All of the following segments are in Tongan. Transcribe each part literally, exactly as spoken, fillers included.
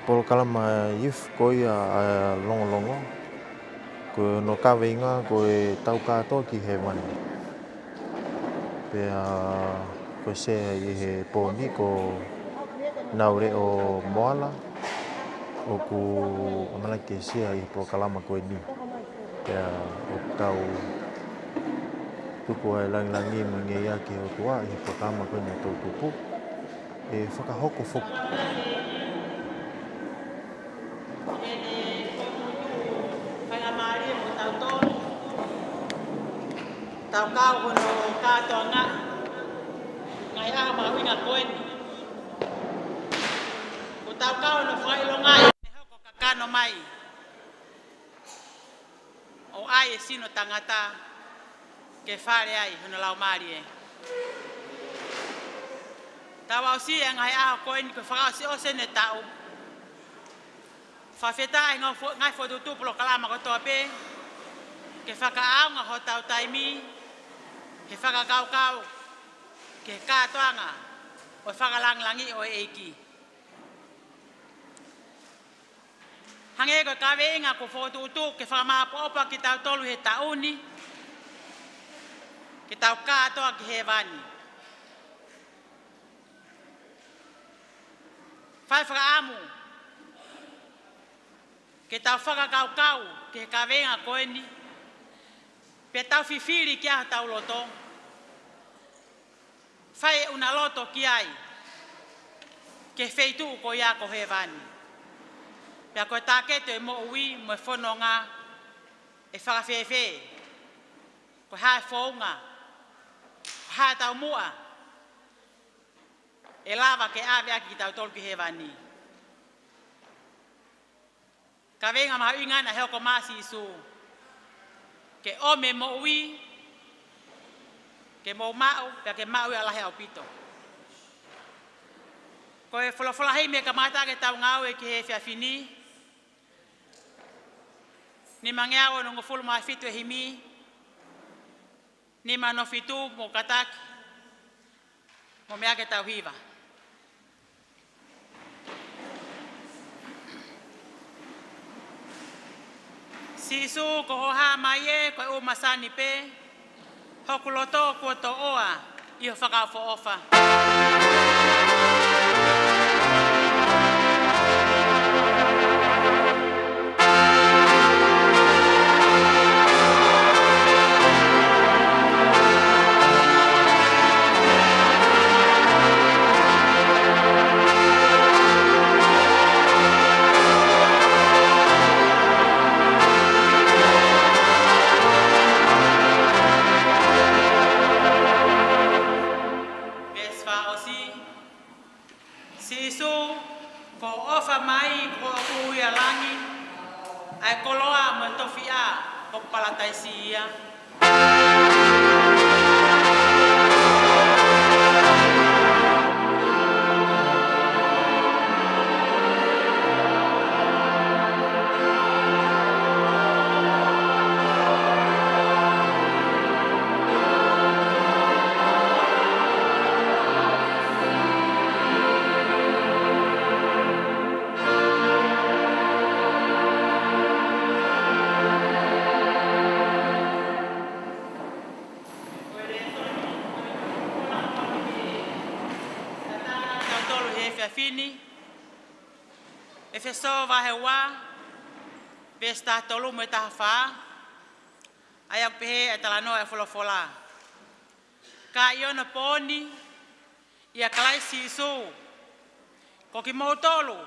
Polokalama youth ko ia ʻa Longolongo, ko hono kaveinga ko e Tau Kātoa ki Hēvani. Pea ko e sea ʻi he pō ni ko Nauleʻo Moala, ʻoku ʻamanaki ke sea ʻi he polokalama ko eni. Pea ʻoku tau tuku ʻa e langilangi mo e ngeia ki he ʻOtua ʻi he polokalama ko eni ʻa e toʻutupu. ʻE fakahoko foki. Faingamālie mo tautolu. Tau kau hono kātoanga. Ngaahi ʻaho mahuʻinga ko eni. Ko tau kau hono fakaʻilonga ʻi he hoko kakano mai ʻo ʻai e sino tangata ke fale ai hono laumālie. Tau aʻusia e ngaahi ʻaho ko eni ko e fakaʻosiʻosi ʻene taʻu. Fakafetaʻi ngaahi fo-, ngaahi fokotuʻutuʻu polokalama kotoa pē, ke fakaʻaonga hotau taimi, he fakakaukau, ki he kātoanga ʻo e fakalāngilangiʻi ʻo e ʻEiki. Hangē ko e kaveinga kuo fokotuʻutuʻu ke fakamāʻopoʻopo kitautolu he taʻu ni, ke tau kātoa ki Hēvani. Fai fakaʻamu, ke tau fakakaukau ki he kaveinga ko eni, pea tau fifili ki ai hotau loto. Fai e ʻuna loto ki ai, ki he feituʻu ko ia ko Hēvani. Pea ko e tāketi ʻo e moʻui mo e fononga ʻe fakafēfē, ko e hā e founga, ko e hā e taumuʻa ʻe lava ke ʻave ʻaki kitautolu ki Hēvani. Kaveinga mahuʻinga naʻe hoko mai ʻa Sīsū. Ke ʻomi e moʻui, ke mou maʻu, pea ke maʻu ia ʻo lahi ʻaupito. Ko e folofola himi ʻe kamata ke tau ngāue ki he efiafi ni, nimangeau onongofulu mā fitu e himi, nima noa fitu mo kātaki, mo meʻa ke tau hiva. Sīsū ko hoʻo hā mai ē, ko e ʻū masani pē, hoku loto kuo toʻoa ʻi ho fakaʻofoʻofa. Veesi fā ʻosi. Sīsū, ko hoʻo ʻofa mai, ko hoʻo hū ia ʻo langi, ʻa e koloa mo e tofiʻa, ko hoku palataisi ia. Tautolu he efiafi ni, ʻEfesō vahe ua, veesi taha tolu mo e taha fā, ʻa ia ʻoku pehē ʻa e talanoa ʻa e folofola. Ka ʻi onopooni, ʻia Kalaisi Sīsū, ko kimoutolu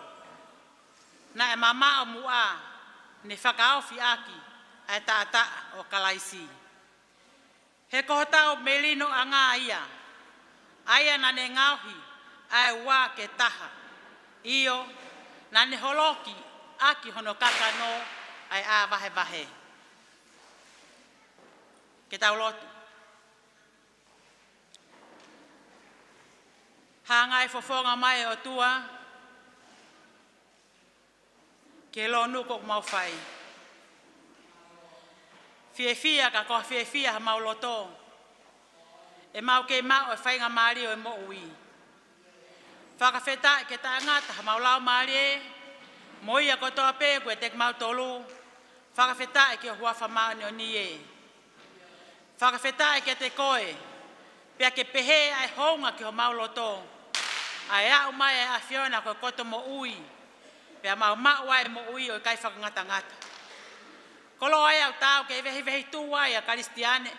naʻe mamaʻo muʻa, ne fakaofi ʻaki ʻa e taʻataʻa ʻo Kalaisi. He ko hotau melinoʻanga ia, ʻa ia naʻa ne ngaohi ʻa e ua ke taha. ʻIo, naʻa ne holoki ʻaki hono kakano ʻa e ʻā vahevahe. Ke tau lotu. Hanga ʻe he fofonga mai ʻo e ʻOtua ki he lōnuku ʻoku mau fai. Fiefia ka ko e fiefia homau loto, ʻemau kei maʻu e faingamālie ʻo e moʻui. Fakafetaʻi ke taʻengata homau laumālie mo ia kotoa pē ʻoku ʻiate kimautolu. Fakafetaʻi ki ho huafa māʻoniʻoni ē. Fakafetaʻi kiate koe, pea ke pehē ʻa e hounga ki homau loto, ʻa e aʻu mai ʻa e ʻAfiona ko e koto moʻui, pea mau maʻu ʻa e moʻui ʻo ʻikai fakangatangata. Koloa ē ʻoku taau ke vehivehi tuʻu ai ʻa Kalisitiane.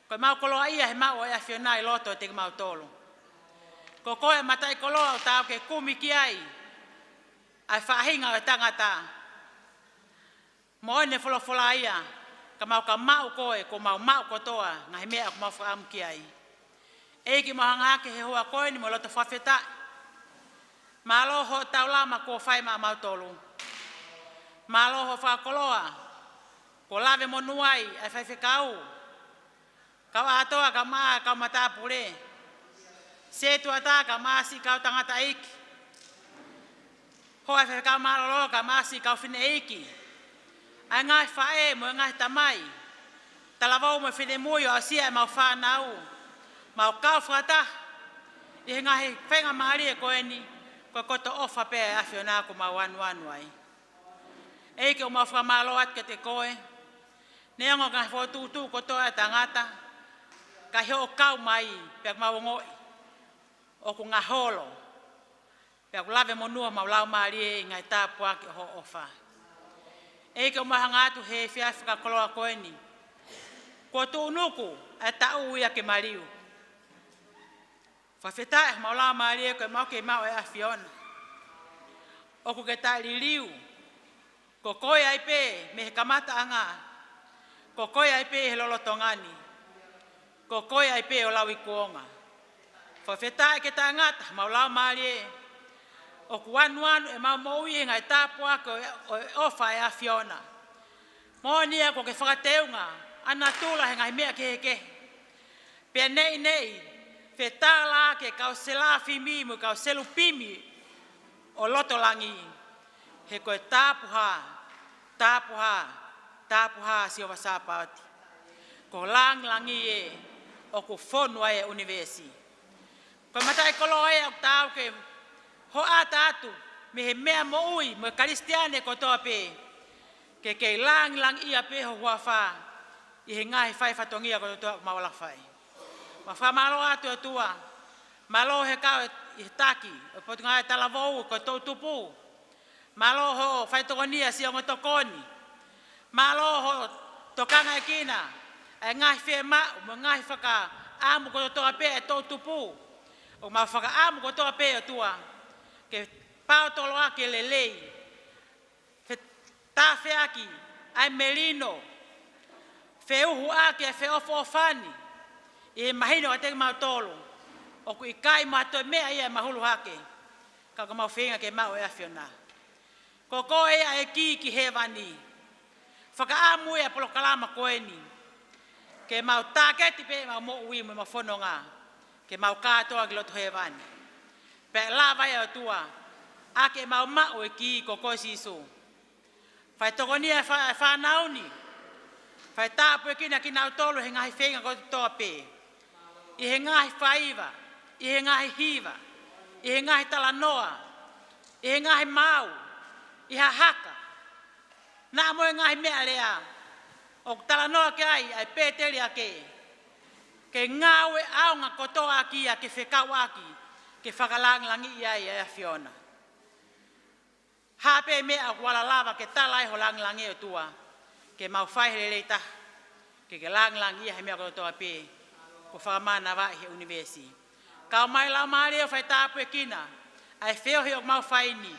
Ko ʻemau koloaʻia he maʻu ʻa e ʻAfiona ʻi loto ʻiate kimautolu. Ko koe ʻa e mataʻikoloa ʻoku taau ke kumi ki ai ʻa e faʻahinga ʻo e tangata. Moʻoni e folofola ia, ka mau ka maʻu koe, kuo mau maʻu kotoa ngaahi meʻa ʻoku mau fakaʻamu ki ai. ʻEiki, mau hanga hake he houa ko eni mo e loto fakafetaʻi. Mālō hoʻo taulama kuo fai maʻamautolu. Mālō hoʻo fakakoloa kuo lave monū ai ʻa e faifekau, kau ʻātoa, kau mā, kau matāpule, sētuata, kau mā siʻi kau tangataʻeiki, hoa e faifekau mālōlō, kau mā siʻi kau fineʻeiki, ʻa e ngaahi faʻē mo e ngaahi tamai, talavou mo e finemui ʻo aʻusia ʻemau fānau, mau kau fakataha ʻi he ngaahi faingamālie ko eni, ko e koto ʻofa pē ʻa e ʻAfiona ʻoku mau anuanu ai. ʻEiki, ʻoku mau fakamālō atu kiate koe. Neongo e ngaahi fokotuʻutuʻu kotoa ʻa e tangata, ka ʻi hoʻo kau mai, pea mau ongoʻi ʻoku ngaholo, pea ʻoku lave monū homau laumālie ʻi he ngaahi tāpuaki ʻo hoʻo ʻofa. ʻEiki, ʻoku mau hanga atu he efiafi fakakoloa ko eni, kuo tuʻunuku ʻa e taʻu ia ke maliu. Fakafetaʻi homau laumālie ko e mau ke maʻu ʻa e ʻAfiona. ʻOku ke taʻeliliu. Ko koe ai pē mei he kamataʻanga. Ko koe ai pē he lolotonga ni. Ko koe ai pē ʻo lauikuonga. Fakafetaʻi ke taʻengata homau laumālie. ʻOku anuanu ʻemau moʻui ʻi he ngaahi tāpuaki ʻo e, ʻo e ʻofa ʻa e ʻAfiona. Moʻoni ia kuo ke fakateunga ʻa natula he ngaahi meʻa kehekehe. Pea neʻineʻi, fetaulaki e kau selafimi mo e kau selupimi ʻo loto langi. He ko e tapuhā, tapuhā, tapuhā Sihova Sāpaoti. Ko e lāngilangi ē ʻoku fonu ai e ʻunivēsi. Ko e mataʻikoloa ē ʻoku taau ke hoʻata atu mei he meʻa moʻui mo e Kalisitiane kotoa pē, ke kei lāngilangiʻia pē ho huafa ʻi he ngaahi fai fatongia kotoa ʻoku mau ala fai. Mau fakamālō atu ʻOtua, mālō he kau ʻi he taki ʻo e Potungāue Talavou ko e toʻutupu. Mālō hoʻo faitokonia siʻi ongo tokoni. Mālō hoʻo tokangaʻekina ʻa e ngaahi fiemaʻu mo e ngaahi fakaʻamu kotoa pē ʻa e toʻutupu. ʻOku mau fakaʻamu kotoa pē ʻOtua ke paotoloaki e lelei, fetāfeaki ʻa e melino, feuhuʻaki ʻa e feʻofoʻofani ʻi he mahino kiate kimautolu ʻoku ʻikai mo ha toe meʻa ia ʻe mahulu hake, ka ʻoku mau feinga ke maʻu ʻe he ʻAfiona. Ko koe ʻa e kī ki hēvani. Fakaʻamu ʻa e polokalama ko eni ke mau tāketi pē ʻemau moʻui mo ʻemau fononga ke mau kātoa ki loto hēvani. Pea ʻe lava ʻe ʻOtua ʻaki ʻemau maʻu e kī ko koe Sīsū. Faitokonia e fā-, e fānau ni. Fai tāpuekina kinautolu he ngaahi feinga kotoa pē. ʻI he ngaahi faiva, ʻi he ngaahi hiva, ʻi he ngaahi talanoa, ʻi he ngaahi maau, ʻi ha haka. Naʻa mo e ngaahi meʻalea ʻoku talanoa ki ai ʻa e pēteliake. Ke ngāue ʻaonga kotoa ʻaki ia ke fekauʻaki, ke fakalāngilangiʻi ai ʻa e ʻAfiona. Hā pē meʻa ʻoku ala lava ke tala ai ho lāngilangi ʻOtua, ke mau fai he lelei taha, ke ke lāngilangiʻia he meʻa kotoa pē kuo fakamānavaʻi he ʻunivēsi. Kau mai Laumālie ʻo fai tāpuekina ʻa e feohi ʻoku mau fai ni.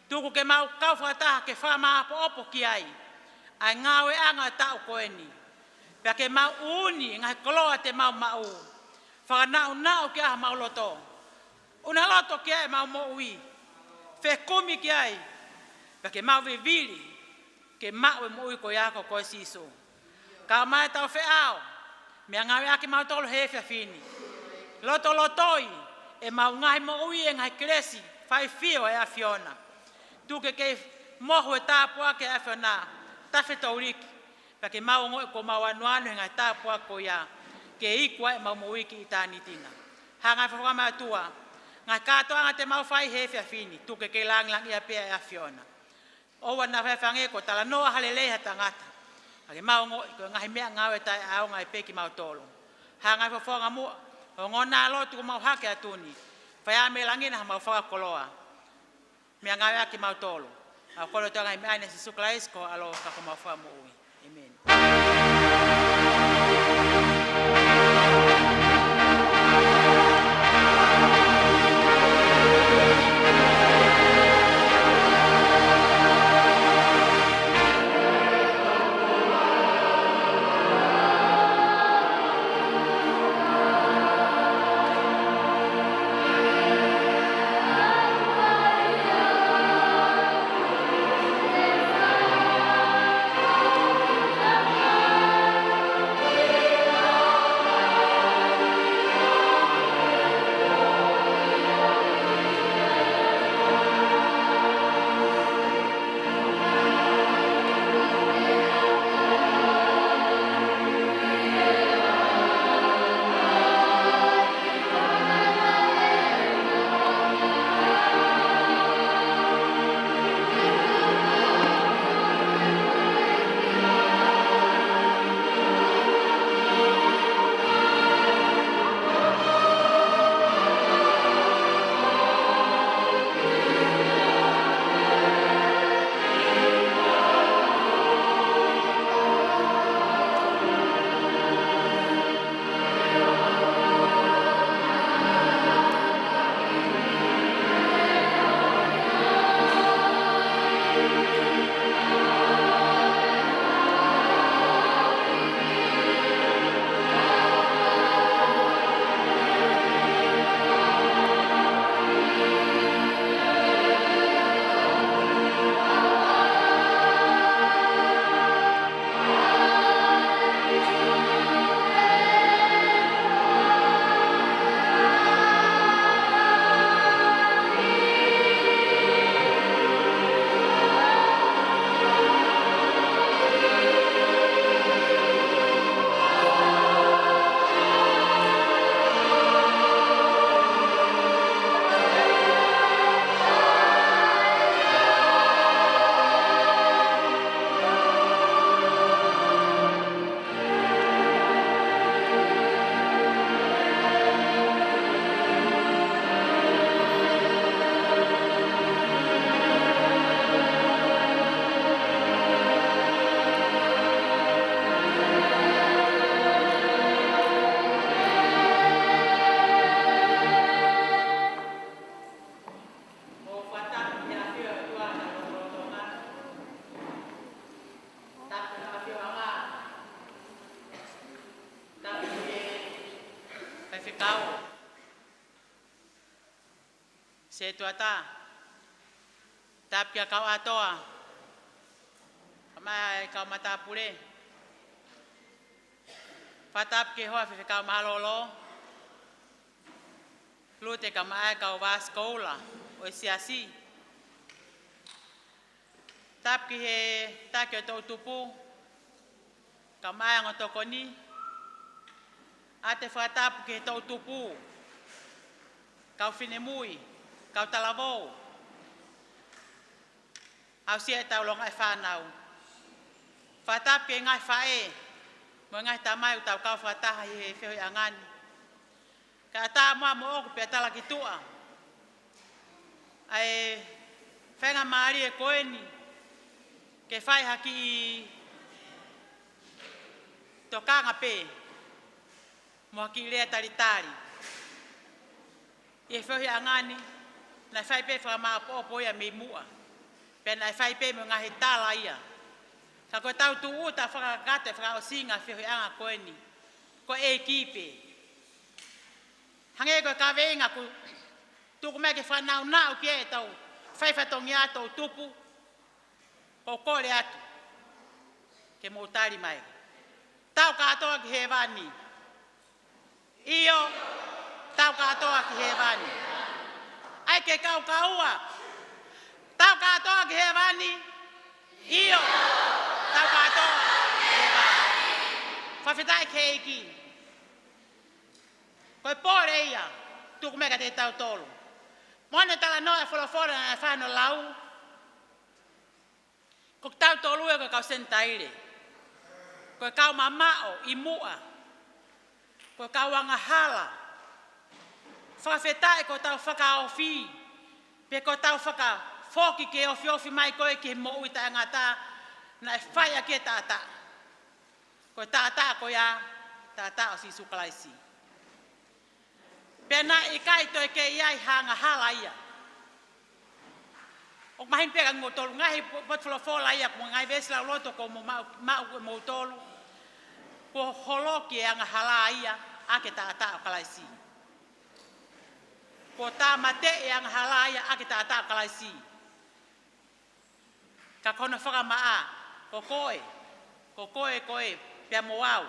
Tuku ke mau kau fakataha ke fakamāʻopoʻopo ki ai ʻa e ngāueʻanga ʻo e taʻu ko eni. Pea ke mau ʻuuni e ngaahi koloa te mau maʻu. Fakanaʻunaʻu ki ai homau loto. ʻUna loto ki ai ʻemau moʻui. Fekumi ki ai. Pea ke mau vivili ke maʻu e moʻui ko ia ko koe Sīsū. Kau mai ʻetau feʻao, meʻangāueʻaki kimautolu he efiafi ni. Lotolotoi ʻemau ngaahi moʻui e ngaahi kelesi faifio ʻa e ʻAfiona. Tuku ke kei mohu e tāpuaki ʻa e ʻAfiona, tafe touliki. Pea ke mau ongoʻi kuo mau anuanu he ngaahi tāpuaki ko ia, ke iku ai ʻemau moʻui ki ʻitāniti na. Hanga ʻe he fakaʻamu ʻa e ʻOtua Ngaahi kātoanga te mau fai he efiafi ni, tuku ke kei langilangiʻia pē ʻa e ʻAfiona. ʻOua naʻa faifai ange kuo talanoa ha lelei ha tangata. Ka ke mau ongoʻi ko e ngaahi meʻangāue taʻeʻaonga ʻe pē kimautolu. Hanga ʻe he fofonga muʻa ʻo e ongoʻi lotu kuo mau hake atu ni, fai ʻa e meʻa langi na ha mau fakakoloa. Meʻangāueʻaki kimautolu. Mau kole atu ʻa e ngaahi meʻa ni ʻia Sīsū Kalaisi ko ho ʻAlo ka ko homau Fakamoʻui. ʻĒmeni. Mou fakatapu ki he ʻafio ʻa e ʻOtua ʻi hotau lotolotonga. Tapu ki he ʻafioʻanga. Tapu ki he faifekau. Setuata. Tapu ki he kau ʻātoa. Kae ʻumaʻā e kau matāpule. Fakatapu ki he hoa faifekau mālōlō. Lute kae ʻumaʻā e kau vasikoula ʻo e siasi. Tapu ki he taki ʻo e toʻutupu, kae ʻumaʻā e ongo tokoni. ʻOatu e fakatapu ki he toʻutupu, kau finemui, kau talavou. Aʻusia e tau longaʻi fānau. Fakatapu ki he ngaahi faʻē mo e ngaahi tamai ʻoku tau kau fakataha ʻi he feohiʻanga ni. Kae ʻatā muʻa moʻoku pea talaki tuʻa ʻa e faingamālie ko eni ke fai ha kiʻi tokanga pē mo ha kiʻi lea talitali. ʻI he feohiʻanga ni, naʻe fai pē fakamāʻopoʻopo ia mei muʻa. Pea naʻe fai pē mo e ngaahi tala ia. Ka ko e tau tūʻuta fakakakato e fakaʻosinga feohiʻanga ko eni, ko e ʻEiki pē. Hangē ko e kaveinga kuo tuku mai ke fanaunaʻu ki ai e tau fai fatongia toʻutupu, ʻoku ou kole atu ke mou tali mai. Tau kātoa ki hēvani. ʻIo, tau kātoa ki hēvani. ʻAi ke kaukaua. Tau kātoa ki hēvani. ʻIo, tau kātoa ki hēvani. Fakafetaʻi ki he ʻEiki. Ko e pole ia, tuku mai kiate kitautolu. Mo ʻene talanoa e folofola naʻe fai hono lau. Ko kitautolu ē ko e kau Senitaile, ko e kau mamaʻo ʻi muʻa, ko e kau angahala. Fakafetaʻi ko hotau fakaofi, pe ko hotau fakafoki ke ofiofi mai koe ki he moʻui taʻengata naʻe fai ʻaki e taʻataʻa. Ko e taʻataʻa ko ia, taʻataʻa ʻo Sīsū Kalaisi. Pea naʻe ʻikai toe kei ʻi ai ha angahala ia. ʻOku mahino pē kia moutolu ngaahi po-, potu folofola ia, ko e ngaahi veesi lauloto kuo mou maʻu, maʻu ʻe moutolu. Kuo holoki e angahala ia ʻaki e taʻataʻa ʻo Kalaisi. Kuo tāmateʻi e angahala ia ʻaki e taʻataʻa ʻo Kalaisi. Ka ko hono fakamaʻa, ko koe, ko koe, koe, pea mo au,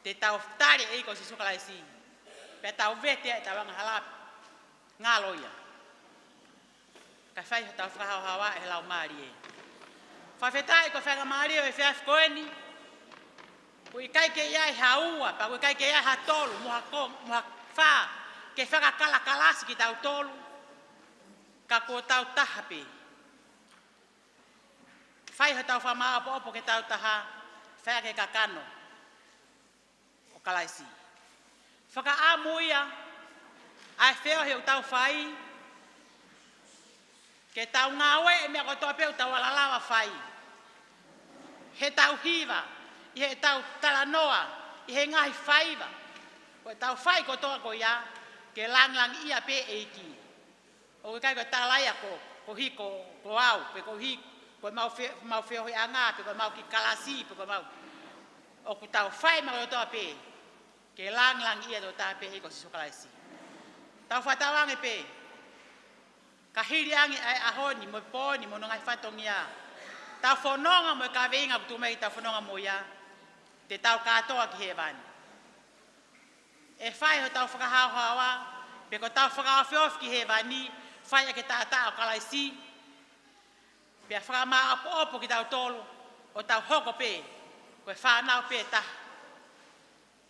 te tau tali e ʻEiki ko Sīsū Kalaisi, pea tau vete ʻetau angahala, ngalo ia. Kae fai hotau fakahaohaoa ʻe he Laumālie. Fakafetaʻi ko e faingamālie ʻo e efiafi ko eni, ʻoku ʻikai ke ʻi ai ha ua, pea ʻoku ʻikai ke ʻi ai ha tolu, mo ha ko-, mo ha fā, ke fakakalakalasi kitautolu, ka kuo tau taha pē. Fai hotau fakamāʻopoʻopo ke tau taha, fai ʻaki e kakano ʻo Kalaisi. Fakaʻamu ia, ʻa e feohi ʻoku tau fai, ke tau ngāueʻi e meʻa kotoa pē ʻoku tau ala lava fai. Heʻetau hiva, ʻi heʻetau talanoa, ʻi he ngaahi faiva. Ko ʻetau fai kotoa ko ia, ke langilangiʻia pē ʻEiki. ʻOku ʻikai ko e tala ia ko, ko hiko, ko au, pe ko hiko, ko e mau fe-, mau feohiʻanga, pe ko e mau kiʻi kalasi, pe ko e mau. ʻOku tau fai mau kotoa pē, ke langilangiʻia e tokotaha pē ʻEiki ko Sīsū Kalaisi. Tau fakatauange pē, ka hili ange ʻa e ʻaho ni, mo e pō ni, mo hono ngaahi fatongia. Tau fononga mo e kaveinga ʻoku tuʻu mai ke tau fononga mo ia, te tau kātoa ki hēvani. ʻE fai hotau fakahaohaoa, pe ko hotau fakaofiofi ki hēvani, fai ʻaki e taʻataʻa ʻo Kalaisi, pea fakamāʻopoʻopo kitautolu, ʻo tau hoko pē, ko e fānau pē taha.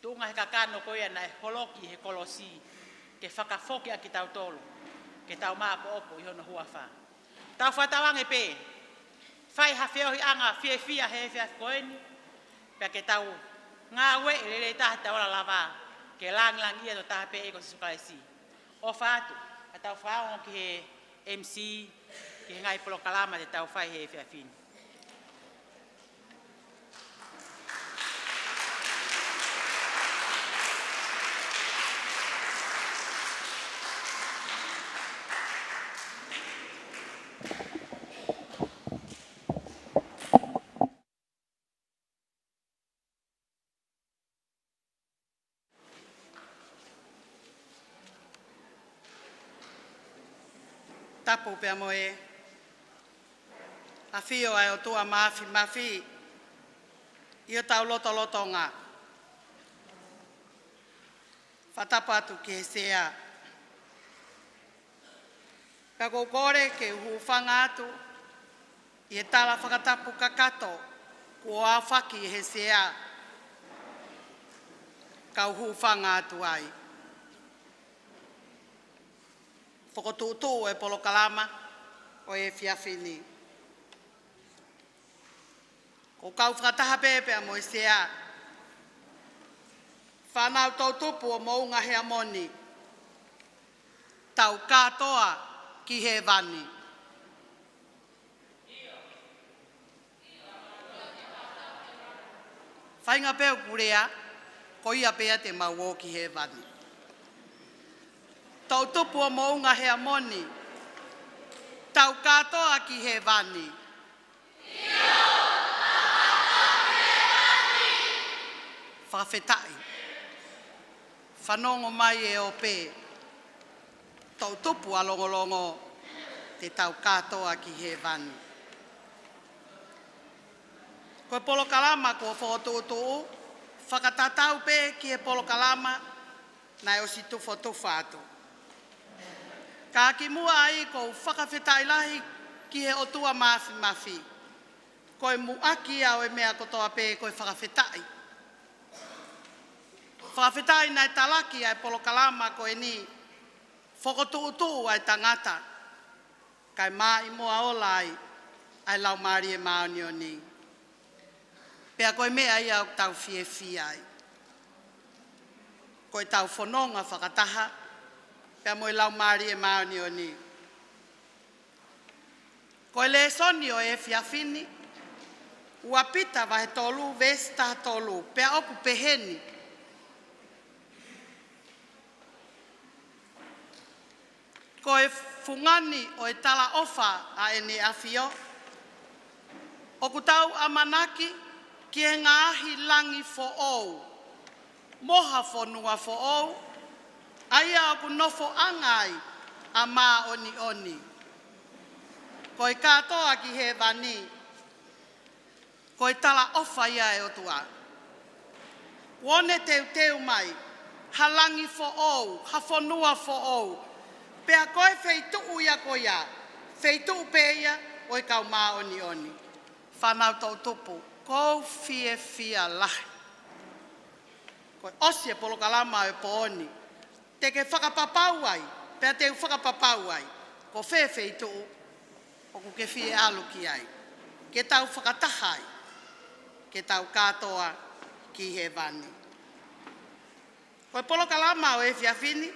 Tuʻunga he kakano ko ia naʻe holoki he kolosi, ke fakafoki ʻa kitautolu, ke tau māʻopoʻopo ʻi hono huafa. Tau fakatauange pē, fai ha feohiʻanga fiefia he efiafi ko eni, pea ke tau ngāueʻi e lelei taha ʻetau ala lava, ke langilangiʻia e tokotaha pē ʻEiki ko Sīsū Kalaisi. ʻOfa atu, ʻa tau fakaongo ki he M C, ki he ngaahi polokalama te tau fai he efiafi ni. Tapu pea mo e ʻafio ʻa e ʻOtua Māfimafi ʻi hotau lotolotonga. Fakatapu atu ki he Sea. Pea ʻoku ou kole ke u hūfanga atu ʻi he tala fakatapu kakato kuo aofaki ʻe he Sea, kau hūfanga atu ai. Fokotuʻutuʻu e polokalama ʻo e efiafi ni. ʻOku ou kau fakataha pē pea mo e Sea. Fānau toʻutupu ʻo Moʻunga Heamoni, tau kātoa ki hēvani. Faʻahinga pē ʻoku lea, ko ia pē ia te mau ō ki hēvani. Toʻutupu ʻo Moʻunga Heamoni, tau kātoa ki hēvani. Fakafetaʻi. Fanongo mai e ope. Toʻutupu ʻa Longolongo, te tau kātoa ki hēvani. Ko e polokalama kuo fokotuʻutuʻu, fakatatau pē ki he polokalama naʻe ʻosi tufotufa atu. Ka kimuʻa ai ʻoku ou fakafetaʻi lahi ki he ʻOtua Māfimafi. Ko e muʻaki ia ʻo e meʻa kotoa pē ko e fakafetaʻi. Fakafetaʻi naʻe talaki ʻa e polokalama ko eni. Fokotuʻutuʻu ʻa e tangata, kae maʻimoa ola ai ʻa e Laumālie Māʻoniʻoni. Pea ko e meʻa ia ʻoku tau fiefia ai, ko ʻetau fononga fakataha pea mo e Laumālie Māʻoniʻoni. Ko e lēsoni ʻo e efiafi ni, ua Pita vahe tolu, veesi taha tolu, pea ʻoku pehē ni: Ko e fungani ʻo e talaʻofa ʻa ʻEne ʻAfio, ʻoku tau ʻamanaki ki he ngaahi langi foʻou mo ha fonua foʻou, ʻa ia ʻoku nofoʻanga ai ʻa māʻoniʻoni. Ko e kātoa ki hēvani, ko e talaʻofa ia ʻa e ʻOtua. Kuo ne teuteu mai ha langi foʻou, ha fonua foʻou. Pea ko e feituʻu ia ko ia, feituʻu pē ia ʻo e kau māʻoniʻoni. Fānau toʻutupu, ʻoku ou fiefia lahi. Ko e ʻosi e polokalama ʻo e pō ni, te ke fakapapau ai, pea te u fakapapau ai, ko fē feituʻu ʻoku ke fie ʻalu ki ai, ke tau fakataha ai, ke tau kātoa ki hēvani. Ko e polokalama ʻo e efiafi ni,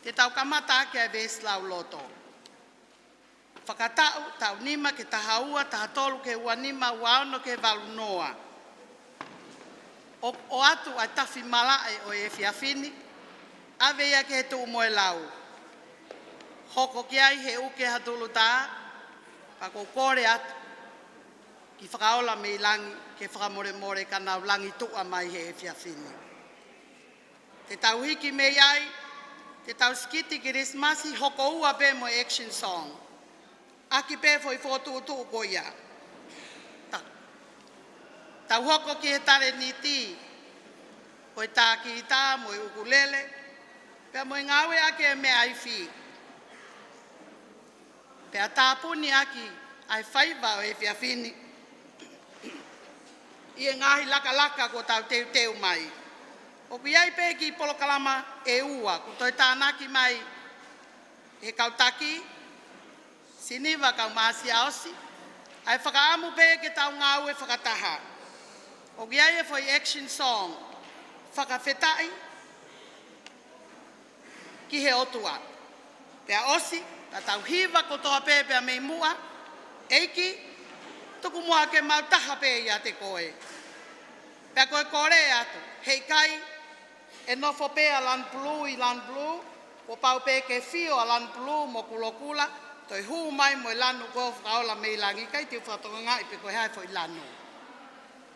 te tau kamata ʻaki ʻa e veesi lauloto. Fakataʻu, taʻu nima ki he taha ua, taha tolu ki he ua nima, ua ono ki he valu noa. ʻO, ʻoatu ʻa e tafi malaʻe ʻo e efiafi ni, ʻave ia ki he tuʻu mo e lau. Hoko ki ai Heuke Hatulutā, pea ʻoku ou kole atu ki Fakaola mei langi, ke fakamolemole ka nau langi tuʻa mai he efiafi ni. Te tau hiki mei ai, te tau sikiti Kilisimasi, hoko ua pē mo e action song. ʻAki pē foʻi fokotuʻutuʻu ko ia. Ta-, tau hoko ki he talēniti, ko e tā kītā mo e ʻukulele, pea mo e ngāueʻaki e meʻa ifi. Pea tāpuni ʻaki ʻa e faiva ʻo e efiafi ni ʻi he ngaahi lakalaka kuo tau teuteu mai. ʻOku ʻi ai pē kiʻi polokalama ʻe ua, kuo toe tānaki mai he kau taki, Siniva kae ʻumaʻā Siaosi, ʻa e fakaʻamu pē ke tau ngāue fakataha. ʻOku ʻi ai e foʻi action song, Fakafetaʻi ki he ʻOtua. Pea ʻosi, ka tau hiva kotoa pē pea mei muʻa, ʻEiki, tuku muʻa ke mau taha pē ʻiate koe. Pea ko e kole atu, heʻikai ʻe nofo pē ʻa Lanu Pulū ʻi Lanu Pulū, kuo pau pē ke fio ʻa Lanu Pulū mo Kulokula, toe hū mai mo e lanu ko Fakaola mei langi, ʻikai te u fakatokangaʻi pe ko e hā e foʻi lanu.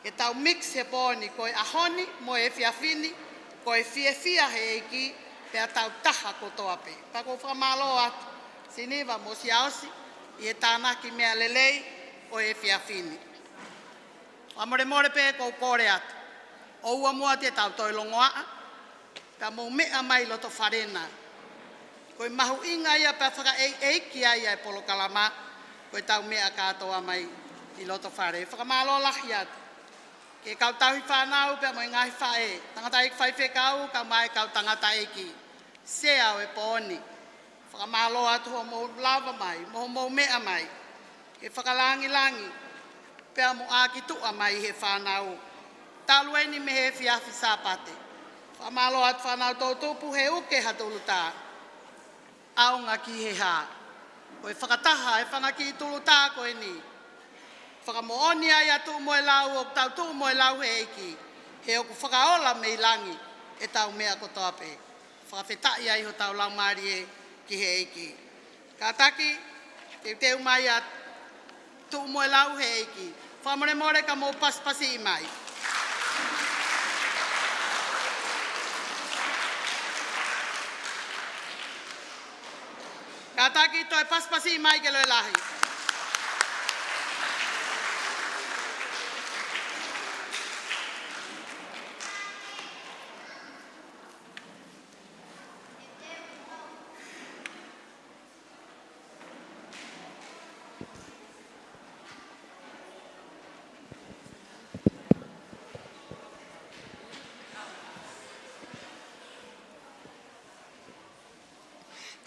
Ke tau mix he pō ni, ko e ʻaho ni mo e efiafi ni, ko e fiefia he ʻEiki, pea tau taha kotoa pē. Pea ʻoku ou fakamālō atu, Siniva mo Siaosi, ʻi he tānaki meʻa lelei ʻo e efiafi ni. Fakamolemole pē ʻoku ou kole atu, ʻoua muʻa te tau toe longoaʻa, ka mou meʻa mai loto fale na. Ko e mahuʻinga ia pea fakaʻeiʻeiki ai ʻa e polokalama, ko e tau meʻa kātoa mai ʻi loto fale. Fakamālō lahi atu ki he kau tauhi fānau pea mo e ngaahi faʻē, tangataʻeiki faifekau, kae ʻumaʻā e kau tangataʻeiki, sea ʻo e pō ni. Fakamālō atu hoʻomou lava mai, mo hoʻomou meʻa mai, ke fakalangilangi, pea mo ʻaki tuʻa mai he fānau. Talu eni mei he efiafi Sāpate. Fakamālō atu fānau toʻutupu, Heuke Hatulutā. ʻAonga ki he hā? Ko e fakataha e fanga kiʻi tulutā ko eni. Fakamoʻoni ai ʻa e tuʻu mo e lau, ʻoku tau tuʻu mo e lau he ʻEiki. He ʻoku Fakaola mei langi ʻetau meʻa kotoa pē. Fakafetaʻi ai hotau laumālie ki he ʻEiki. Kātaki, teuteu mai ʻa Tuʻu mo e Lau he ʻEiki. Fakamolemole ka mou pasipasiʻi mai. Kātaki, toe pasipasiʻi mai ke lue lahi.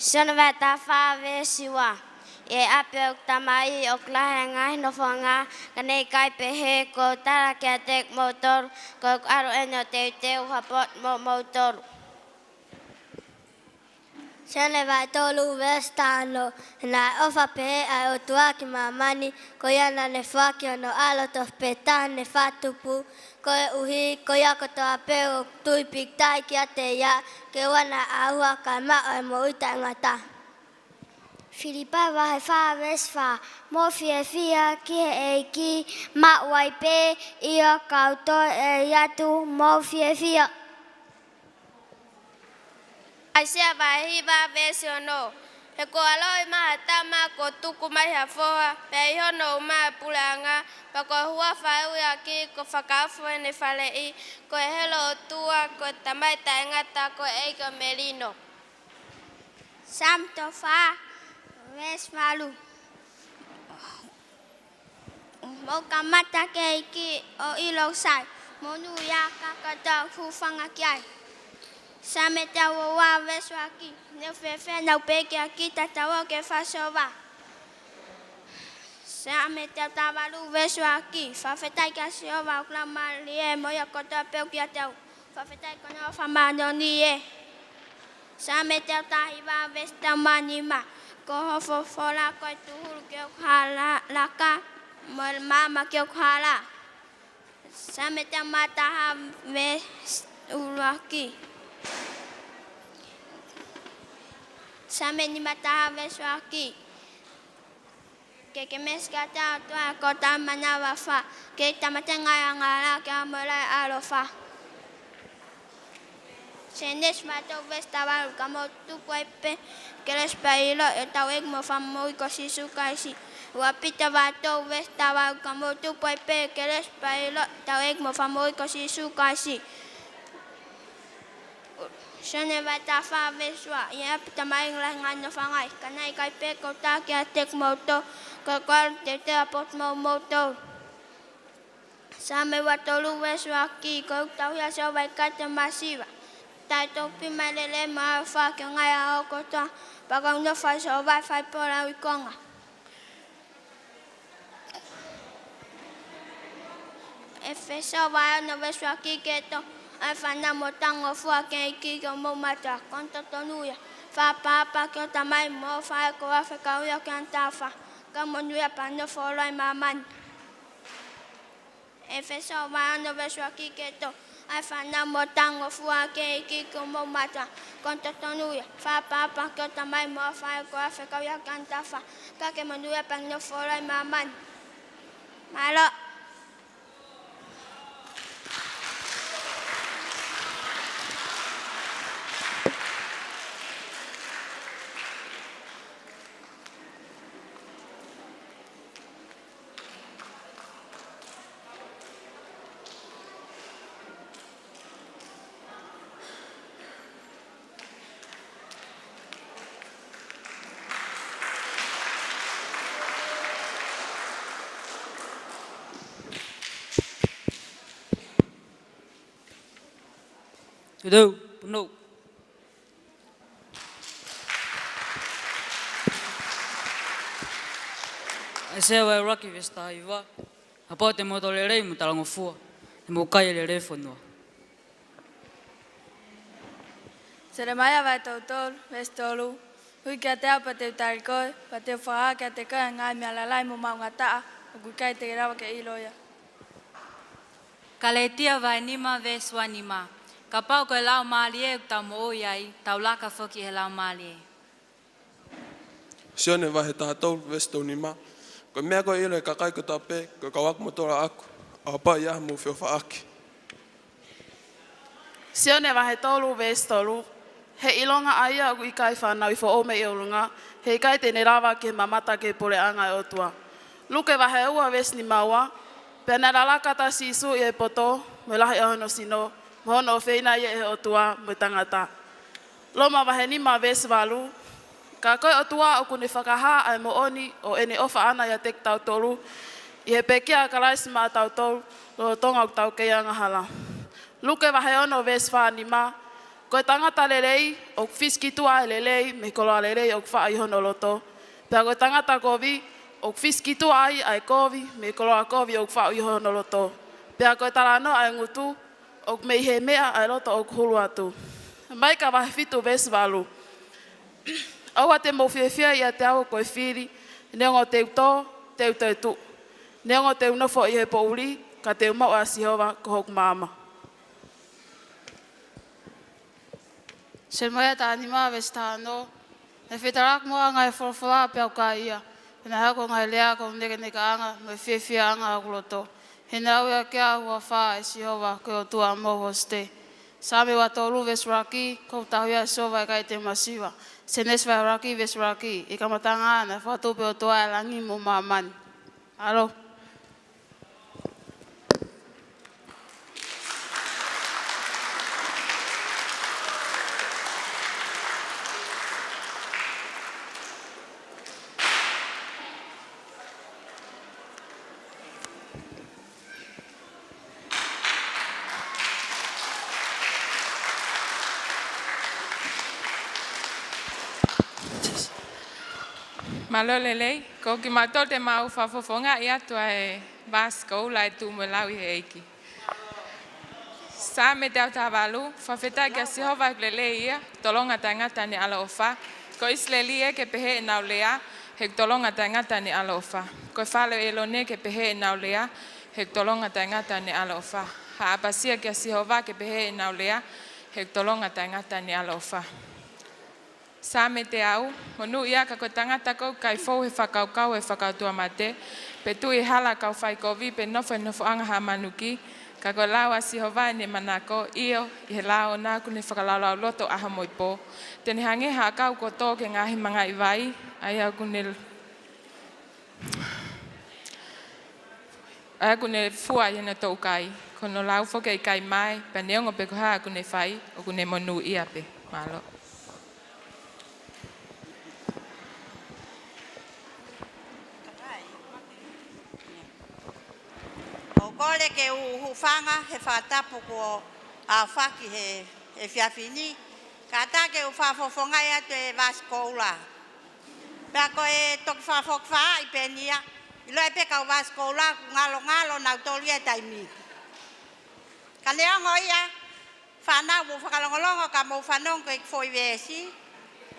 Sione vahe taha fā veesi ua. ʻI he ʻapi ʻo ʻeku Tamai ʻoku lahi ʻa e ngaahi nofoʻanga, ka ne ʻikai pehē, kuo u tala kiate kimoutolu, ko ʻeku ʻalu ʻeni ʻo teuteu ha potu moʻomoutolu. Sione vahe tolu veesi taha ono. He naʻe ʻofa pehē ʻa e ʻOtua ki māmani, ko ia naʻa ne foaki hono ʻAlo tofu pē taha ne fakatupu, koeʻuhi ko ia kotoa pē ʻoku tui pīkitai kiate ia, ke ʻoua naʻa ʻauha ka maʻu ʻa e moʻui taʻengata. Filipai vahe fā veesi fā. Mou fiefia ki he ʻEiki, maʻu ai pē, ʻio ka u toe ʻai atu, mou fiefia. ʻAisea vahe hiva veesi ono. He kuo ʻaloʻi mai ha tama kuo tuku mai ha foha, pea ʻi hono ʻuma ʻa e puleʻanga, pea ko e huafa ʻo e ʻUluaki kuo fakaofo ʻene faleʻi, ko e Helu ʻo e ʻOtua, ko e Tamai Taʻengata, ko e ʻEiki ʻo e Melino. Saame tolu fā veesi valu. Mou kamata ki he ʻEiki ʻo ʻilo sai, monūʻia ʻa e kakai kotoa ʻoku hūfanga ki ai. Saame teau ua veesi ʻuluaki. Ne u fēfē naʻa ku pekia ki he tatau ʻo e fakaʻofoʻofa? Saame teau taha valu veesi ʻuluaki. Fakafetaʻi kia Sihova ʻoku laumālie, mo ia kotoa pē ʻoku ʻiate au, fakafetaʻi ki hono ʻofa māʻoniʻoni ē. Saame teau taha hiva veesi taha nima. Ko ho folofola ko e tūhulu ki hoku laka, mo e maama ki hoku hala. Saame teau mā taha veesi ʻuluaki. Saame nima taha veesi ʻuluaki. Ke ke meesi kiate au, ʻOtua, ʻi he kolo ʻo e manavaʻofa, ke u tāmateʻi e ngaahi angahala, ke u ʻamanaki ʻi he ʻaloʻofa. Sēnesi vahe tolu veesi taha valu. Ka mou tuku ai pē kelesi pea ʻilo ʻetau ʻEiki mo Fakamoʻui ko Sīsū Kalaisi. Ua Pita vahe tolu veesi taha valu. Ka mou tuku ai pē kelesi pea ʻilo ʻetau ʻEiki mo Fakamoʻui ko Sīsū Kalaisi. Sione vahe taha fā veesi ua. ʻI he ʻapi ʻo e Tamai ʻoku lahi ʻa e ngaahi nofoʻanga, ka naʻe ʻikai pehē, kuo u tala kiate kimoutolu, ko ʻeku ʻalu ʻo teuteu ha potu moʻomoutolu. Saame ua tolu veesi ʻuluaki. Ko ʻeku tauhi ʻa Sihova, ʻikai te u masiva. Taʻetoupima ʻene lelei mo ʻene ʻaloʻofa ki he ngaahi ʻaho kotoa, pea ʻoku ou nofo ʻia Sihova ʻi he fai pōlaʻi konga. ʻEfesō vahe ono veesi ʻuluaki ki he tolu. ʻA e fānau, mou talangofua ki he ʻEiki, ki homou mātuʻa, ko hono totonu ia. Fakaʻapaʻapa ki hoʻo tamai mo hoʻo faʻē, ko e fekau ia ki he ʻaho taʻengata. Ka monūʻia pea nofo ʻo loi ʻi māmani. ʻEfesō vahe ono veesi ʻuluaki ki he tolu. ʻA e fānau, mou talangofua ki he ʻEiki, ki homou mātuʻa, ko hono totonu ia. Fakaʻapaʻapa ki hoʻo tamai mo hoʻo faʻē, ko e fekau ia ki he ʻaho taʻengata. Ka ke monūʻia pea nofo ʻo loi ʻi māmani. Mālō. Tuʻu, tuʻu, punou. ʻAisea vahe ʻuluaki veesi taha hiva. Kapau te mou tō lelei mo talangofua, te mou kai e lelei ʻo e fonua. Selemaia vahe tolu tolu veesi tolu. Ui kiate au pea te u tali koe, pea te u fakahā kiate koe ʻa e ngaahi meʻa lalahi mo maʻungataʻa ʻoku ʻikai te ke lava ke ʻilo ia. Kalētia vahe nima veesi ua nima. Kapau ko e Laumālie ʻoku tau moʻui ai, tau laka foki ʻi he Laumālie. Sione vahe taha tolu veesi tolu nima. Ko e meʻa ko ē ʻe ʻilo ʻe he kakai kotoa pē, ko e kau ako mo tō laʻaku, ʻa e pā ia mou feʻofaʻaki. Sione vahe tolu veesi tolu. He ʻilonga ʻa ia ʻoku ʻikai fanauʻi foʻou mei ʻolunga, he ʻikai te ne lava ke mamata ki he puleʻanga ʻo e ʻOtua. Luke vahe ua veesi nima ua. Pea naʻe lalaka atu ʻa Sīsū ʻi he poto, mo e lahi ʻa hono sino, mo hono ʻofeina ia ʻe he ʻOtua mo e tangata. Loma vahe nima veesi valu. Ka ko e ʻOtua ʻoku ne fakahā ʻa e moʻoni ʻo ʻene ʻofa ʻaʻana ʻiate kitautolu, ʻi he pekia ʻa Kalaisi maʻatautolu, lolotonga ʻoku tau kei angahala. Luke vahe ono veesi fā nima. Ko e tangata lelei ʻoku fisikituʻa ʻa e lelei mei he koloa lelei ʻoku faʻu ʻi hono loto. Pea ko e tangata kovi ʻoku fisikituʻa ai ʻa e kovi mei he koloa kovi ʻoku faʻu ʻi hono loto. Pea ko e talanoa ʻa e ngutu ʻoku mei he meʻa ʻa e loto ʻoku hulu atu. Maika vahe fitu veesi valu. ʻOua te mou fiefia ʻiate au ko e fili, neongo te u tō, te u toetuʻu. Neongo te u nofo ʻi he poʻuli, ka te u maʻu ʻa Sihova ko hoku maama. Selemaia taha nima veesi taha ono. Naʻe fetalaki muʻa ʻa e ngaahi folofola pea u kai ia. Pea naʻe hoko ʻa e ngaahi lea ko e nekenekaʻanga mo e fiefiaʻanga ʻo hoku loto. He naʻe ui au ki he huafa ʻo Sihova ko e ʻOtua mo hosite. Saame ua tolu veesi ʻuluaki, ko hoku tauhi ʻa Sihova ʻe ʻikai te u masiva. Sēnesi vahe ʻuluaki veesi ʻuluaki, ʻi he kamataʻanga naʻe fakatupu ʻe he ʻOtua ʻa e langi mo māmani. Mālō. Mālō e lelei, ko kimautolu te mau fakafofongaʻi atu ʻa e veesi koula ʻe tuʻu mo e lau ʻi he ʻEiki. Saame teau taha valu, fakafetaʻi kia Sihova he ʻoku lelei ia, tolonga taʻengata ʻene ʻaloʻofa. Ko ʻIsileli ē ke pehē ʻenau lea, he ʻoku tolonga taʻengata ʻene ʻaloʻofa. Ko e fale ʻo ʻĒlone ke pehē ʻenau lea, he ʻoku tolonga taʻengata ʻene ʻaloʻofa. Haʻa ʻapasia kia Sihova ke pehē ʻenau lea, he ʻoku tolonga taʻengata ʻene ʻaloʻofa. Saame teau, monūʻia ka ko e tangata ko ē ʻoku ʻikai fou he fakakaukau ʻo e fakaʻotuamate, pe tuʻu ʻi he hala ʻo e kau faikovi, pe nofo he nofoʻanga ʻo ha manuki, ka ko e lao ʻa Sihova ʻene manako, ʻio, ʻi he lao ʻoʻona ʻoku ne fakalaulauloto ʻaho mo e pō. Te ne hangē ha ʻakau kuo tō ki he ngaahi mangaʻi vai, ʻa ia ʻoku ne ʻa ia ʻoku ne fua ʻi hono toʻukai, ko hono lau foki ʻe ʻikai mae, pea neongo pe ko e hā ʻoku ne fai, ʻoku ne monūʻia pē. Mālō. ʻOku ou kole ke u hūfanga he fakatapu kuo aofaki he, he efiafi ni, kātaki ke u fakafofongaʻi atu e veesi koula. Pea ko e toki fakafokifā ʻi pē ʻeni ia, ʻiloa pē kau veesi koula, ʻoku ngalongalo nautolu ia he taimi ni. Ka neongo ia, fānau, mou fakalongolongo ka mou fanongo ki he foʻi veesi,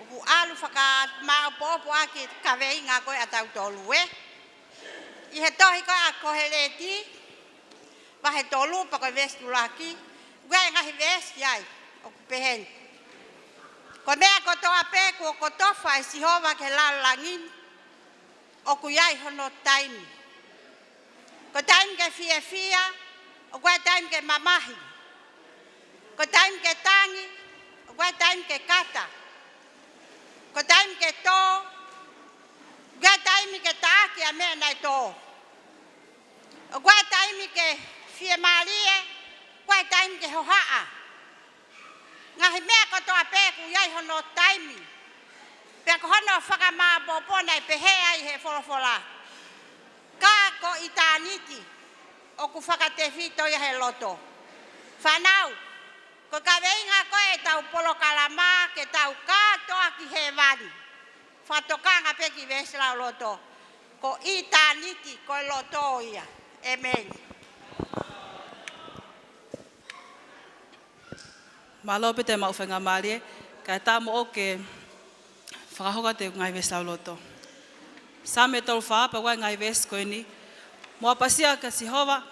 ʻoku ʻalu fakamāʻopoʻopo ʻaki e kaveinga ko ē ʻatautolu ē. ʻI he tohi ko ē ʻa Koheleti, vahe tolu pea ko e veesi ʻuluaki, ʻoku ʻi ai e ngaahi veesi ai, ʻoku pehē ni. Ko e meʻa kotoa pē kuo kotofa ʻe Sihova ki he lalo langi ni, ʻoku ʻi ai hono taimi. Ko e taimi ke fiefia, ʻoku ʻi ai e taimi ke mamahi. Ko e taimi ke tangi, ʻoku ʻi ai e taimi ke kata. Ko e taimi ke tō, ʻoku ʻi ai e taimi ke taʻaki ʻa e meʻa naʻe tō. ʻOku ʻi ai e taimi ke fiemālie, ʻoku ʻi ai e taimi ke hohaʻa. Ngaahi meʻa kotoa pē ʻoku ʻi ai hono taimi. Pea ko hono fakamāʻopoʻopo naʻe pehē ai he folofola, ka ko ʻitāniti ʻoku fakatefito ia he loto. Fānau, ko e kaveinga ko ē ʻetau polokalama ke tau kātoa ki hēvani. Fakatokanga pē ki he veesi lauloto. Ko ʻitāniti ko e loto ia. ʻĒmeni. Mālō Pita, maʻu faingamālie, kae ʻatā moʻoku ke fakahoko atu e ngaahi veesi lauloto. Saame tolu fā, pea ʻoku ʻi ai e ngaahi veesi ko eni. Mou ʻapasia kia Sihova,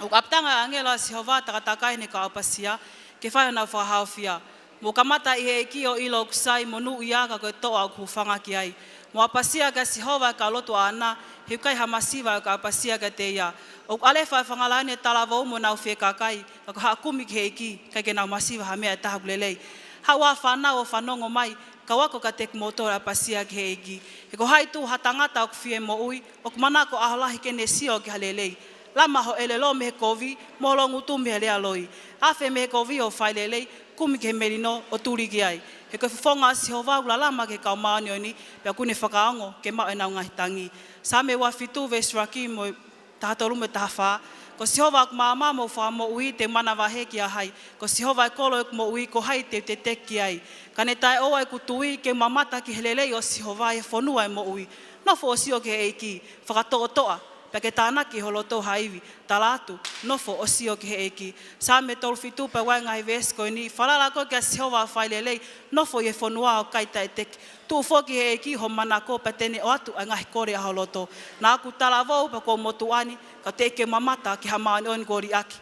ʻoku ʻapitanga e ʻāngelo ʻa Sihova, takatakai heʻene kau ʻapasia, ke fai honau fakahaofia. Mou kamata ʻi he ʻEiki ʻo ʻilo ʻoku sai, monūʻia ka ko e toʻa ʻoku hūfanga ki ai. Mou ʻapasia kia Sihova e kau lotu ʻaʻana, he ʻoku ʻikai ha masiva ʻa e kau ʻapasia kiate ia. ʻOku ʻalefa e fanga laione talavou mo ʻenau fiekakai, ka ko haʻa kumi ki he ʻEiki, ʻikai ke nau masiva ha meʻa ʻe taha ʻoku lelei. Haʻu ā fānau ʻo fanongo mai, kau ako kiate kimoutolu e ʻapasia ki he ʻEiki. He ko hai tuʻu ha tangata ʻoku fie moʻui, ʻoku manako ʻaho lahi ke ne sio ki ha lelei. Lama ho ʻelelo mei he kovi, mo ho loungutu mei he lea loi. Afe mei he kovi ʻo fai lelei, kumi ki he melino ʻo tuli ki ai. He ko e fofonga ʻo Sihova ʻoku lalama ki he kau māʻoniʻoni, pea ʻoku ne fakaongo ke maʻu ʻenau ngaahi tangi. Saame ua fitu veesi ʻuluaki mo e taha tolu mo e taha fā. Ko Sihova ʻoku maama mo fakamoʻui, te u manavahē kia hai? Ko Sihova e kolo ʻeku moʻui, ko hai te u teteki ai? Ka ne taʻeʻoua ʻeku tui ke u mamata ki he lelei ʻo Sihova ʻi he fonua ʻo e moʻui. Nofo ʻo sio ki he ʻEiki, fakatoʻotoʻa, pea ke tānaki ho loto ha ivi, tala atu, nofo ʻo sio ki he ʻEiki. Saame tolu fitu pea ua e ngaahi veesi ko eni, falala koe kia Sihova ʻo fai lelei, nofo ʻi he fonua ʻo kai taʻeteki. Tuʻu foki ki he ʻEiki ho manako pea te ne ʻoatu ʻa e ngaahi kole ʻa ho loto. Naʻa ku talavou pea kuo u motuʻa ni, ka teʻeki ke u mamata ki ha māʻoniʻoni kuo liʻaki.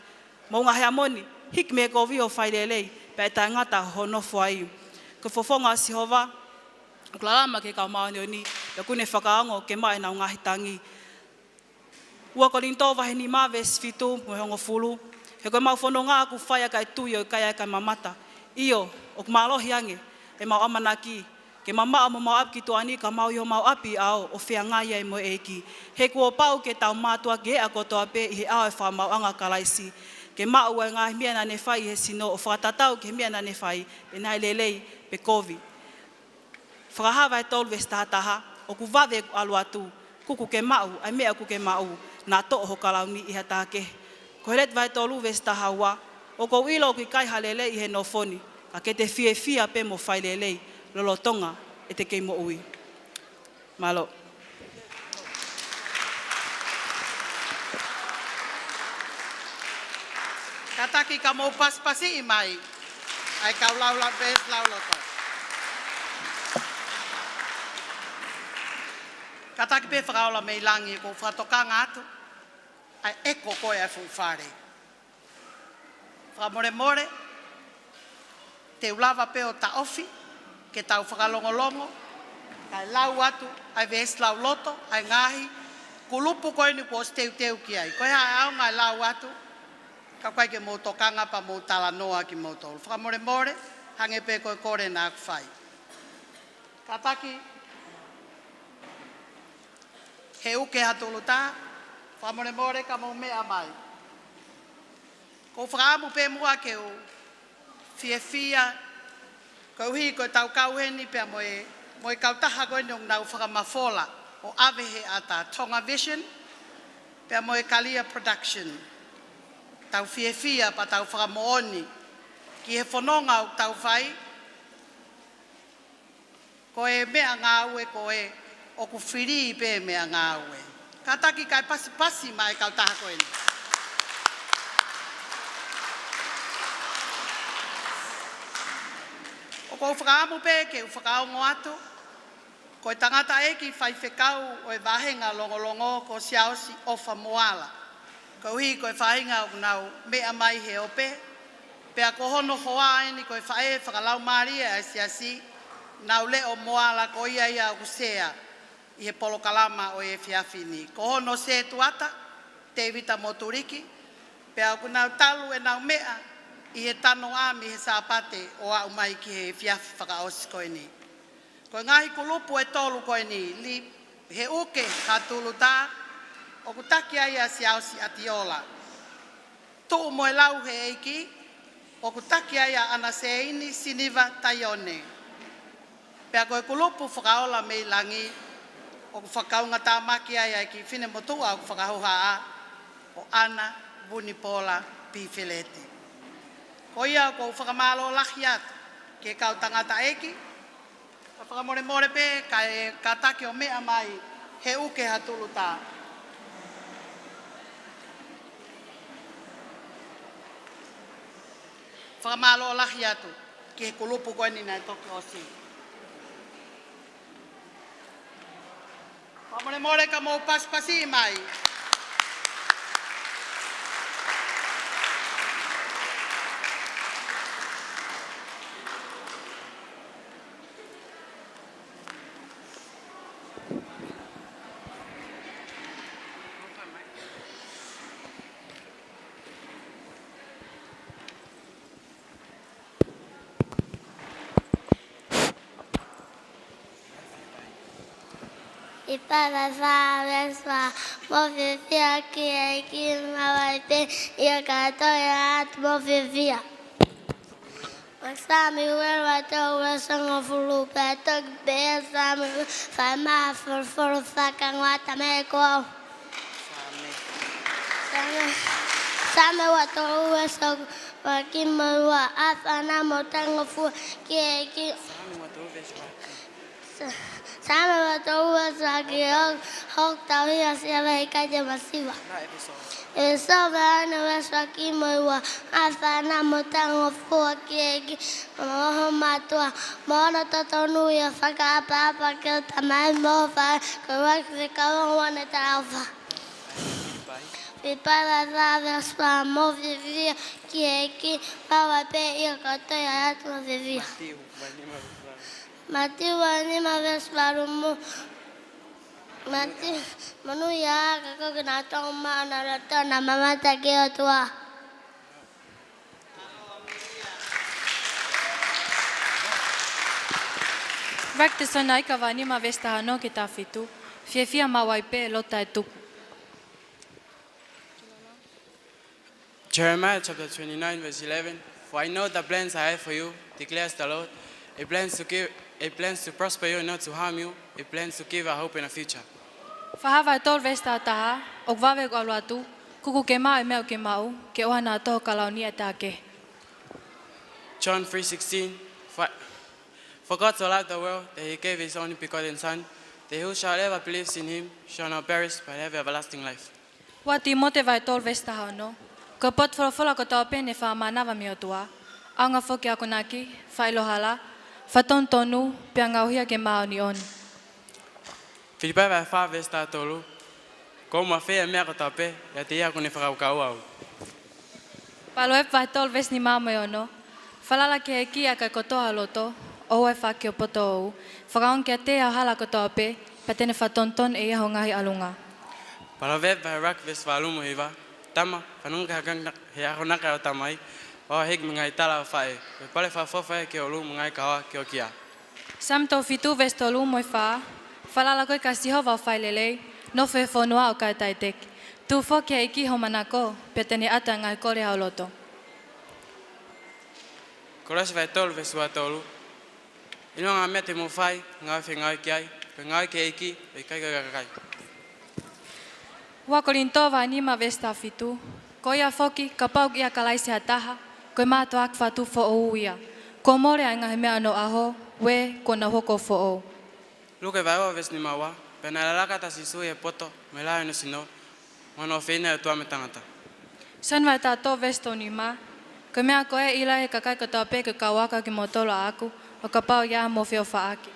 Moʻunga Heamoni, hiki mei he kovi ʻo fai lelei, pea ʻe taʻengata hoʻo nofo ai. Ko e fofonga ʻo Sihova ʻoku lama ki he kau māʻoniʻoni, pea ʻoku ne fakaongo ke maʻu ʻenau ngaahi tangi. Ua Kolinitō vahe nima veesi fitu mo e hongofulu. He ko ʻemau fononga ʻoku fai ʻaki ʻa e tui ʻo ʻikai ʻa e kae mamata. ʻIo, ʻoku mālohi ange ʻemau ʻamanaki ke mamaʻo mo mau ʻapi ki tuʻa ni, ka mau ʻi homau ʻapi ʻo feangai ai mo e ʻEiki. He kuo pau ke tau mātuʻaki ʻa kotoa pē ʻi he ʻao ʻo e fakamaauʻanga ʻo Kalaisi, ke maʻu ʻa e ngaahi meʻa naʻa ne fai ʻi he sino ʻo fakatatau ki he meʻa naʻa ne fai, pe naʻe lelei pe kovi. Fakahā vahe tolu veesi taha taha, ʻoku vave ʻeku ʻalu atu, kuku ke maʻu ʻa e meʻa ʻoku ke maʻu, naʻa toʻo ho kalauni ʻi ha taha kehe. Koheleti vahe tolu veesi taha ua, ʻoku ou ʻilo ʻoku ʻikai ha lelei ʻi he nofo ni, ka ke te fiefia pē mo fai lelei, lolotonga ʻete kei moʻui. Mālō. Kātaki ka mou pasipasiʻi mai ʻa e kau laulau veesi lauloto. Kātaki pē Fakaola mei langi, ʻoku ou fakatokanga atu ʻa e ʻeko ko ē ʻa e fuʻu fale. Fakamolemole, te u lava pē ʻo taʻofi ke tau fakalongolongo, kae lau atu ʻa e veesi lauloto ʻa e ngaahi kulupu ko eni kuo ʻosi teuteu ki ai. Ko e hā e ʻaonga e lau atu, ka ʻoku ʻikai ke mou tokanga pea mou talanoa kimoutolu. Fakamolemole, hangē pē ko e kole naʻa ku fai. Kātaki, Heuke Hatuluta, fakamolemole ka mou meʻa mai. ʻOku ou fakaʻamu pē muʻa ke u fiefia, koeʻuhi ko ʻetau kau heni pea mo e, mo e kautaha ko eni ʻoku nau fakamafola ʻo ʻave he ʻata, Tonga Vision, pea mo e Kalia Production. Tau fiefia pea tau fakamoʻoni ki he fononga ʻoku tau fai, ko e meʻangāue ko ē ʻoku fili pē meʻangāue. Kātaki kae pasipasi mai e kautaha ko eni. ʻOku ou fakaʻamu pē ke u fakaongo atu, ko e tangataʻeiki faifekau ʻo e vāhenga longolongo ko Siaosi ʻOfa Moala. Koeʻuhi ko e faʻahinga ʻoku nau meʻa mai he ope, pea ko hono hoa eni ko e faʻē fakalaumālie ʻa e siasi, Nauleʻo Moala, ko ia ia ʻoku sea ʻi he polokalama ʻo e efiafi ni. Ko hono sētuata, Tēvita Motuliki, pea ʻoku nau talu ʻenau meʻa ʻi he tanoʻa mei he Sāpate ʻo aʻu mai ki he efiafi fakaʻosi ko eni. Ko e ngaahi kulupu ʻe tolu ko eni, Li-, Heuke Hatuluta, ʻoku taki ai ʻa Siaosi ʻAtiola. Tuʻu mo e Lau he ʻEiki, ʻoku taki ai ʻa ʻAna Seini Siniva Taione. Pea ko e kulupu Fakaola mei langi, ʻoku fakaungatāmaki ai ʻa e kiʻi finemotuʻa ʻoku fakahohaʻa, ko ʻAna Vunipola Pifeleti. Ko ia ʻoku ou fakamālō lahi atu ki he kau tangataʻeiki, ka fakamolemole pē kae kātaki ʻo meʻa mai Heuke Hatuluta. Fakamālō lahi atu ki he kulupu ko eni naʻe toki ʻosi. Fakamolemole ka mou pasipasi mai. ʻI Pāpā fā veesi fā, mou fiefia ki he ʻEiki, maʻu ai pē ʻa e kātoa atu, mou fiefia. Ko Samuelu ua tolu veesi hongofulu, pea toki pehē ʻe Samuelu, fai mai ha folofola fakaongo atu mei he ʻEiki. Saame ua tolu veesi ʻuluaki mo e ua. ʻAfana mo tango fua ki he ʻEiki. Sa-, Saame ua tolu veesi ʻuluaki. ʻOku, ʻoku tau hia siʻa vehe ʻikai te masiva. ʻEfesō vahe ono veesi ʻuluaki mo e ua. ʻAfana mo tango fua ki he ʻEiki mo hoʻo mātuʻa, mo hono totonu ia ʻo fakaʻapaʻapa ki hoʻo tamai mo hoʻo faʻē, ko e ʻuluaki fekau ʻo e ʻOtua ne talaʻofa. Filipai vahe fā veesi fā. Mou fiefia ki he ʻEiki, maʻu ai pē ʻa e koloa ʻo e ʻOtua mo fiefia. Mātiu vahe nima veesi valu. Mātiu vahe nima veesi valu. Mo-, Mātiu, monūʻia ʻa e kau ʻoku nau tō maʻu honau loto ʻo nau mamata ki he ʻOtua. ʻUluaki Tesalonaika vahe nima veesi taha ono ki he taha fitu. Fiefia maʻu ai pē loto taʻetuku. Jeremiah chapter twenty-nine, verse eleven. "For I know the plans I have for you, declares the Lord. A plans to give, a plans to prosper you, not to harm you, a plans to give a hope and a future." Fakahā vahe tolu veesi taha taha. ʻOku vave ʻeku ʻalu atu, kuku ke maʻu e meʻa ʻoku ke maʻu, ke ʻoua naʻa tō ho kalauni ʻi ha taha kehe. John three sixteen. For, for God so loved the world that he gave his only begotten Son, that whosoever believes in him shall not perish but have everlasting life. Ua Tīmote vahe tolu veesi taha ono. Ko e potu folofola kotoa pē ne fakamānava mei he ʻOtua, ʻaonga foki ʻo akonaki, fakaʻilo hala, fakatonutonu, pea ngaohi ke māʻoniʻoni. Filipai vahe fā veesi taha tolu. Kuo u mafeia e meʻa kotoa pē ʻiate ia kuo ne fakakaukau au. Palōvepi vahe tolu veesi nima mo e ono. Falala ki he ʻEiki ʻaki kotoa ho loto, ʻoua ʻe fakakiopotoʻou. Fakaongo kiate ia ho hala kotoa pē, pea te ne fakatonutonu ʻe ia ho ngaahi ʻalunga. Palōvepi vahe ʻuluaki veesi valu mo e hiva. Tama, fanongo ki he akonaki ʻa ho tamai, ʻo hiki mo e ngaahi tala ʻa ho faʻē. Ko e pale fakaʻofoʻofa ia ki ho ʻulu mo e ngaahi kahoa ki ho kia. Saame tolu fitu veesi tolu mo e fā. Falala koe kia Sihova ʻo fai lelei, nofo he fonua ʻo ʻikai taiteki. Tuku foki ki he ʻEiki ho manako, pea te ne ʻatu ʻa e ngaahi kole ʻa ho loto. Kolose vahe tolu veesi ua tolu. ʻIlonga e meʻa te mou fai, ngāue fengāueʻaki ai, pea ngāue ki he ʻEiki, ʻo ʻikai ki he kakai. Ua Kolinitō vahe nima veesi taha fitu. Ko ia foki, kapau ʻoku ʻia Kalaisi ha taha, ko e mātuʻaki fakatupu foʻou ia. Kuo mole ʻa e ngaahi meʻa ʻo onoʻaho, ue, kuo nau hoko foʻou. Luke vahe ua veesi nima ua. Pea naʻe lalaka atu ʻa Sīsū ʻi he poto, mo e lao ʻi hono sino, mo hono ʻofeina ʻa e ʻOtua mo e tangata. Sione vahe taha tolu veesi tolu nima. Ko e meʻa ko ē ʻe ʻilo ʻe he kakai kotoa pē ko e kau ako kimoutolu ʻaʻaku, ʻo kapau ʻe ʻi ai haʻamou feʻofaʻaki.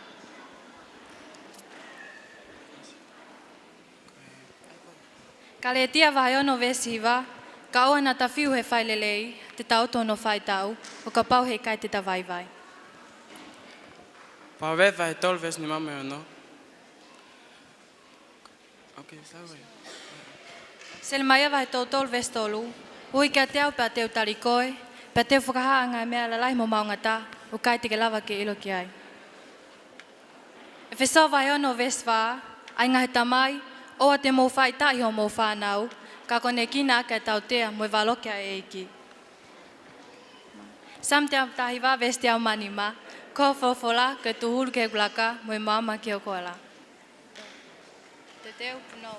Kalētia vahe ono veesi hiva. Ka ʻoua naʻa ta fiu he fai lelei, te ta utu hono faʻahitaʻu, ʻo kapau he ʻikai te ta vaivai. Palōvepi vahe tolu veesi nima mo e ono. Okay, sorry. Selemaia vahe tolu tolu veesi tolu. Ui kiate au pea te u tali koe, pea te u fakahā ʻa e ngaahi meʻa lalahi mo maʻungataʻa, ʻoku ʻikai te ke lava ke ʻilo ki ai. ʻEfesō vahe ono veesi fā. ʻA e ngaahi tamai, ʻoua te mou faʻahitaʻi hoʻomou fānau, ka konekina ʻaki ʻa e tautea mo e valoki ʻa e ʻEiki. Saame teau taha hiva veesi teau mā nima. Ko hoʻo folofola ko e tūhulu ki heʻeku laka, mo e maama ki hoku hala. Te teu punou.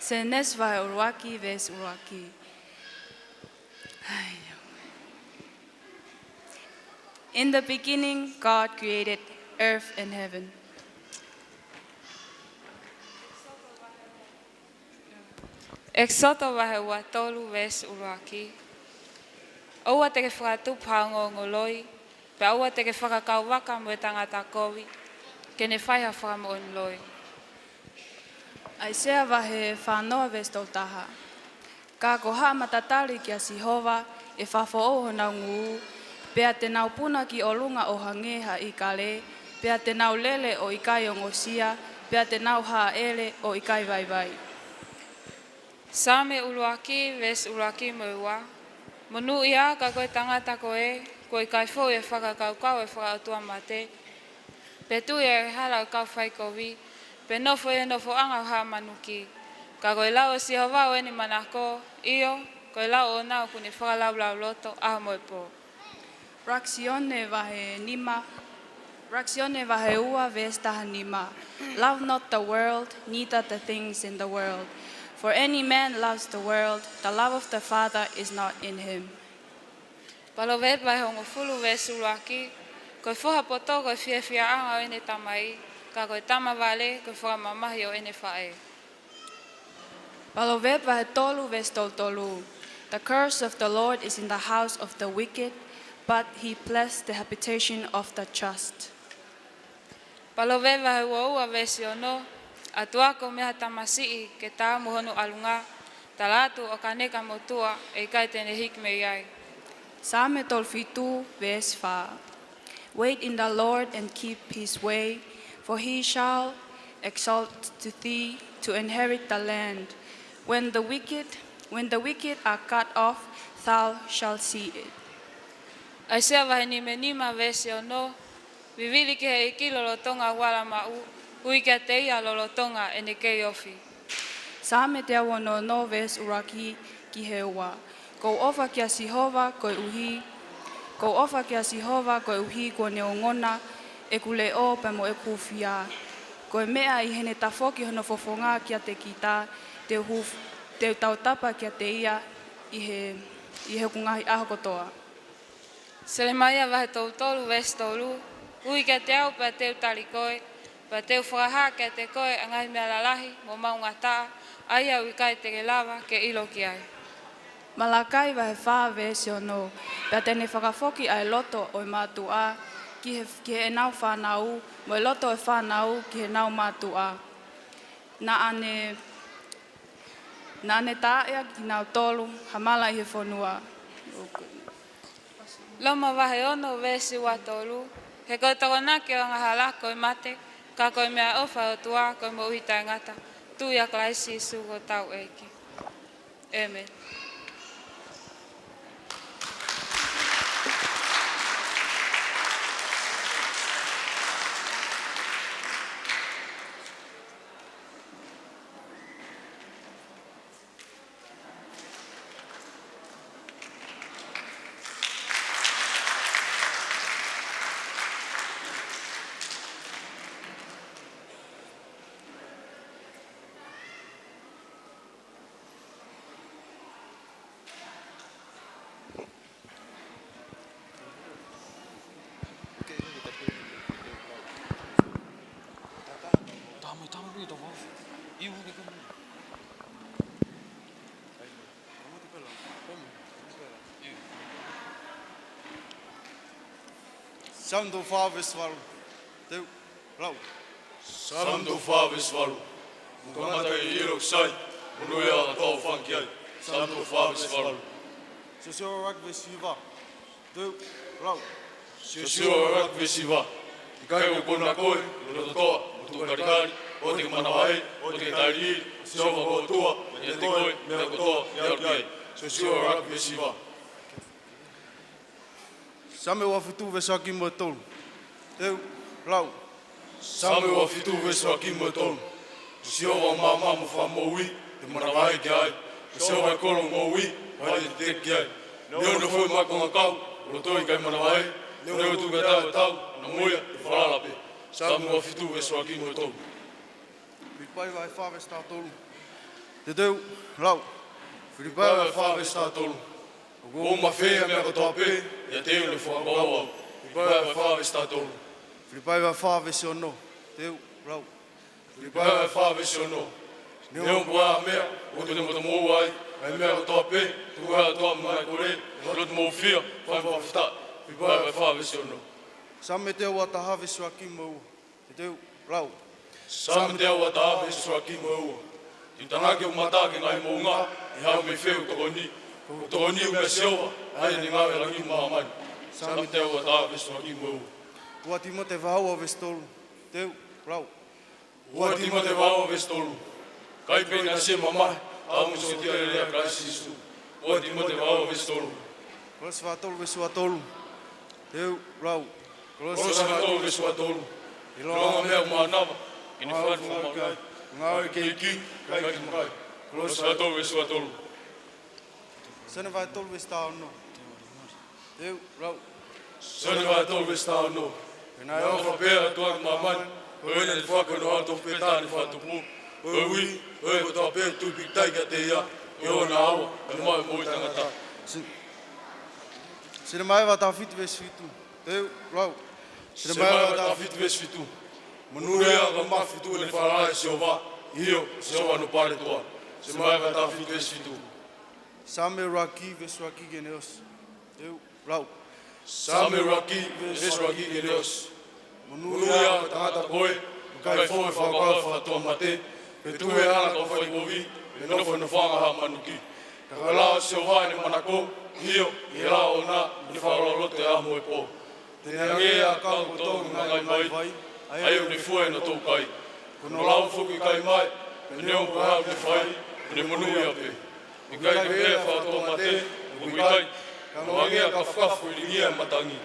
Sēnesi vahe ʻuluaki veesi ʻuluaki. In the beginning, God created earth and heaven. ʻEkisoto vahe ua tolu veesi ʻuluaki. ʻOua te ke fakatupu ha ongoongo loi, pea ʻoua te ke fakakau vaka mo e tangata kovi, ke ne fai ha fakamoʻoni loi. ʻAisea vahe fā noa veesi tolu taha. Ka ko e haʻa matatali kia Sihova ʻe fakafoʻou honau ngū, pea te nau puna ki ʻolunga ʻo hangē ha ʻīkale, pea te nau lele ʻo ʻikai ongosia, pea te nau hāʻele ʻo ʻikai vaivai. Saame ʻuluaki veesi ʻuluaki mo e ua. Monūʻia ka ko e tangata ko ē, kuo ʻikai foʻi e fakakaukau ʻo e fakaʻotuamate, pe tui ʻi he hala ʻo e kau faikovi, pe nofo ʻi he nofoʻanga ʻo haʻa manuki. Ka ko e lau ʻo Sihova ʻoku ʻene manako, ʻio, ko e lau ʻoʻona ʻoku ne fakalaulauloto ʻaho mo e pō. ʻUluaki Sione vahe nima, ʻUluaki Sione vahe ua veesi taha nima. Love not the world, neither the things in the world. For any man loves the world, the love of the Father is not in him. Palōvepi vahe hongofulu veesi ʻuluaki, ko e foha poto ko e fiefiaʻanga ʻo ʻene tamai, ka ko e tama vale ko e fakamamahi ʻo ʻene faʻē. Palōvepi vahe tolu veesi tolu tolu. The curse of the Lord is in the house of the wicked, but he bless the habitation of the just. Palōvepi vahe ua ua veesi ono, ʻa tuʻa ko e meʻa ha tamasiʻi ke tā mo hono ʻalunga, tala atu ʻo ka ne ka motuʻa, ʻe ʻikai te ne hiki mei ai. Saame tolu fitu veesi fā. Wait in the Lord and keep his way, for he shall exalt to thee to inherit the land. When the wicked, when the wicked are cut off, thou shalt see it. ʻAisea vahe nima nima veesi ono, vivili ki he ʻEiki lolotonga ʻoku ala maʻu, ui kiate ia lolotonga ʻene kei ofi. Saame teau ono ono veesi ʻuluaki ki he ua. Ko u ʻofa kia Sihova koeʻuhi, ko u ʻofa kia Sihova koeʻuhi kuo ne ongona ʻeku leʻo pea mo ʻeku hūfia. Ko e meʻa ʻi heʻene tafoki hono fofonga kiate kita, te u hūf-, te u tautapa kiate ia ʻi he, ʻi heʻeku ngaahi ʻaho kotoa. Selemaia vahe tolu tolu veesi tolu. Ui kiate au pea te u tali koe, pea te u fakahā kiate koe ʻa e ngaahi meʻa lalahi mo maungataʻa, ʻa ia ʻoku ʻikai te ke lava ke ʻilo ki ai. Malakai vahe fā veesi ono. Pea te ne fakafoki ʻa e loto ʻo e mātuʻa ki he, ki heʻenau fānau, mo e loto ʻo e fānau ki heʻenau mātuʻa. Naʻa ne, naʻa ne taaʻi ʻa kinautolu ha mala ʻi he fonua. Loma vahe ono veesi ua tolu. He ko e tokonaki ʻo e angahala ko e mate, ka ko e meʻaʻofa ʻa e ʻOtua ko e moʻui taʻengata, tuʻu ʻia Kalaisi Sīsū ko hotau ʻEiki. ʻĒmeni. Saame tolu fā veesi valu. Te u lau. Saame tolu fā veesi valu. Mou kamata ʻi he ʻilo ʻoku sai, monūʻia ʻa e kau ʻofa ki ai. Saame tolu fā veesi valu. Siosiua ʻuluaki veesi hiva. Te u lau. Siosiua ʻuluaki veesi hiva. ʻIkai ʻoku ou kona koe, ʻo loto toʻa, mo tuʻu kalikali, ʻoua te ke manavahē, ʻoua te ke tailiili, Sihova ko ho ʻOtua, ʻe ʻiate koe, meʻa kotoa, ʻe ʻalu ki ai. Siosiua ʻuluaki veesi hiva. Saame ua fitu veesi ʻuluaki mo e tolu. Te u lau. Saame ua fitu veesi ʻuluaki mo e tolu. Ko Sihova ʻoku maama mo fakamoʻui, ʻoua te ke manavahē ki ai. Ko Sihova ʻa e kolo ʻo e moʻui, ʻoua te ke teitei ki ai. Neongo ʻene foʻi maʻu konga kau, ʻo loto ʻikai manavahē, neongo ʻene tuʻu ki he tau ʻo e tau, naʻa mo ia ʻe falala pē. Saame ua fitu veesi ʻuluaki mo e tolu. Filipai vahe fā veesi taha tolu. Te u lau. Filipai vahe fā veesi taha tolu. ʻOku ou mafeia ʻa e meʻa kotoa pē ʻiate ia ʻoku ne fakapapauʻi au. Filipai vahe fā veesi taha tolu. Filipai vahe fā veesi ono. Te u lau. Filipai vahe fā veesi ono. Neongo ʻa e meʻa ʻoku te motumotu ai, ʻa e meʻa kotoa pē, tuku ʻa e ʻOtua mo e ngaahi kole, ʻi he loto moʻui fai mo fakafetaʻi. Filipai vahe fā veesi ono. Saame teau ua taha veesi ʻuluaki mo e ua. Te u lau. Saame teau ua taha veesi ʻuluaki mo e ua. Te u tangaki hoku mata ki he ngaahi moʻunga, ʻe haʻu mei fē hoku tokoni? Ko hoku tokoni ʻoku ʻia Sihova, ʻa ia naʻe ngāue ʻi he langi mo māmani. Saame teau ua taha veesi ʻuluaki mo e ua. Ua Tīmote vahe ua veesi tolu. Te u lau. Ua Tīmote vahe ua veesi tolu. Kai pē naʻa ʻosi mamahi, ʻa hoku sōtia lelei ʻia Kalaisi Sīsū. Ua Tīmote vahe ua veesi tolu. Kolose vahe tolu veesi ua tolu. Teu, lau. Kolose vahe tolu veesi ua tolu. ʻIlonga meʻa ʻoku mānava ke ne fai ʻene fakamālō ʻi he ʻEiki, ʻikai ke makai. Kolose vahe tolu veesi ua tolu. Sione vahe tolu veesi taha ono. Teu, lau. Sione vahe tolu veesi taha ono. He naʻe ʻofa pehē ʻa e ʻOtua ki māmani, ko ia naʻa ne foaki hono ʻAlo tofu pē taha ʻo ne fakatupu, koeʻuhi ko e kotoa pē ʻoku tui pīkitai kiate ia ʻe ʻoua naʻa ʻauha, ka ne maʻu e moʻui taʻengata. Si-, Selemaia vahe taha fitu veesi fitu. Teu, lau. Selemaia vahe taha fitu veesi fitu. Monūʻia ʻa e kau mafitu ʻi heʻene falala ʻia Sihova, ʻio, Sihova hono paletuʻa. Selemaia vahe taha fitu veesi fitu. Saame ʻuluaki veesi ʻuluaki ki heʻene ʻosi. Teu, lau. Saame ʻuluaki veesi ʻuluaki ki heʻene ʻosi. Monūʻia ʻa e tangata ko ē ʻoku ʻikai fou he fakakaukau ʻa e fakatoʻa mate, pe tuʻu he hala ʻo e kau faikovi, pe nofo he nofoʻanga ʻo ha manuki. Ka ko e lao ʻo Sihova ʻene manako, ʻio, ʻi he lao ʻoʻona ʻoku ne fakalaulauloto he ʻaho mo e pō. Te ne hangē ʻa e ʻakau kotoa ʻoku ne ngaohi vai, ʻa ia ʻoku ne fua ʻi hono toukai. Ko hono lau foki ʻoku ʻikai mae, pea neongo ko e hā ʻoku ne fai, ʻoku ne monūʻia pē. ʻOku ʻikai pehē ʻa e fakatoʻa mate, ʻoku ʻikai, ka ʻoku hangē ha kafukafu ʻi he lilingi ʻa e matangi.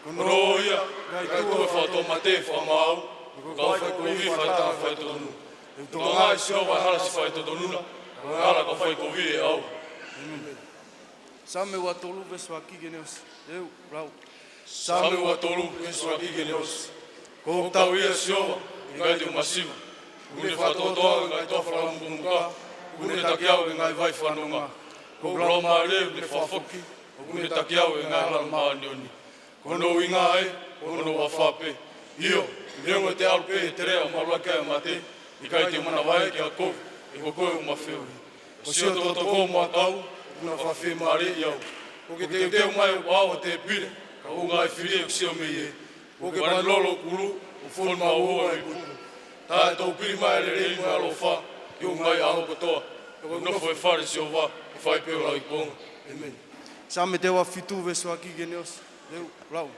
Ko hono ʻoʻo ia, ʻikai tuʻu ʻa e fakatoʻa mate he fakamaau, ko e kau faikovi he faitotonu. He ʻoku tokangaʻi ʻe Sihova ʻa e hala siʻi faitotonu na, ko e hala ʻo e kau faikovi ʻe ʻauha. Saame ua tolu veesi ʻuluaki ki heʻene ʻosi. Teu, lau. Saame ua tolu veesi ʻuluaki ki heʻene ʻosi. Kuo u tauhi ʻa Sihova, ʻikai te u masiva. Kuo ne fakatoatoa ʻa e ngaahi toafa laumukamuka, kuo ne taki au ʻi he ngaahi vai fanonga. Ko hoku laumālie ʻoku ne fakafoki, kuo ne taki au ʻi he ngaahi hala māʻoniʻoni. Ko hono ʻuhinga ē, ko hono huafa pē. ʻIo, neongo te u ʻalu pē he teleʻa ʻoku malu ʻaki ai ʻa e mate, ʻikai te u manavahē ki ha kovi, he ko koe ʻoku ma feohi. Ko siʻoto toko mo ʻakau, ʻoku na fakafiemālieʻi au. ʻOku ke teuteu mai hoku ʻao ʻo tēpile, ka ko hoku ngaahi fili ʻoku sio mei ai. ʻOku ke pani lolo hoku kulu, ʻo fonu maʻu ʻi he putu. Tā ʻe toupili mai ʻa e lelei mo e ʻaloʻofa, ki hoku ngaahi ʻaho kotoa. He ʻoku ou nofo he fale ʻo Sihova, ʻe fai pē hoku lauikuonga. ʻĒmeni. Saame teau ua fitu veesi ʻuluaki ki heʻene ʻosi. Teu, lau.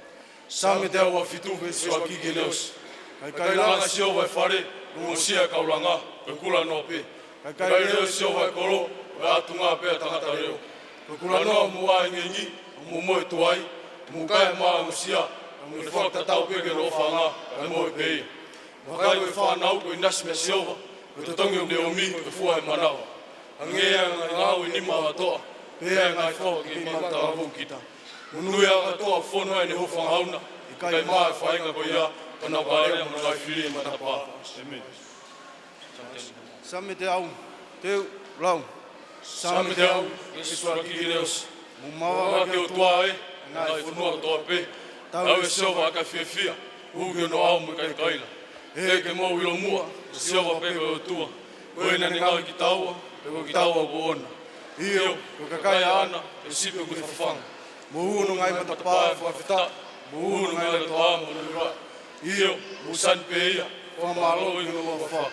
Saame teau ua fitu veesi ʻuluaki ki heʻene ʻosi. Ka ʻikai langa ʻe Sihova e fale, kuo ongosia ʻa e kau langa, ko e kula noa pē. Ka ʻikai leʻo ʻe Sihova e kolo, ko e ʻatunga pē ʻa e tangata leʻo. Ko e kula noa ʻoku mou ʻāinga, ʻoku mou mohe tuai, ʻoku mou kai ʻa e mā ʻo e ongosia, ka mou ne foaki tatau pē ki hono ʻofaʻanga, kae mohe pē ia. Vakai, ko e fānau kuo ʻinasi meia Sihova, ko e totongi ʻoku ne ʻomi, ko e fua ʻo e manava. Hangē ʻa e ngaahi ngahau ʻi he nima ʻo e ʻatoʻa, pehē ʻa e ngaahi foha ki he maʻu talavou kita. Monūʻia ʻa e ʻOtua ʻoku fonu ai ʻene hūfanga ʻi he hauna, ʻikai mā ʻa e faʻahinga ko ia, ka naʻa ku alea mo hono ngaahi fili ʻi he matapā. ʻĒmeni. Saame teau, teu, lau. Saame teau, veesi ʻuluaki ki heʻene ʻosi. Mou mavahe ki he ʻOtua ē, ngaahi fonua kotoa pē. Tauhi ʻe Sihova ʻa e kakai fiefia, hū ki hono ʻao mo e kakai kaila. He ke mou ʻilo muʻa, ko Sihova pē ko e ʻOtua. Ko ia naʻa ne ngaohi kitaua, pea ko kitaua ʻoku ʻoʻona. ʻIo, ko e kakai ʻaʻana, ko e sipi ʻoku ne fafanga. Mou hū hono ngaahi matapā ʻo fakafetaʻi, mou hū hono ngaahi lotolotonga ʻo ʻuluʻi. ʻIo, mou sani pē ia, fakamālō ʻi hono huafa.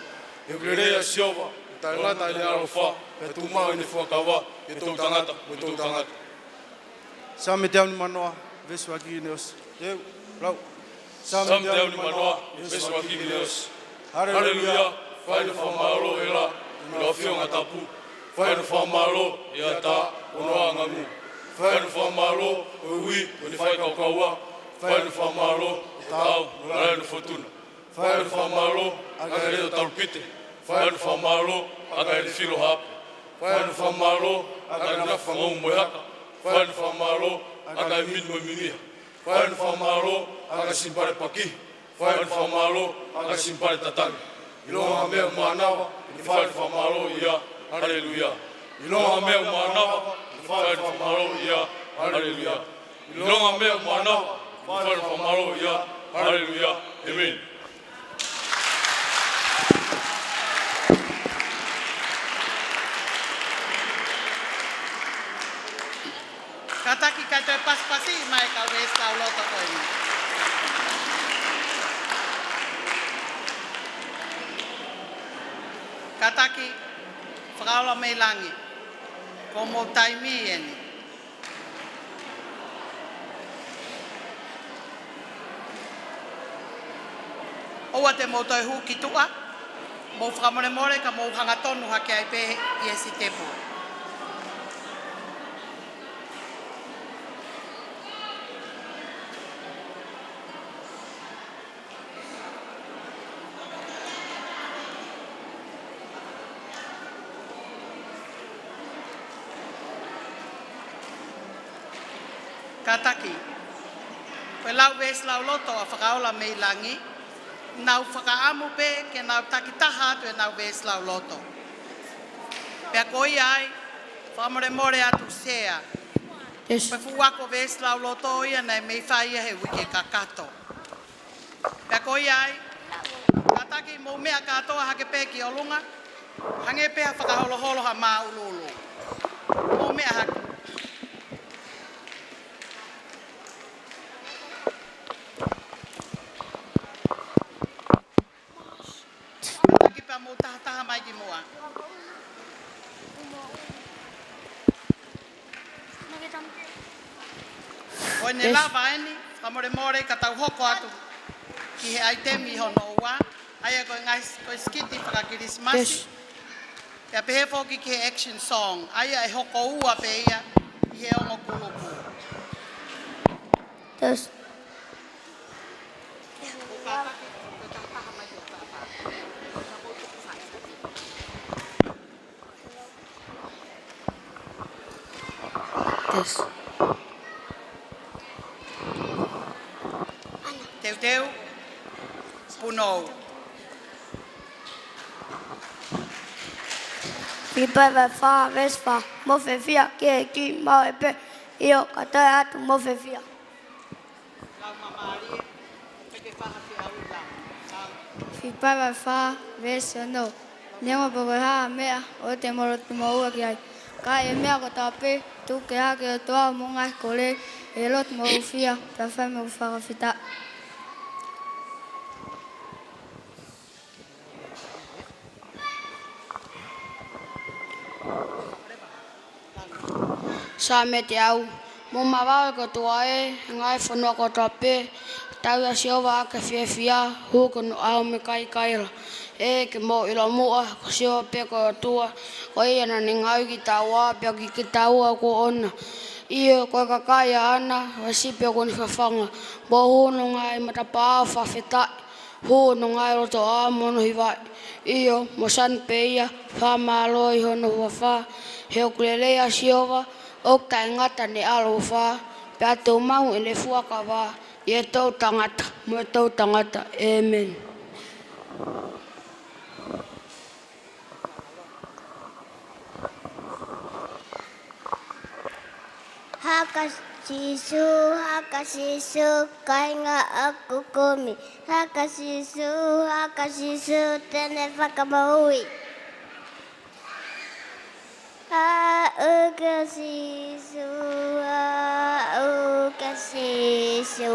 He ʻoku lelei ʻa Sihova, ʻoku taʻengata ʻene ʻaloʻofa, pea tuʻumaʻu ʻene fuakava, ki he toʻutangata mo e toʻutangata. Saame teau nimanoa, veesi ʻuluaki ki heʻene ʻosi. Teu, lau. Saame teau nimanoa, veesi ʻuluaki ki heʻene ʻosi. Haleluia, fai hono fakamālō ʻe he lā, ʻi hono ʻafioʻanga tapu. Fai hono fakamālō ʻi he ʻatā, ʻi hono angangu. Fai hono fakamālō koeʻuhi ko ʻene faikaukaua. Fai hono fakamālō ʻi he taau, ʻi he lahi ʻo hono fōtunga. Fai hono fakamālō ʻaki ʻa e leʻo talupite. Fai hono fakamālō ʻaki ʻa e filo haʻape. Fai hono fakamālō ʻaki ʻa e nafa fangoue mo e haka. Fai hono fakamālō ʻaki ʻa e mini mo e mimiha. Fai hono fakamālō ʻaki ʻa e sinipale pakihi. Fai hono fakamālō ʻaki ʻa e sinipale tatangi. ʻIlonga ha meʻa ʻoku mānava, ke fai hono fakamālō ʻi ai. Haleluia. ʻIlonga ha meʻa ʻoku mānava, ke fai hono fakamālō ʻi ai. Haleluia. ʻIlonga ha meʻa ʻoku mānava, ke fai hono fakamālō ʻi ai. Haleluia. ʻĒmeni. Kātaki kae toe pasipasi mai e kau veesi lauloto ko eni. Kātaki, fakaola mei langi. Ko homou taimi eni. ʻOua te mou toe hū ki tuʻa, mou fakamolemole ka mou hangatonu hake ai pē ʻi he sitepu. Kātaki, ko e lau veesi lauloto ʻa Fakaola mei Langi, nau fakaʻamu pē ke nau takitaha atu ʻenau veesi lauloto. Pea ko ia ai, fakamolemole atu Sea. Yes. Ko e fuʻu ako veesi lauloto ia naʻe mei fai ia he uike kakato. Pea ko ia ai, kātaki mou meʻa kātoa hake pē ki ʻolunga, hangē pē ha fakaholoholo ha māʻuluʻulu. Mou meʻa hake. Kātaki pea mou tahataha mai ki muʻa. ʻOku ne lava eni, fakamolemole ka tau hoko atu ki he ʻaitemi hono ua, ʻa ia ko e ngaahi, ko e sikiti fakakilisimasi. Yes. Pea pehē foki ki he action song, ʻa ia ʻe hoko ua pē ia ʻi he ongo kulupu. Yes. Yes. Teuteu. Punou. Filipai vahe fā, veesi fā. Mou fiefia ki he ʻEiki maʻu ai pē, ʻio, ka toe atu mou fiefia. Filipai vahe fā, veesi ono. Neongo pe ko e hā ha meʻa ʻoku te mo loto moʻua ki ai, ka ʻi he meʻa kotoa pē, tuku ke hā ki he ʻOtua hoʻomou ngaahi kole ʻi he loto moʻui hūfia, pea fai mo e fakafetaʻi. Saame teau. Mou mavahe ki he ʻOtua ē, ngaahi fonua kotoa pē, tauhi ʻa Sihova ʻaki e fiefia, hū ki hono ʻao mo e kaikaila. ʻE, ke mou ʻilo muʻa ko Sihova pē ko e ʻOtua, ko ia naʻa ne ngaohi kitaua, pea ko kitaua ʻoku ʻona. ʻIo, ko e kakai ʻaʻana, ko e sipi ʻoku ne fafanga. Mou hū hono ngaahi matapā ʻo fakafetaʻi, hū hono ngaahi lotoʻā mo hono hivaʻi. ʻIo, mo sani pē ia, fakamālō ʻi hono huafa. He ʻoku lelei ʻa Sihova, ʻoku taʻengata ʻene ʻaloʻofa, pea tuʻumaʻu ʻene fuakava ʻi he toʻutangata mo e toʻutangata. ʻĒmeni. Haka Sīsū, haka Sīsū, kāinga ʻoku kumi. Haka Sīsū, haka Sīsū, te ne fakamoʻui. Haʻu kia Sīsū, haʻu kia Sīsū,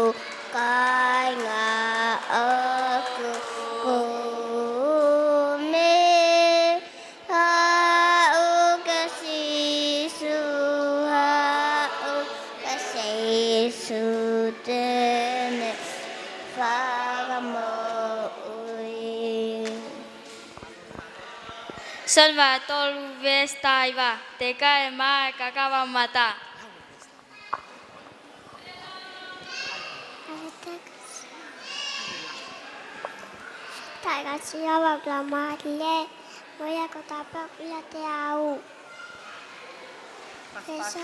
kāinga ʻoku kumi. Haʻu kia Sīsū, haʻu kia Sīsū, te ne fakamoʻui. Soli vahe tolu veesi taha hiva, Te kai e mā e kakava mata. Taika Sihova ʻoku laumālie, mo ia kotoa pē ʻoku ʻiate au. Veesi,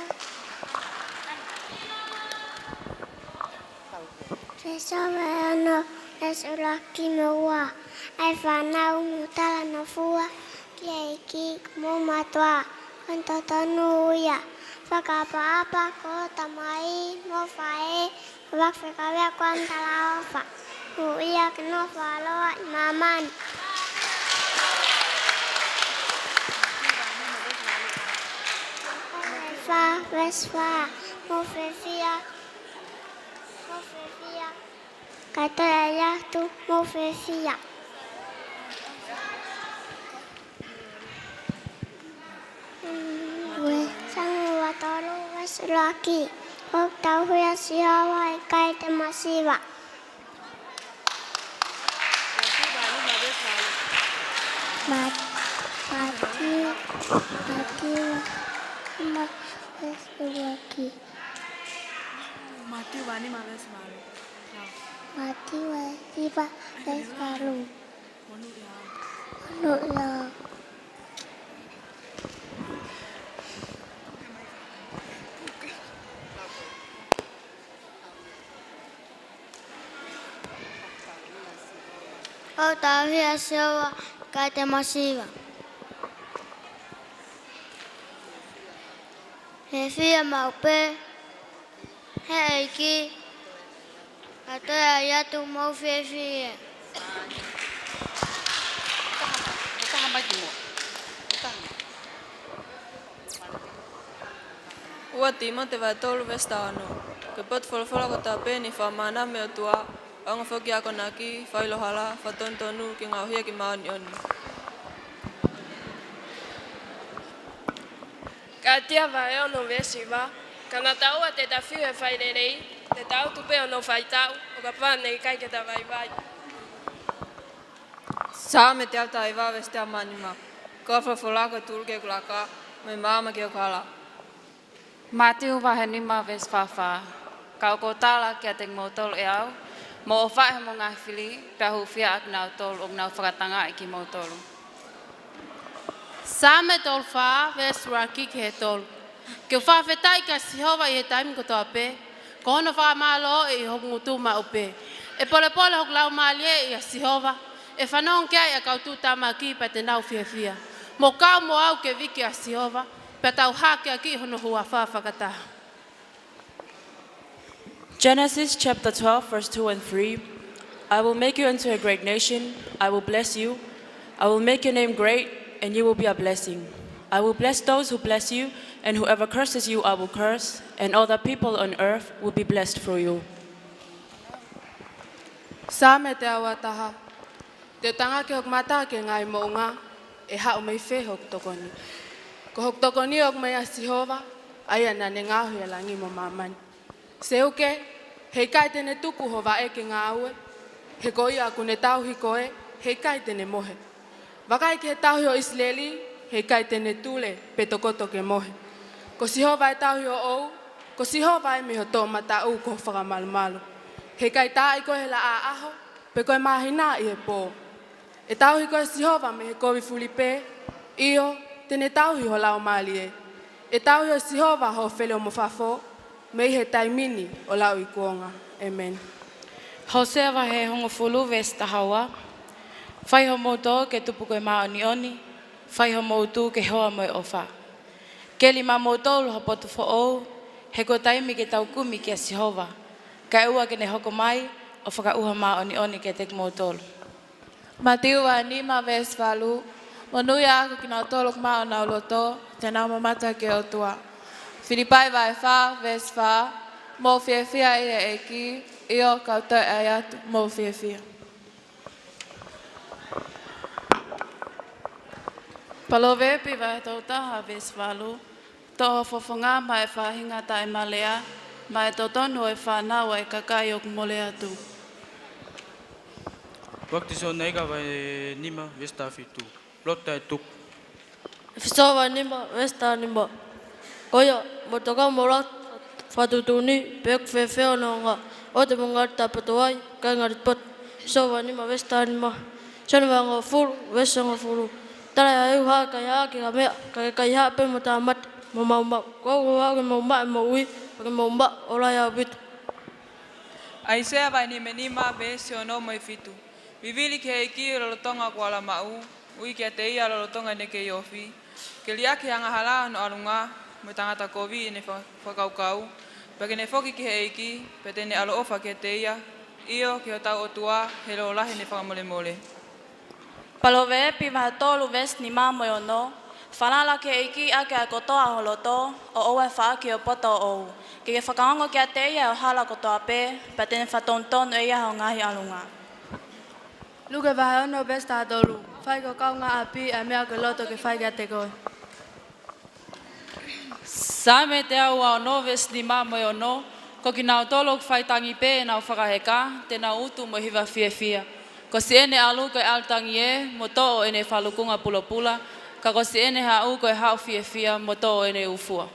veesi ono, veesi ʻuluaki mo e ua. ʻAi fānau, mou talangofua ki he ʻEiki, ko homou mātuʻa, ko hono totonu ia. Fakaʻapaʻapa ki hoʻo tamai mo e faʻē, ko e fekau ia ʻoku ne talaʻofa. Mou ʻai ke nofo ʻa e ʻOtua ʻi māmani. Fā, veesi fā, mou fiefia, mou fiefia. Kae toe ʻai atu, mou fiefia. Ue, Saame ua tolu, veesi ʻuluaki. ʻOku tauhi ʻa Sihova, ʻe ʻikai te ne masiva. Mati-, Mati-, Mati-, ma-, veesi ʻuluaki. Mati-, Mati-, Mati-, Mati-, Mati-, Mati-, Mati-, Mati-, ʻOku tauhi ʻa Sihova kae ʻikai te masiva. Fiefia maʻu pē, he ʻEiki, ʻa e toe ʻai atu mou fiefia. Ua Tīmote vahe tolu veesi taha ono. Ko e potu folofola kotoa pē naʻe fakamānava mei he ʻOtua, ʻo hangē foki ko e akonaki, fakaʻilonga, fakatonutonu, ke ngaohi ʻaki e māʻoniʻoni. Kalatia vahe ono veesi hiva. Ka naʻa tau ʻoua te ta fiu he failelei, te ta utu pē hono faitau, ʻo kapau naʻe ʻikai ke ta vaivai. Saame teau taha hiva veesi teau mā nima. Ko e folofola ko e tulu ki heʻeku laka, mo e maama ki hoku hala. Mātiu vahe nima veesi fā fā. Ka ʻoku ou tala kiate kimoutolu ʻe au, mou ʻofaʻi homou ngaahi fili, pea hūfia ʻa kinautolu ʻoku nau fakatangaʻi kimoutolu. Saame tolu fā veesi ʻuluaki ki he tolu. Ke u fakafetaʻi kia Sihova ʻi he taimi kotoa pē, ko hono fakamālō ʻi hoku ngutu maʻu pē. ʻE polepole hoku laumālie ʻia Sihova, ʻe fanongo ki ai ʻa e kau tuʻutāmaki pea te nau fiefia. Mou kau mo au ke viki ʻa Sihova, pea tau hakeakiʻi hono huafa fakataha. Genesis chapter twelve, verse two and three. I will make you into a great nation. I will bless you. I will make your name great, and you will be a blessing. I will bless those who bless you, and whoever curses you, I will curse, and all the people on earth will be blessed through you. Saame teau ua taha. Te u tangaki hoku mata ki he ngaahi moʻunga, ʻe haʻu mei fē hoku tokoni? Ko hoku tokoni ʻoku mei ʻia Sihova, ʻa ia naʻa ne ngaohi ʻa langi mo māmani. Seuke, heʻikai te ne tuku ho vaʻe ke ngāue, he ko ia ʻoku ne tauhi koe, heʻikai te ne mohe. Vakai ki he tauhi ʻo ʻIsileli, heʻikai te ne tule pe tokoto ke mohe. Ko Sihova ʻe tauhi hoʻo ʻou, ko Sihova ē mei ho toʻomataʻu ko ho fakamalumalu. Heʻikai taaʻi koe he laʻā ʻaho, pe ko e māhina ʻi he pō. ʻE tauhi koe ʻe Sihova mei he kovi fuli pē, ʻio, te ne tauhi ho laumālie. ʻE tauhi ʻe Sihova hoʻo feleʻi mo fafo, mei he taimi ni ʻo lauikuonga. ʻĒmeni. Hōsea vahe hongofulu veesi taha ua. Fai homou tō ke tupu ko e māʻoniʻoni, fai homou tū ke hoa mo e ʻofa. Keli maʻamoutolu ha potu foʻou, he ko e taimi ke tau kumi kia Sihova, kae ʻoua ke ne hoko mai ʻo fakaʻuha māʻoniʻoni kiate kimoutolu. Mātiu vahe nima veesi valu. Monūʻia ʻa kinautolu ʻoku maʻa honau loto, te nau mamata ki he ʻOtua. Filipai vahe fā veesi fā. Mou fiefia ʻi he ʻEiki, ʻio, kau toe ʻai atu, mou fiefia. Palōvepi vahe tolu taha veesi valu. Toʻo ho fofonga maʻa e faʻahinga taʻemalea, maʻa e totonu ʻo e fānau ʻa e kakai ʻoku mole atu. Fakatesalonaika vahe nima veesi taha fitu. Lotu taʻetuku. ʻEfesō vahe nima veesi taha nima. Ko ia, mou tokanga mo e lotu fakatuʻutuʻuni, pea ʻoku fēfē hono ʻaonga, ʻoua te mou ngali tāpoto ai, kae ngali poto. ʻEfesō vahe nima veesi taha nima. Sione vahe hongofulu veesi hongofulu. Tala ʻe au ha kaihaʻa ke ka meʻa, ka ke kaihaʻa pē mo tāmate mo maumau. Ko au ʻoku haʻu ke mou maʻu e moʻui, pea ke mou maʻu ʻo lahi ʻaupito. ʻAisea vahe nima nima veesi ono mo e fitu. Vivili ki he ʻEiki lolotonga ʻoku ala maʻu, ui kiate ia lolotonga ʻene kei ofi. Ke liʻaki ʻa e angahala ʻo hono ʻalunga, mo e tangata kovi ʻene fa-, fakakaukau, pea ke ne foki ki he ʻEiki, pea te ne ʻaloʻofa kiate ia, ʻio, ki hotau ʻOtua, he lōlahi ʻene fakamolemole. Palōvepi vahe tolu veesi nima mo e ono. Falala ki he ʻEiki ʻaki ʻa e kotoa ʻo ho loto, ʻo ʻoua ʻe faʻaki ho poto ʻoʻou. Ke ke fakaongo kiate ia ʻi ho hala kotoa pē, pea te ne fakatonutonu ʻe ia ho ngaahi ʻalunga. Luke vahe ono veesi taha tolu. Fai ki ho kaungāʻapi ʻa e meʻa ʻoku ke loto ke fai kiate koe. Saame teau ua ono veesi nima mo e ono. Ko kinautolu ʻoku fai tangi pē ʻenau fakaheka, te nau utu mo e hiva fiefia. Kuo siʻene ʻalu ko e ʻalu tangi ē, mo toʻo ʻene falukunga pulopula, ka kuo siʻene haʻu ko e haʻu fiefia, mo toʻo ʻene ʻū fua.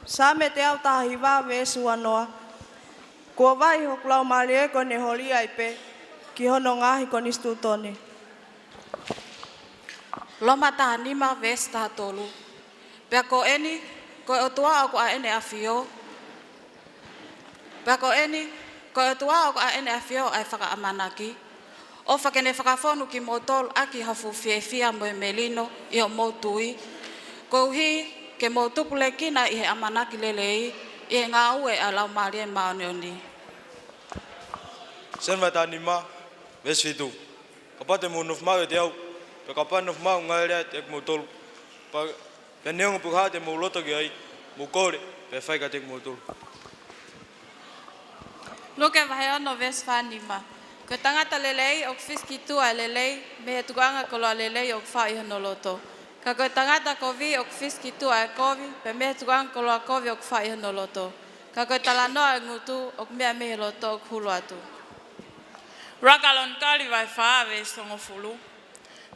Saame teau taha hiva veesi ua noa. Kuo vaʻi hoku laumālie ko ʻene holi ai pē ki hono ngaahi konisitūtone. Loma taha nima veesi taha tolu. Pea ko eni, ko e ʻOtua ʻoku ʻa ʻene ʻafio. Pea ko eni, Ko e ʻOtua ʻoku ʻa ʻEne ʻAfio ʻa e fakaʻamanaki. ʻOfa ke ne fakafonu kimoutolu ʻaki ha fuʻu fiefia mo e melino ʻi hoʻomou tui, koeʻuhi ke mou tupulekina ʻi he ʻamanaki lelei ʻi he ngāue ʻa e Laumālie Māʻoniʻoni. Sione vahe taha nima, veesi fitu. Kapau te mou nofo maʻu ʻiate au, pea kapau nofo maʻu ngaahi lea ʻiate kimoutolu, pea, pea neongo pe ko e hā te mou loto ki ai, mou kole, pea fai kiate kimoutolu. Luke vahe ono veesi fā nima. Ko e tangata lelei ʻoku fisi ki tuʻa e lelei, mei he tukuʻanga koloa lelei ʻoku faʻu ʻi hono loto. Ka ko e tangata kovi ʻoku fisi ki tuʻa e kovi, pea mei he tukuʻanga koloa kovi ʻoku faʻu ʻi hono loto. Ka ko e talanoa ʻo e ngutu ʻoku meʻa mei he loto ʻoku hulu atu. ʻUluaki Kalonikali vahe fā veesi hongofulu.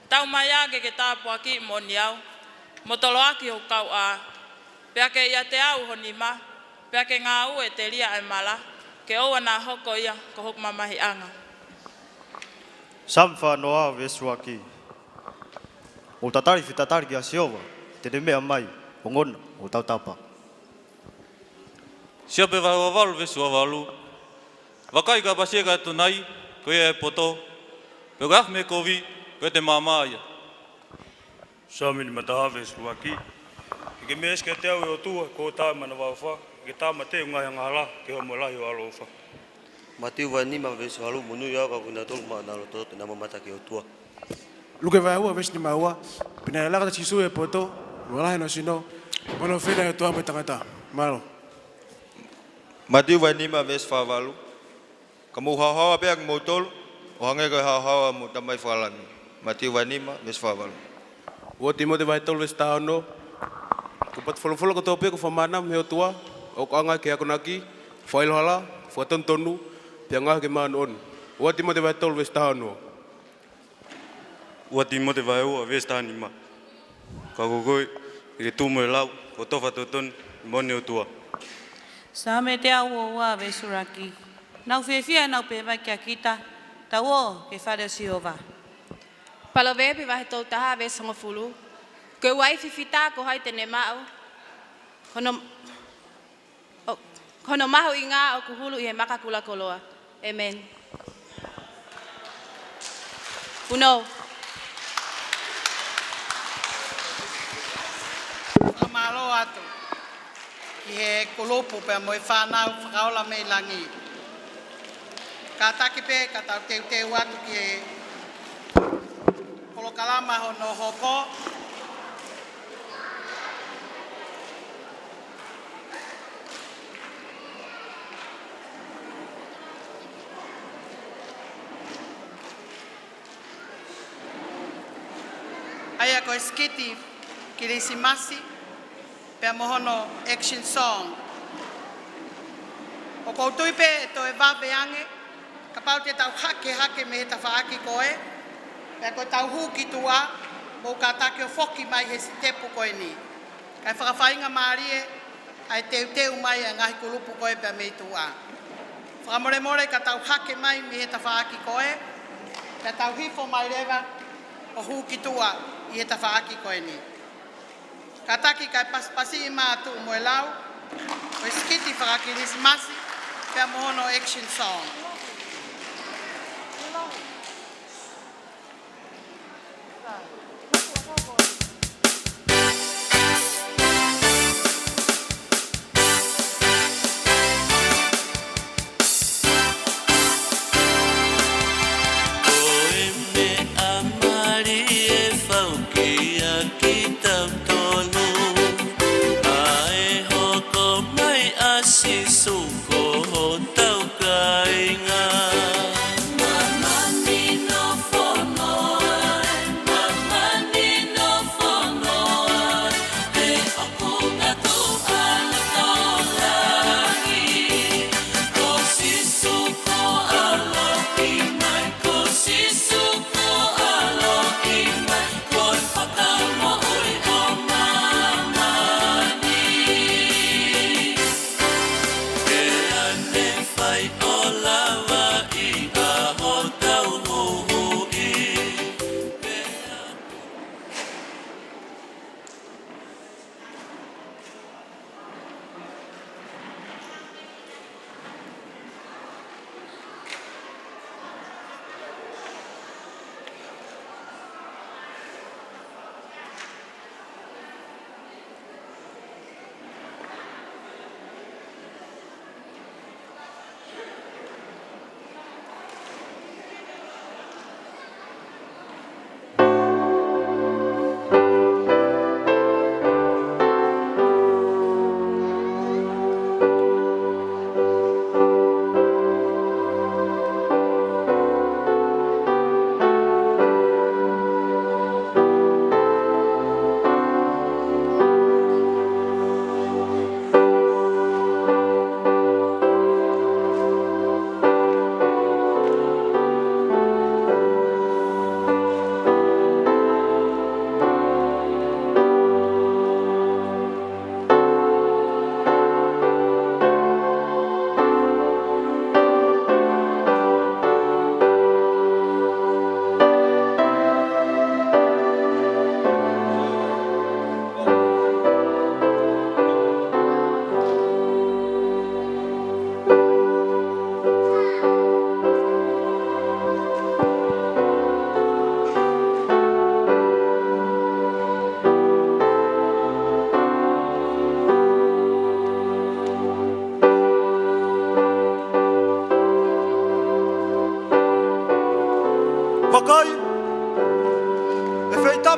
Tau mai ā ke ke tāpuakiʻi moʻoni au, mo toloaki hoku kauʻā, pea ke ʻiate au ho nima, pea ke ngāue telia ʻa e mala, ke ʻoua naʻa hoko ia ko hoku mamahiʻanga. Saame fā noa veesi ua ki. ʻOku tatali fetatali kia Sihova, te ne meʻa mai, ongona, ʻo tautapa. Siope vahe ua valu veesi ua valu. Vakai, ka pasia ka tonai, ko ia ʻe poto, pea ko e afi mei he kovi, ko ia te maama ia. Saame nima taha veesi ua ki. Ke ke meesi kiate au ʻe ʻOtua, ko hoʻo taʻe manavaofa, ke ke tāmateʻi hoku ngaahi angahala, ke hoko mo e lahi hoʻo ʻaloʻofa. Mātiu vahe nima veesi valu, monūʻia ʻa kinautolu ʻoku maʻu ʻenau loto, te nau mamata ki he ʻOtua. Luke vahe ua veesi nima ua. Pea naʻe laka ʻa Sīsū ʻi he poto, mo e lahi hono sino, mo hono feohi ʻa e ʻOtua mo e tangata. Mālō. Mātiu vahe nima veesi fā valu. Ka mou haohaoa pē ʻa kimoutolu, ʻo hangē ko e haohaoa ʻa hoʻomou Tamai fakalangi. Mātiu vahe nima veesi fā valu. Ua Tīmote vahe tolu veesi taha ono. Ko e potu folofola kotoa pē kuo fakamanatu mei he ʻOtua, ʻoku ʻaonga ki he akonaki, fakaʻiloʻilo, fakatonutonu, pea ngaohi ke māʻoniʻoni. Ua Tīmote vahe tolu veesi taha ono. Ua Tīmote vahe ua veesi taha nima. Ka ko koe, ke ke tuʻu mo e lau, ko e tofa totonu, moʻoni ʻOtua. Saame teau ua ua veesi ʻuluaki. Nau fiefia, nau pehē mai kia kita, tau ō ki he fale ʻo Sihova. Palōvepi vahe tolu taha veesi hongofulu. Ko e uaifi fita ko hai te ne maʻu, hono, ʻo, ko hono mahuʻinga ʻoku hulu ʻi he maka kulakoloa. ʻĒmeni. Punou. Fakamālō atu ki he kulupu pea mo e fānau Fakaola mei Langi. Kātaki pē ka tau teuteu atu ki he polokalama hono hoko. ʻA ia ko e sikiti Kilisimasi, pea mo hono action song. ʻOku ou tui pē ʻe toe vave ange, kapau te tau hake hake mei he tafaʻaki ko ē, pea ko ʻetau hū ki tuʻa, mou kātaki ʻo foki mai he sitepu ko eni. Kae fakafaingamālie ʻa e teuteu mai ʻa e ngaahi kulupu ko ē pea mei tuʻa. Fakamolemole ka tau hake mai mei he tafaʻaki ko ē, pea tau hifo mai leva ʻo hū ki tuʻa ʻi he tafaʻaki ko eni. Kātaki kae pasipasi ʻi mātuʻu mo e lau, ko e sikiti fakakilisimasi, pea mo hono action song. Ko e meʻa mālie fau kia kitautolu, ʻa e hoko mai ʻa Sīsū ko hotau kāinga. Māmani nofo noa, māmani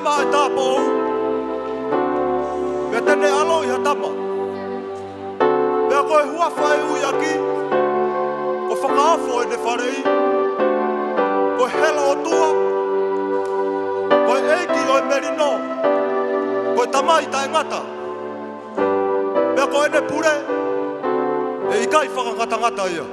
Mai tāpō, pea te ne ʻaloʻi ha tama. Pea ko e huafa ʻe ui ʻaki, ko Fakaofo ʻene faleʻi, ko e Helo ʻOtua, ko e ʻEiki ʻo e melino, ko e Tamai taʻengata. Pea ko ʻene pule, ʻe ʻikai fakangatangata ia.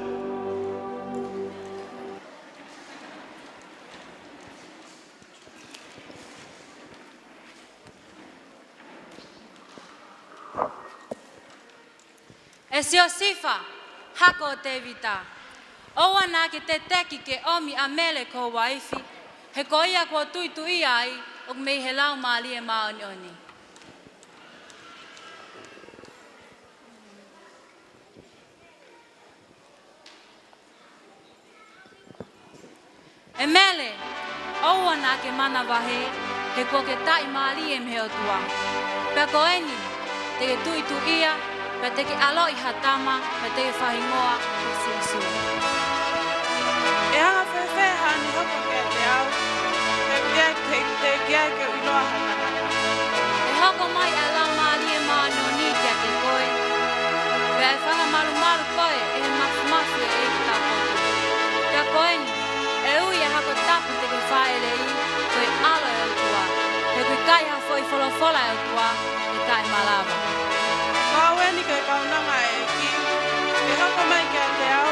ʻE Siosifa, hako ʻo Tēvita, ʻoua naʻa ke teteki ke ʻomi ʻa Mele ko ho uaifi, he ko ia kuo tuʻituʻia ai ʻoku mei he Laumālie Māʻoniʻoni. ʻE Mele, ʻoua naʻa ke manavahē, he kuo ke taʻimālie mei he ʻOtua. Pea ko eni, te ke tuʻituʻia, pea te ke ʻaloʻi ha tama, pea te ke fakahingoa ko Sīsū. ʻE anga fēfē haʻane hoko kiate au, he ʻoku teʻeki ai ke u ʻiloa ha tangata? ʻE hoko mai ʻa e Laumālie Māʻoniʻoni kiate koe, pea ʻe fakamalumalu koe ʻe he Māfimafi ʻo e ʻEiki Taupotu. Pea ko eni, ʻe ui ʻa e hako tapu te ke fāʻeleʻi ko e ʻAlo ʻo e ʻOtua, he ʻoku ʻikai ha foʻi folofola ʻa e ʻOtua ʻe taʻemalava. Ko au eni ko e kaunanga ʻa e ʻEiki, ke hoko mai kiate au.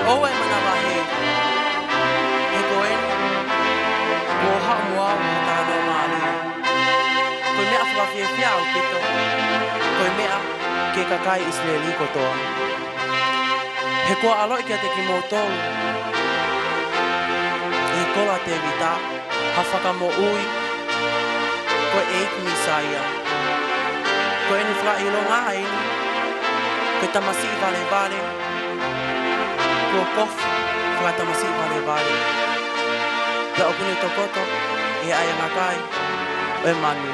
ʻOua ʻe manavahē, he ko eni, kuo haʻu mo au ha talanoa mālie. Ko e meʻa fakafiefia ʻaupito, ko e meʻa ki he kakai ʻIsileli kotoa. He kuo ʻaloʻi kiate kimoutolu ʻe he kolo ʻo Tēvita ha Fakamoʻui, ko e ʻEiki Mīsaia. Ko ʻene fakaʻilonga eni, ko e tamasiʻi valevale, kuo kofu fakatamasiʻi valevale. Pea ʻoku ne tokoto ʻi he ʻaiʻanga kai ʻo e manu.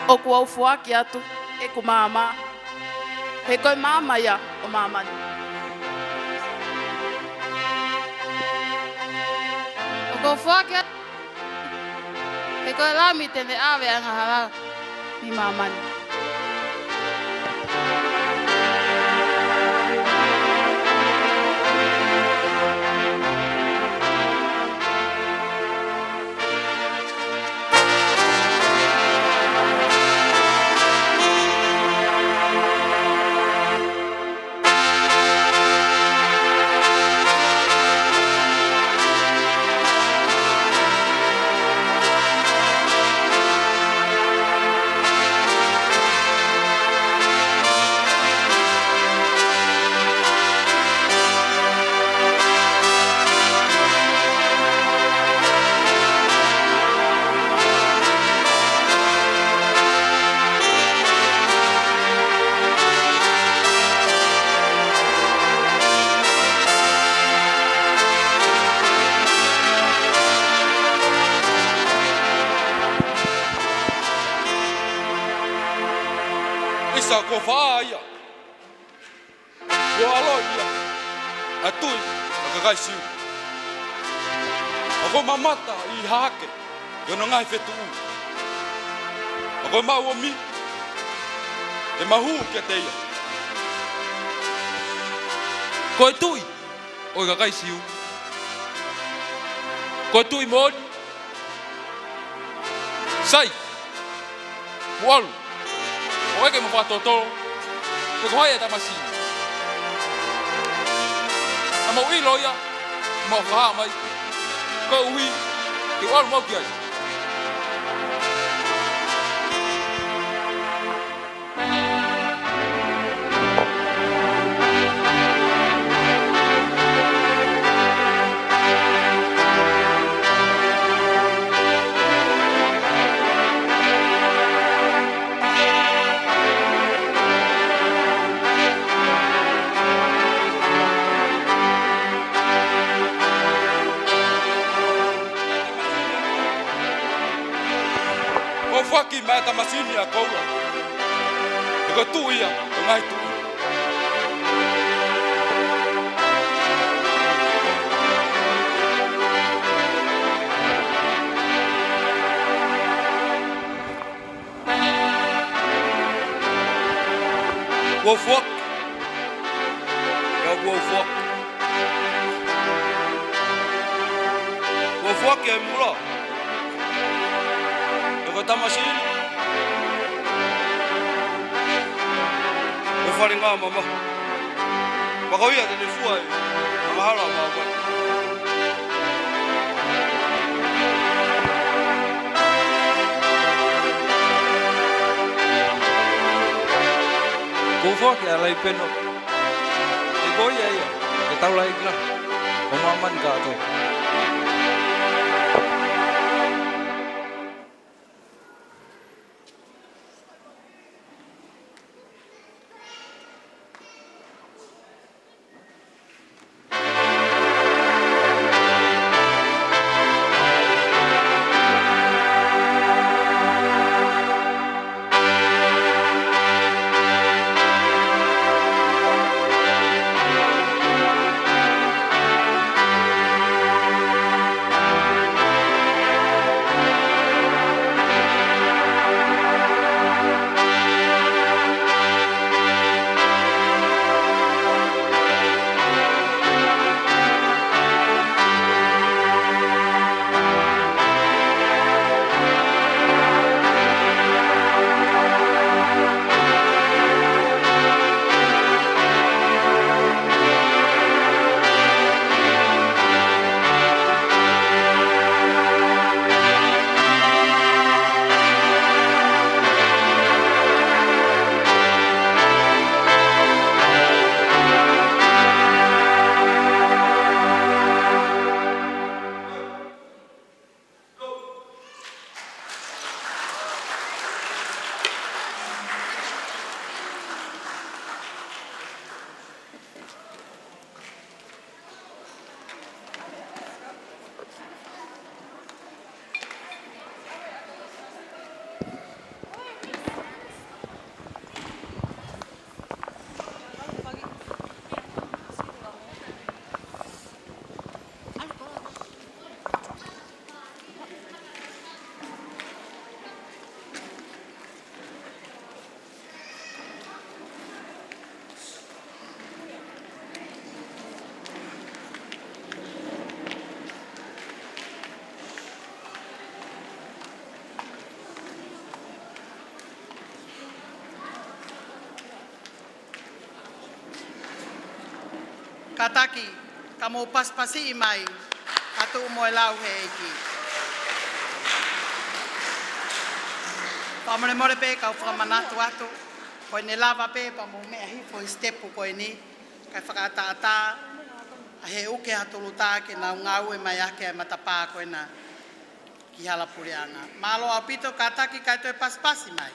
ʻOku ou foaki atu ʻeku maama, he ko e maama ia ʻo māmani. ʻOku ou foaki atu, he ko e Lami te ne ʻave ʻa e angahala mei māmani. ʻIsa, kuo fā ia. Kuo ʻaloʻi ia ʻa e Tuʻi ʻo e kakai Siu. ʻOku ou mamata ʻi hahake ʻi hono ngaahi fetuʻu. ʻOku ou maʻu ʻomi ke mau hū kiate ia. Ko e Tuʻi ʻo e kakai Siu. Ko e Tuʻi moʻoni. Sai, mou ʻalu ʻo ʻeke mo fakatotolo pe ko hai ʻa e tamasiʻi ni. ʻA mou ʻilo ia, mou fakahā mai, koeʻuhi ke u ʻalu maʻu ki ai. Kuo foaki mai ʻa e tamasiʻi ni ʻa Koula. He ko e Tuʻi ia ʻo e ngaahi tuʻi. Kuo foaki. Ia kuo foaki. Kuo foaki ʻa e mula. He ko e tamasiʻi ni. Ko e faʻahinga mamahi. Pea ko ia te ne fua ʻa e angahala ʻa māmani. Kuo foaki ʻa e Laipeno. He ko ia ia ʻoku taulaʻeiki lahi ʻo māmani kātoa. Kātaki, ka mou pasipasiʻi mai ʻa Tuʻumoelau Heʻeiki. Fakamolemole pē kau fakamanatu atu, ko ʻene lava pē pea mou meʻa hifo he sitepu ko eni, kae fakaʻataʻatā ʻa Heuke Hatuluta ke nau ngāue mai ʻaki ʻa e matapā ko ena ki Halapuleʻanga. Mālō ʻaupito, kātaki kae toe pasipasi mai.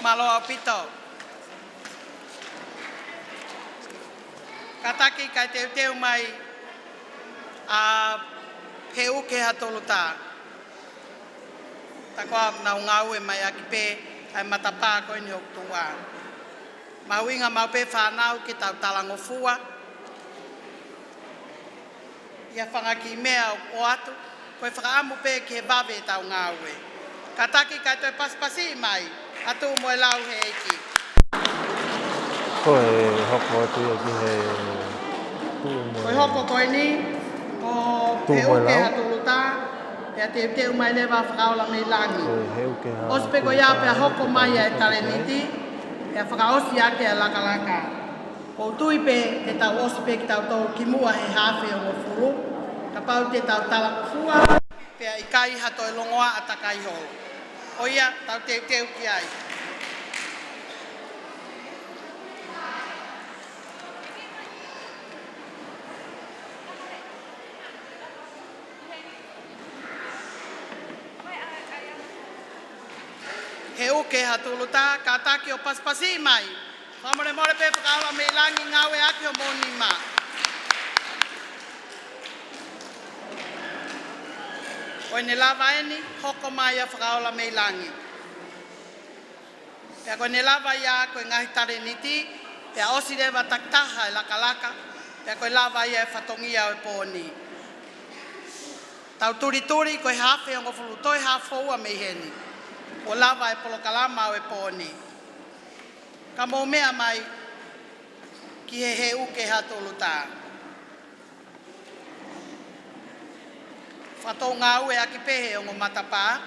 Mālō ʻaupito. Kātaki kae teuteu mai ʻa Heuke Hatuluta. Tā ko ʻenau ngāue mai ʻaki pē ʻa e matapā ko eni ʻoku tuʻu. Mahuʻinga maʻu pē fānau ke tau talangofua ʻi ha fanga kiʻi meʻa ʻoku ʻoatu, ko e fakaʻamu pē ke vave ʻetau ngāue. Kātaki kae toe pasipasiʻi mai ʻa Tuʻumoelau Heʻeiki. Ko e hoko atu ia ki he Tuʻumoelau. Ko e hoko ko eni, ko Tuʻumoelau. Heuke Hatuluta, pea teuteu mai leva Fakaola mei Langi. Ko Heuke Hatuluta. ʻOsi pē ko ia pea hoko mai ʻa e talēniti, pea fakaʻosi ʻaki ʻa e lakalaka. ʻOku ou tui pē te tau ʻosi pē kitautolu kimuʻa he hafe hongofulu, kapau te tau talangofua, pea ʻikai ha toe longoaʻa takai holo. ʻOia, tau teuteu ki ai. Heuke Hatuluta, kātaki ʻo pasipasiʻi mai. Fakamolemole pē Fakaola mei Langi, ngāueʻaki hoʻomou nima. Ko ʻene lava eni, hoko mai ʻa Fakaola mei Langi. Pea ko ʻene lava ia ko e ngaahi talēniti, pea ʻosi leva takitaha e lakalaka, pea ko e lava ia e fatongia ʻo e pō ni. Tau tulituli ko e hafe hongofulu toe hafe ua mei heni. Kuo lava e polokalama ʻo e pō ni. Ka mou meʻa mai ki he Heuke Hatuluta. Fakatou ngāueʻaki pē he ongo matapā.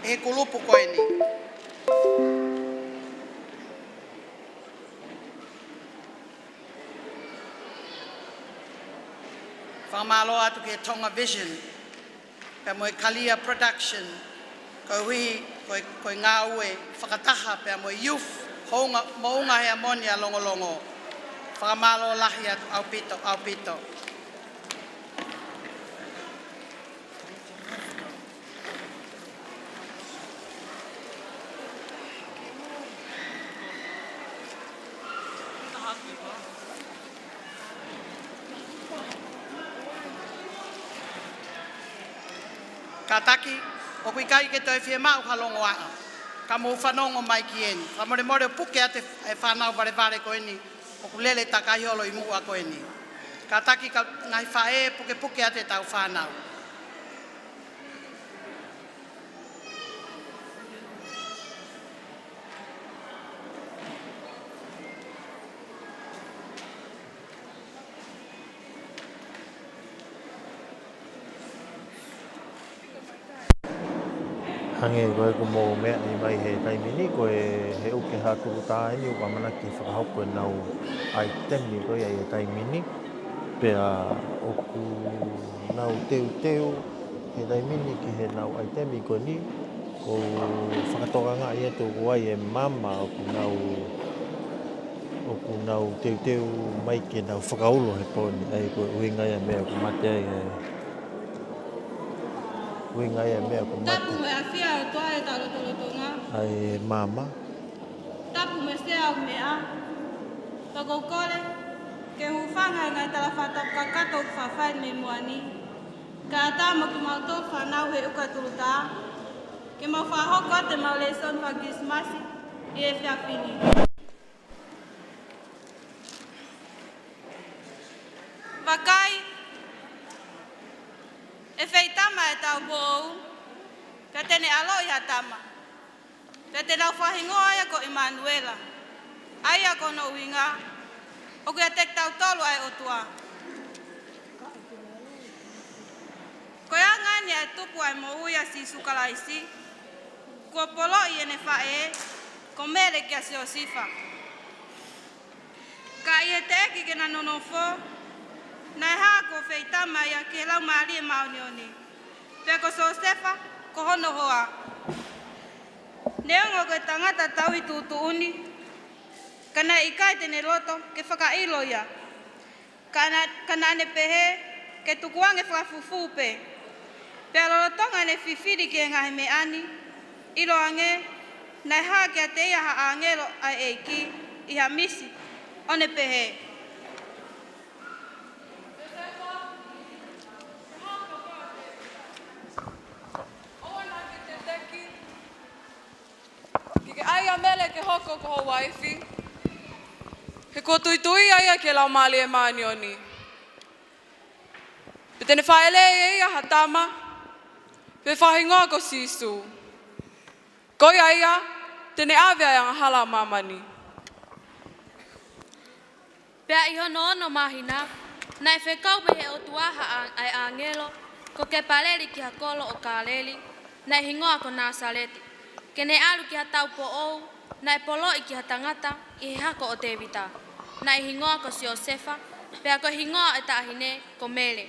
ʻe he kulupu ko eni. Fakamālō atu ki he Tonga Vision, pea mo e Kalia Production, koeʻuhi ko e, ko e ngāue fakataha pea mo e Youth Hounga, Moʻunga Heamoni ʻa Longolongo. Fakamālō lahi atu ʻaupito, ʻaupito. Kātaki, ʻoku ʻikai ke toe fiemaʻu ha longoaʻa. Ka mou fanongo mai ki heni. Fakamolemole ʻo puke atu e fānau valevale ko eni ʻoku lele takai holo ʻi muʻa ko eni. Kātaki kau ngaahi faʻē, pukepuke atu ʻetau fānau. Hangē ko ē ʻoku mou meaʻi mai he taimi ni, ko e, he uke haʻa tulutā eni ʻoku ʻamanaki fakahoko ʻenau ʻaitemi ko ia ʻi he taimi ni. Pea ʻoku nau teuteu he taimi ni ki heʻenau ʻaitemi ko eni, ʻoku ou fakatokangaʻi atu ʻoku ʻi ai e maama ʻoku nau, ʻoku nau teuteu mai ke nau fakaulo he pō ni, ʻa ia ko e ʻuhinga ia meʻa ʻoku mate ai, ʻa ia. ʻUhinga ia meʻa ʻoku mate. Tapu mo e ʻafio ʻa e ʻOtua ʻi hotau lotolotonga. ʻA ia e maama. Tapu mo e sea ʻo e meʻa. Pea ʻoku ou kole ke hūfanga he ngaahi tala fakatapu kakato ʻoku faʻa fai mei muʻa ni. Kae ʻatā mo kimautolu fānau he uke tulutā, ke mau fakahoko atu ʻemau lēsoni faka-Kilisimasi ʻi he efiafi ni. Vakai, ʻe feitama ʻa e taupoʻou, pea te ne ʻaloʻi ha tama. Pea te nau fakahingoa ia ko ʻImanuela, ʻa ia ko hono ʻuhinga, ʻoku ʻiate kitautolu ʻa e ʻOtua. Ko e anga eni ʻa e tupu ʻa e moʻui ʻa Sīsū Kalaisi, kuo poloʻi ʻe heʻene faʻē, ko Mele kia Siosefa. Ka ʻi he teʻeki ke na nonofo, naʻe hā kuo feitama ia ki he Laumālie Māʻoniʻoni. Pea ko Siosefa, ko hono hoa. Neongo ko e tangata tauhi tuʻutuʻuni, ka naʻe ʻikai te ne loto ke fakaʻilo ia. Ka na-, ka naʻa ne pehē, ke tukuange fakafufū pē. Pea lolotonga ʻene fifili ki he ngaahi meʻa ni, ʻiloange, naʻe hā kiate ia ha ʻāngelo ʻa e ʻEiki ʻi ha misi, ʻo ne pehē. Ke ke ʻai ʻa Mele ke hoko ko ho uaifi, he kuo tuituia ia ki he Laumālie Māʻoniʻoni. Pea te ne fāʻeleʻi ʻe ia ha tama, pea fakahingoa ko Sīsū. Ko ia ia, te ne ʻave ʻa e angahala ʻa māmani. Pea ʻi hono ono māhina, naʻe fekau mei he ʻOtua ha ʻa-, ʻa e ʻāngelo, ko Kepaleli ki ha kolo ʻo Kāleli, naʻe hingoa ko Nāsaleti. Ke ne ʻalu ki ha taupoʻou, naʻe poloʻi ki ha tangata, ʻi he hako ʻo Tēvita. Naʻe hingoa ko Siosefa, pea ko e hingoa ʻo e taʻahine, ko Mele.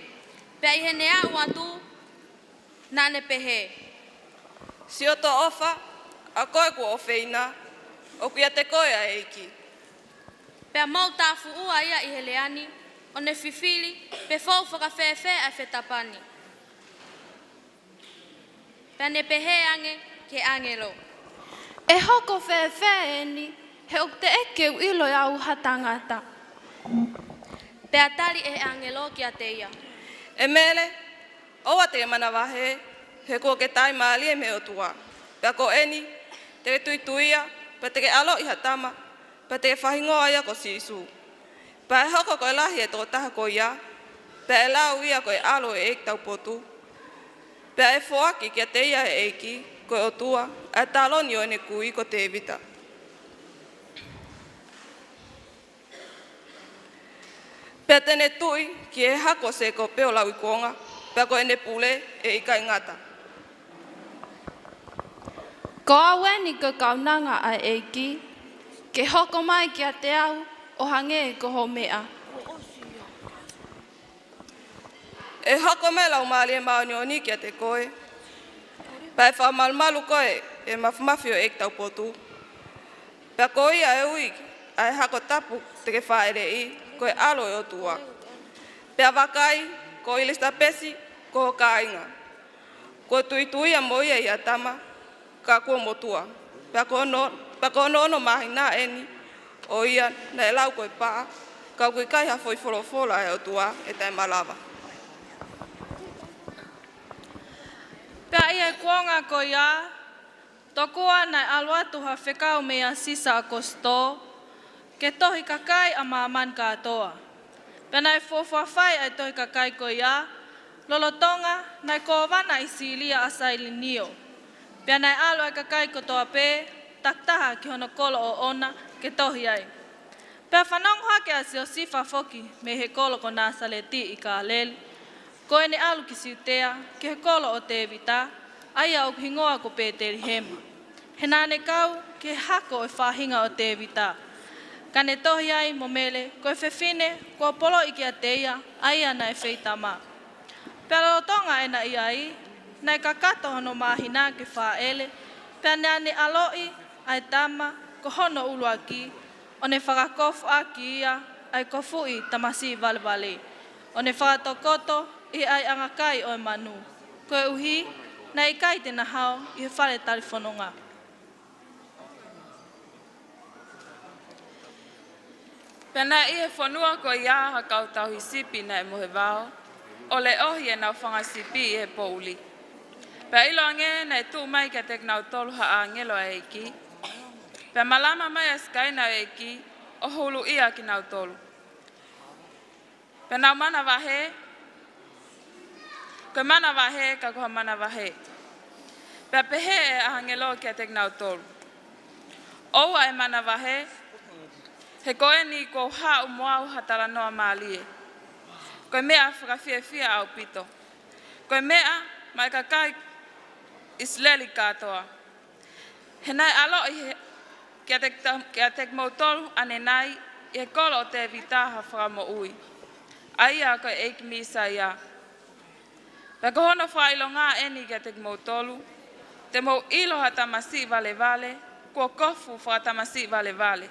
Pea ʻi heʻene aʻu atu, naʻa ne pehē. Siʻoto ʻofa, ʻa koe kuo ʻofeina, ʻoku ʻiate koe ʻa e ʻEiki. Pea mou tāfuʻua ia ʻi he lea ni, ʻo ne fifili, pe fou fakafēfē ʻa e fetapa ni. Pea ne pehē ange ki he ʻāngelo. ʻE hoko fēfē eni, he ʻoku teʻeki ke u ʻilo ʻe au ha tangata. Pea tali ʻe he ʻāngelo kiate ia. ʻE Mele, ʻoua te ke manavahē, he kuo ke taʻimālie mei he ʻOtua. Pea ko eni, te ke tuituia, pea te ke ʻaloʻi ha tama, pea te ke fakahingoa ia ko Sīsū. Pea ʻe hoko ko e lahi ʻa e tokotaha ko ia, pea ʻe lau ia ko e ʻAlo ʻo e ʻEiki Taupotu. Pea ʻe foaki kiate ia ʻe he ʻEiki, ko e ʻOtua, ʻa e taloni ʻo ʻene kui ko Tēvita. Pea te ne tuʻi ki he hako ʻo Sēkope ʻo lauikuonga, pea ko ʻene pule ʻe ʻikai ngata. Ko au eni ko e kaunanga ʻa e ʻEiki, ke hoko mai kiate au ʻo hangē ko ho meʻa. ʻE hoko mai Laumālie Māʻoniʻoni kiate koe, pea ʻe fakamalumalu koe ʻe he mafimafi ʻo e ʻEiki Taupotu. Pea ko ia ʻe ui ʻa e hako tapu te ke fāʻeleʻi ko e ʻAlo ʻo e ʻOtua. Pea vakai, ko ʻIlisapesi ko ho kāinga, kuo tuituia mo ia ʻi ʻAtama, ka kuo motuʻa. Pea ko hono, pea ko hono ono māhina eni ʻo ia naʻe lau ko e paʻa, ka ʻoku ʻikai ha foʻi folofola ʻa e ʻOtua ʻe taʻemalava. Pea ʻi he kuonga ko ia, tokua naʻe ʻalu atu ha fekau meia Sisa ʻAkositō ke tohi kakai ʻa māmani kātoa. Pea naʻe fuofua fai ʻa e tohi kakai ko ia, lolotonga naʻe kōvana ʻi Sīlia ʻa Sailinio. Pea naʻe ʻalu ʻa e kakai kotoa pē, takitaha ki hono kolo ʻoʻona ke tohi ai. Pea fanongo hake ʻa Siosifa foki mei he kolo ko Nāsaleti ʻi Kāleli, ko ʻene ʻalu ki Siutea, ki he kolo ʻo Tēvita, ʻa ia ʻoku hingoa ko Pētelihema. He naʻa ne kau ki he hako ʻo e faʻahinga ʻo Tēvita. Ka ne tohi ai mo Mele, ko e fefine kuo poloʻi kiate ia, ʻa ia naʻe feitama. Pea lolotonga ʻena ʻi ai, naʻe kakato hono māhina ke fāʻele, pea naʻa ne ʻaloʻi ʻa e tama ko hono ʻuluaki, ʻo ne fakakofuʻaki ia ʻa e kofuʻi tamasiʻi valevale, ʻo ne fakatokoto ʻi he ʻaiʻanga kai ʻo e manu, koeʻuhi naʻe ʻikai te na hao ʻi he fale talifononga. Pea naʻe ʻi he fonua ko ia ha kau tauhi sipi naʻe mohe vao, ʻo leʻohi ʻenau fanga sipi ʻi he poʻuli. Pea ʻiloange naʻe tuʻu mai kiate kinautolu ha ʻāngelo ʻa e ʻEiki. Pea malama mai ʻa e sikaina ʻo e ʻEiki ʻo huluʻia kinautolu. Pea nau manavahē, ko e manavahē ka ko ha manavahē. Pea pehē ʻe he ʻāngelo kiate kinautolu, ʻoua ʻe manavahē, he ko eni kuo u haʻu mo au ha talanoa mālie, ko e meʻa fakafiefia ʻaupito, ko e meʻa maʻa e kakai ʻIsileli kātoa. He naʻe ʻaloʻi he, kiate kita-, kiate kimoutolu ʻanenai ʻi he kolo ʻo Tēvita ha Fakamoʻui, ʻa ia ko e ʻEiki Mīsaia. Pea ko hono fakaʻilonga eni kiate kimoutolu, te mou ʻilo ha tamasiʻi valevale, kuo kofu fakatamasiʻi valevale.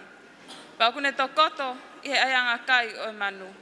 Pea ʻoku ne tokoto ʻi he ʻaiʻanga kai ʻo e manu.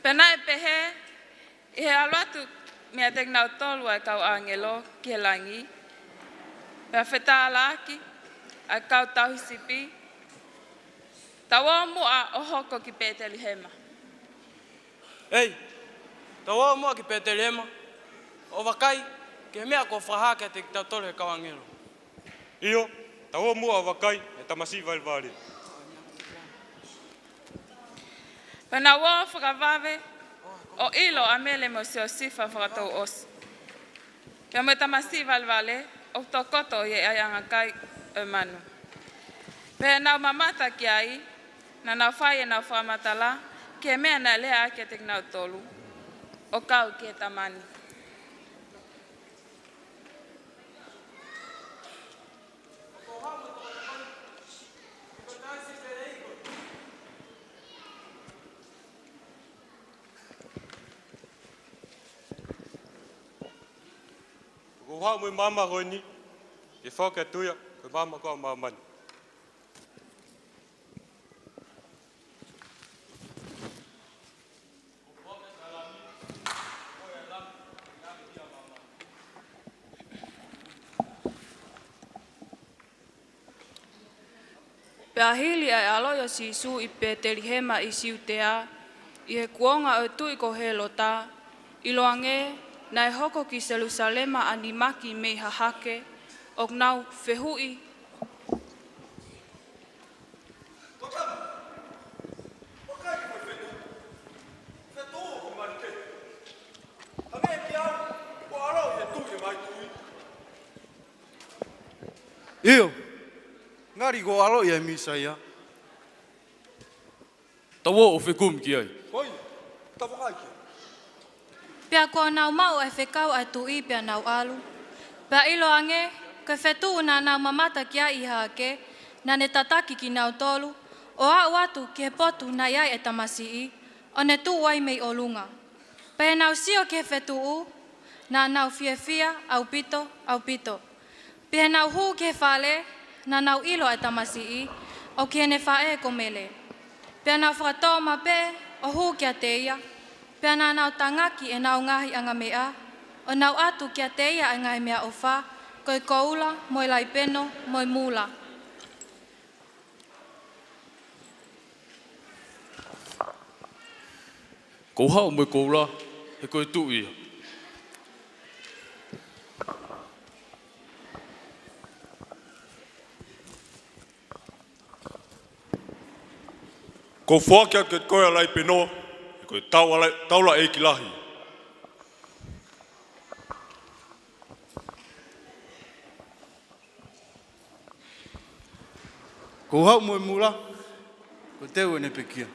Pea naʻe pehē, ʻi he ʻalu atu meiate kinautolu ʻa e kau ʻāngelo ki he langi, pea fetaulaki ʻa e kau tauhi sipi, tau ō muʻa ʻo hoko ki Pētelihema. ʻEi, tau ō muʻa ki Pētelihema, ʻo vakai ki he meʻa kuo fakahā kiate kitautolu ʻe he kau ʻāngelo. ʻIo, tau ō muʻa ʻo vakai he tamasiʻi valevale. Pea nau ō fakavave ʻo ʻilo ʻa Mele mo Siosifa fakatouʻosi, pea mo e tamasiʻi valevale ʻoku tokoto ʻi he ʻaiʻanga kai ʻo e manu. Pea nau mamata ki ai, naʻa nau fai ʻenau fakamatala ki he meʻa naʻe lea ʻaki kiate kinautolu ʻo kau ki he tama ni. Haʻu mo e maama ko eni, ke foaki atu ia, ko e maama ko ē ʻa māmani. Pea hili ʻa e ʻaloʻi ʻo Sīsū ʻi Pētelihema ʻi Siutea, ʻi he kuonga ʻo e tuʻi ko Hēlota, ʻiloange, naʻe hoko ki Selūsalema ʻa nima kiʻi mei hahake, ʻo nau fehuʻi, ʻIo, ngali kuo ʻaloʻi ʻa e Mīsaia. Tau ō ʻo fekumi ki ai. Ko ia, tau vakai ki ai. Pea kuo nau maʻu ʻa e fekau ʻa e tuʻi pea nau ʻalu. Pea ʻiloange, ko e fetuʻu naʻa nau mamata ki ai ʻi hahake, naʻa ne tataki kinautolu, ʻo aʻu atu ki he potu naʻe ʻi ai e tamasiʻi, ʻo ne tuʻu ai mei ʻolunga. Pea ʻi heʻenau sio ki he fetuʻu, naʻa nau fiefia ʻaupito, ʻaupito. Pea ʻi heʻenau hū ki he fale, naʻa nau ʻilo ʻa e tamasiʻi, ʻoku ʻi heʻene faʻē ko Mele. Pea nau fakatōmapeʻe ʻo hū kiate ia, pea naʻa nau tangaki ʻenau ngaahi angameʻa, ʻo nau ʻatu kiate ia ʻa e ngaahi meʻaʻofa, ko e koula, mo e laipeno, mo e mula. Ko u haʻu mo e koula, he ko e tuʻi ia. Ko u foaki atu kiate koe ʻa e laipeno, he ko e taula, taulaʻeiki lahi. Ko u haʻu mo e mula, ko e teu ʻene pekia.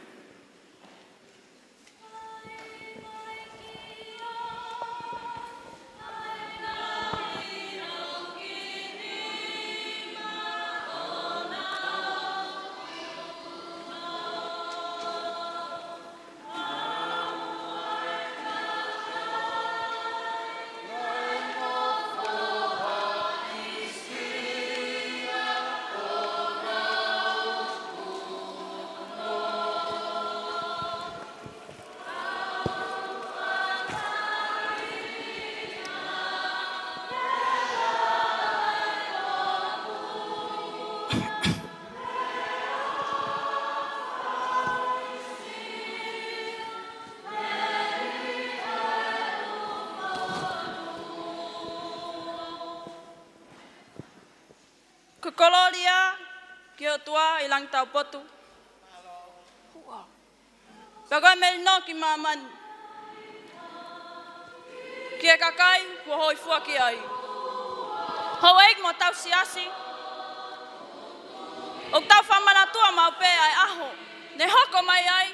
Ko e kolōlia ki he ʻOtua ʻi langi taupotu. Pea ko e melino ki māmani, ki he kakai kuo hōifua ki ai. Houʻeiki mo hotau siasi, ʻoku tau fakamanatua maʻu pē ʻa e ʻaho ne hoko mai ai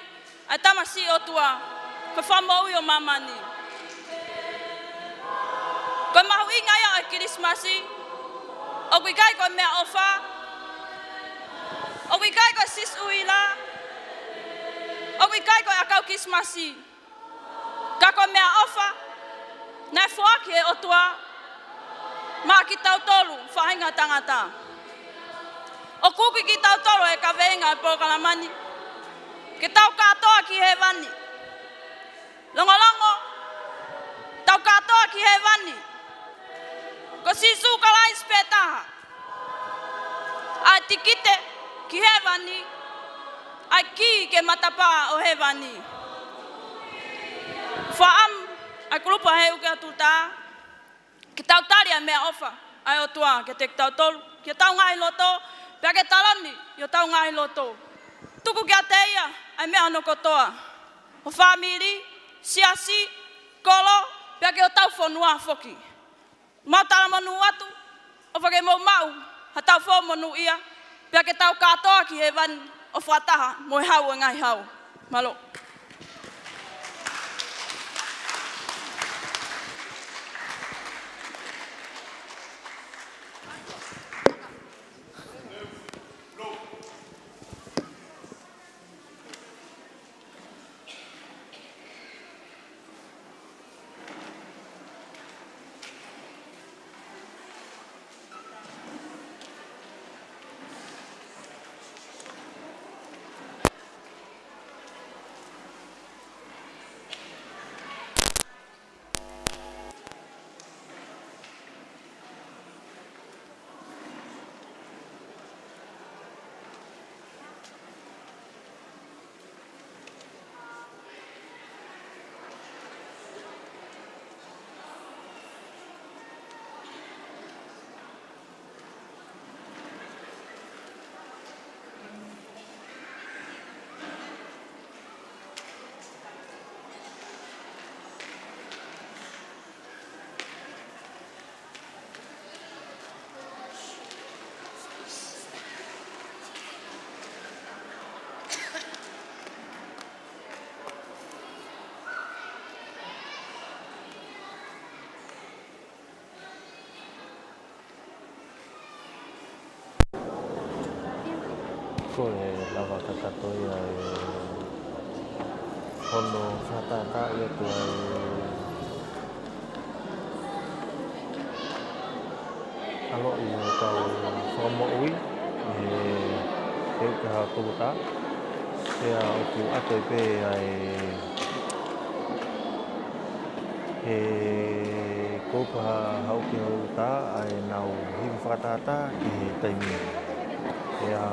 ʻa e Tamasiʻi ʻo e ʻOtua, ko e Fakamoʻui ʻo māmani. Ko e mahuʻinga ia ʻo e Kilisimasi, ʻoku ʻikai ko e meʻaʻofa, ʻoku ʻikai ko e sisi ʻuhila, ʻoku ʻikai ko e ʻakau Kilisimasi. Ka ko e meʻaʻofa naʻe foaki ʻe he ʻOtua maʻa kitautolu faʻahinga tangata. ʻOku uki kitautolu ʻe he kaveinga ʻo e polokalama ni ke tau kātoa ki hēvani. Longolongo, tau kātoa ki hēvani. Ko Sīsū Kalaisi pē taha ʻa e tikite ki hēvani, ʻa e kī ki he matapā ʻo hēvani. Fakaʻamu ʻa e kulupu Heuʻi ki he ʻOtua, ke tau tali ʻa e meʻaʻofa ʻa e ʻOtua kiate kitautolu, ki hotau ngaahi loto, pea ke taloni ʻi hotau ngaahi loto. Tuku kiate ia ʻa e meʻa hono kotoa, ho fāmili, siasi, kolo, pea ki hotau fonua foki. Mau talamonū atu, ʻofa ke mou maʻu ha taʻu foʻou monūʻia, pea ke tau kātoa ki hēvani ʻo fakataha mo e Hau ʻo e ngaahi hau. Mālō. Ko e lava kakato ia e hono fakatātaaʻi atu ʻa e ʻaloʻi ʻo e kau fakamoʻui ʻi he keuka ha kuluta. Pea ʻoku ʻoatu pē ʻa e he keuka ha, ha uki ha kuluta ʻa ʻenau hiva fakatātā ki he taimi ni. Pea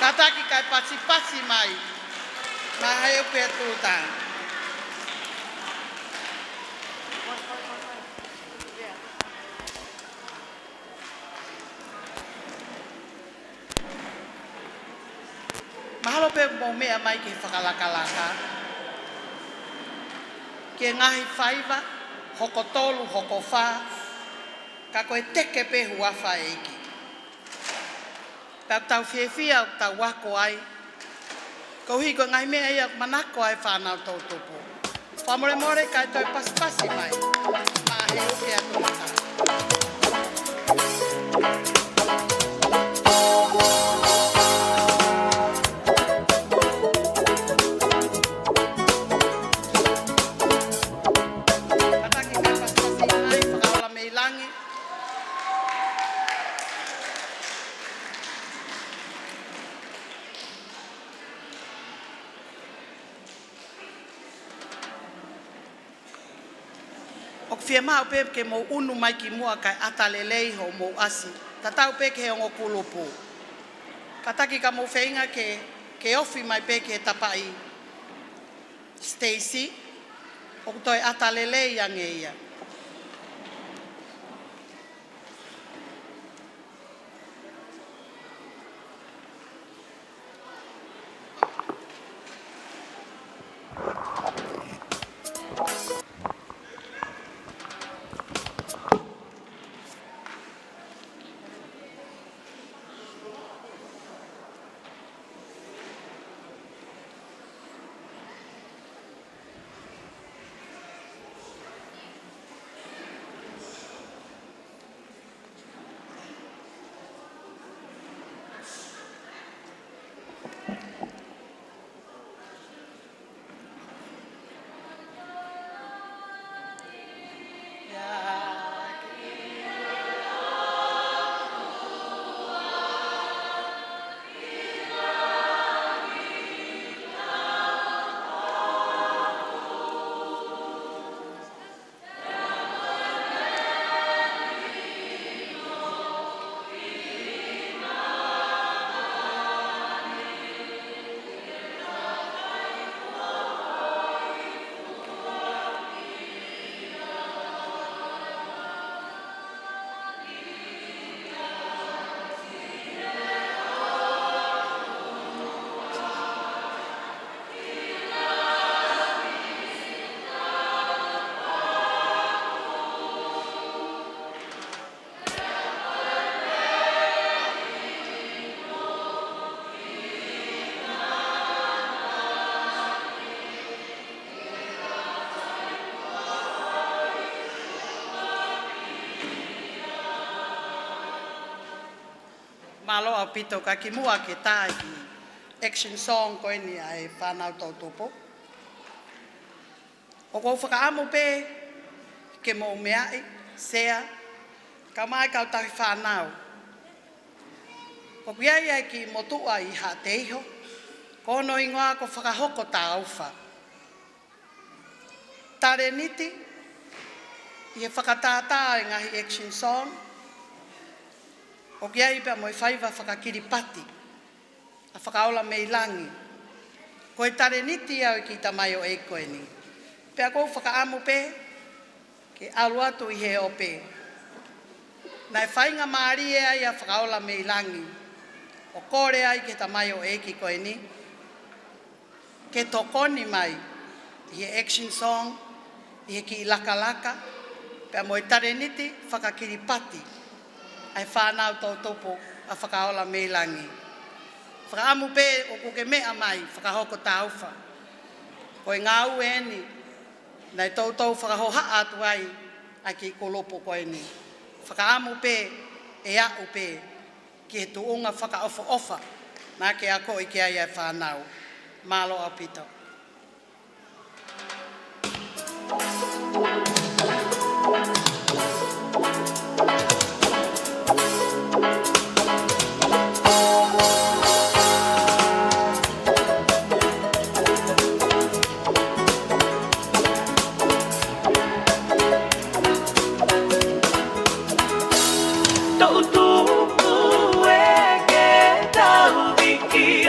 Kātaki kae pasipasi mai. Maʻa Heʻeku Pea Tūtā. Mahalo pē mou meʻa mai ki he fakalakalaka, ki he ngaahi faiva, hoko tolu, hoko fā, ka ko e teke pē huafa ʻEiki. Pea ʻoku tau fiefia ʻoku tau ako ai, koeʻuhi ko e ngaahi meʻa ia ʻoku manako ai e fānau toʻutupu. Fakamolemole kae toe pasipasi mai. Maʻa Heʻeku Pea Tūtā. Kātaki kae pasipasi mai, Fakaola mei Langi. ʻOku fiemaʻu pē ke mou ʻunu mai ki muʻa kae ʻata lelei hoʻomou ʻasi. Tatau pē ki he ongo kulupu. Kātaki ka mou feinga ke, ke ofi mai pē ki he tapaʻi Stacy, ʻoku toe ʻata lelei ange ia. Mālō ʻaupito, ka kimuʻa ke tā e kiʻi action song ko eni ʻa e fānau toʻutupu. ʻOku ou fakaʻamu pē ke mou meaʻi, sea, kae ʻumaʻā e kau tauhi fānau. ʻOku ʻi ai e kiʻi motuʻa ʻi Haʻateiho, ko hono hingoa ko Fakahoko Tāufa. Taleniti, ʻi he fakatātā e ngaahi action song, ʻoku ʻi ai pea mo e faiva fakakilipati ʻa Fakaola mei Langi. Ko e taleniti ia ʻo e kiʻi tamaioʻeiki ko eni. Pea ʻoku ou fakaʻamu pē ke ʻalu atu ʻi he ope. Naʻe faingamālie ai ʻa Fakaola mei Langi ʻo kole ai ki he tamaioʻeiki ko eni ke tokoni mai ʻi he action song, ʻi he kiʻi lakalaka, pea mo e taleniti fakakilipati ʻa e fānau toʻutupu ʻa Fakaola mei Langi. Fakaʻamu pē ʻoku ke meʻa mai, Fakahoko Tāufa. Ko e ngāue eni naʻe toutou fakahohaʻa atu ai ʻa e kiʻi kulupu ko eni. Fakaʻamu pē ʻe aʻu pē ki he tuʻunga fakaʻofoʻofa naʻa ke akoʻi ki ai ʻa e fānau. Mālō ʻaupito. Toʻutupu ē ke tau viki.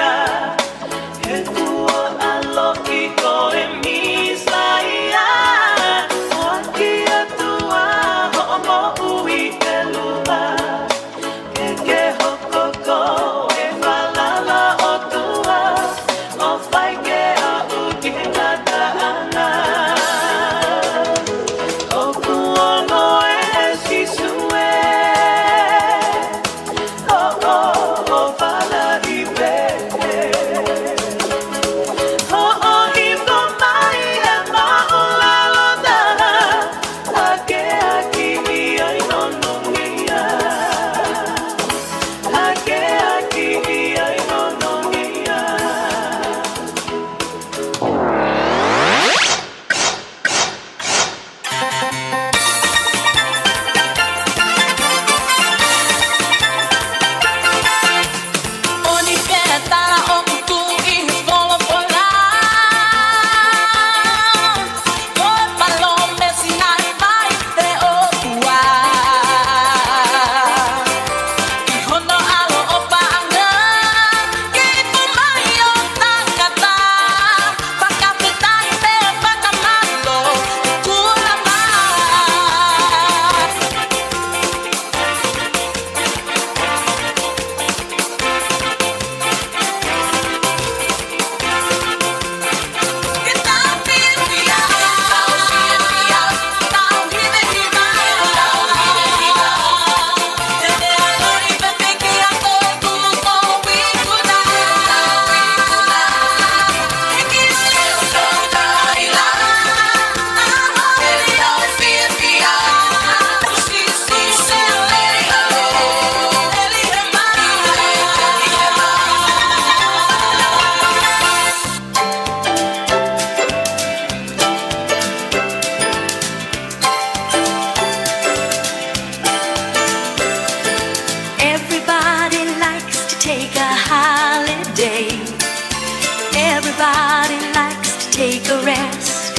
the rest.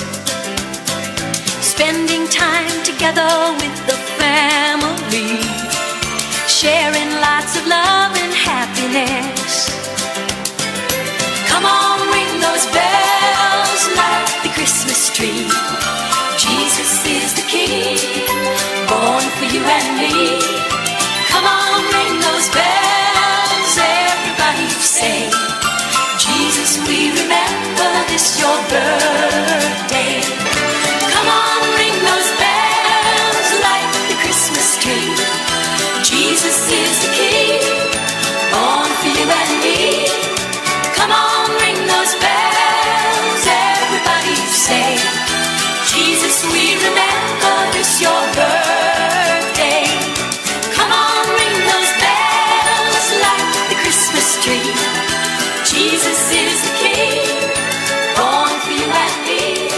Spending time together with the family, sharing lots of love and happiness. Come on, ring those bells, light the Christmas tree. Jesus is the King, born for you and me. Come on, ring those bells, everybody say, Jesus, we remember this your birthday. Come on, ring those bells, light the Christmas tree. Jesus is the King, born for you and me. Come on, ring those bells, everybody say, Jesus, we remember this your birthday. Come on, ring those bells, light the Christmas tree. Jesus is the King, born for you and me.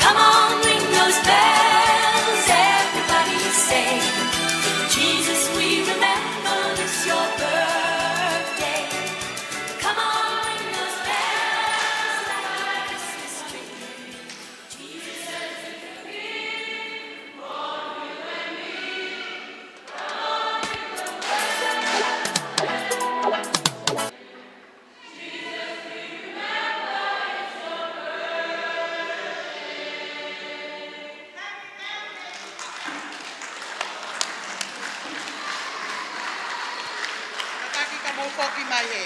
Come on, ring those bells, everybody say, Jesus, we remember this your birthday. Come on, ring those bells, light the Christmas tree. Jesus is the King, born for you and me. Kātaki ka mou foki mai hē.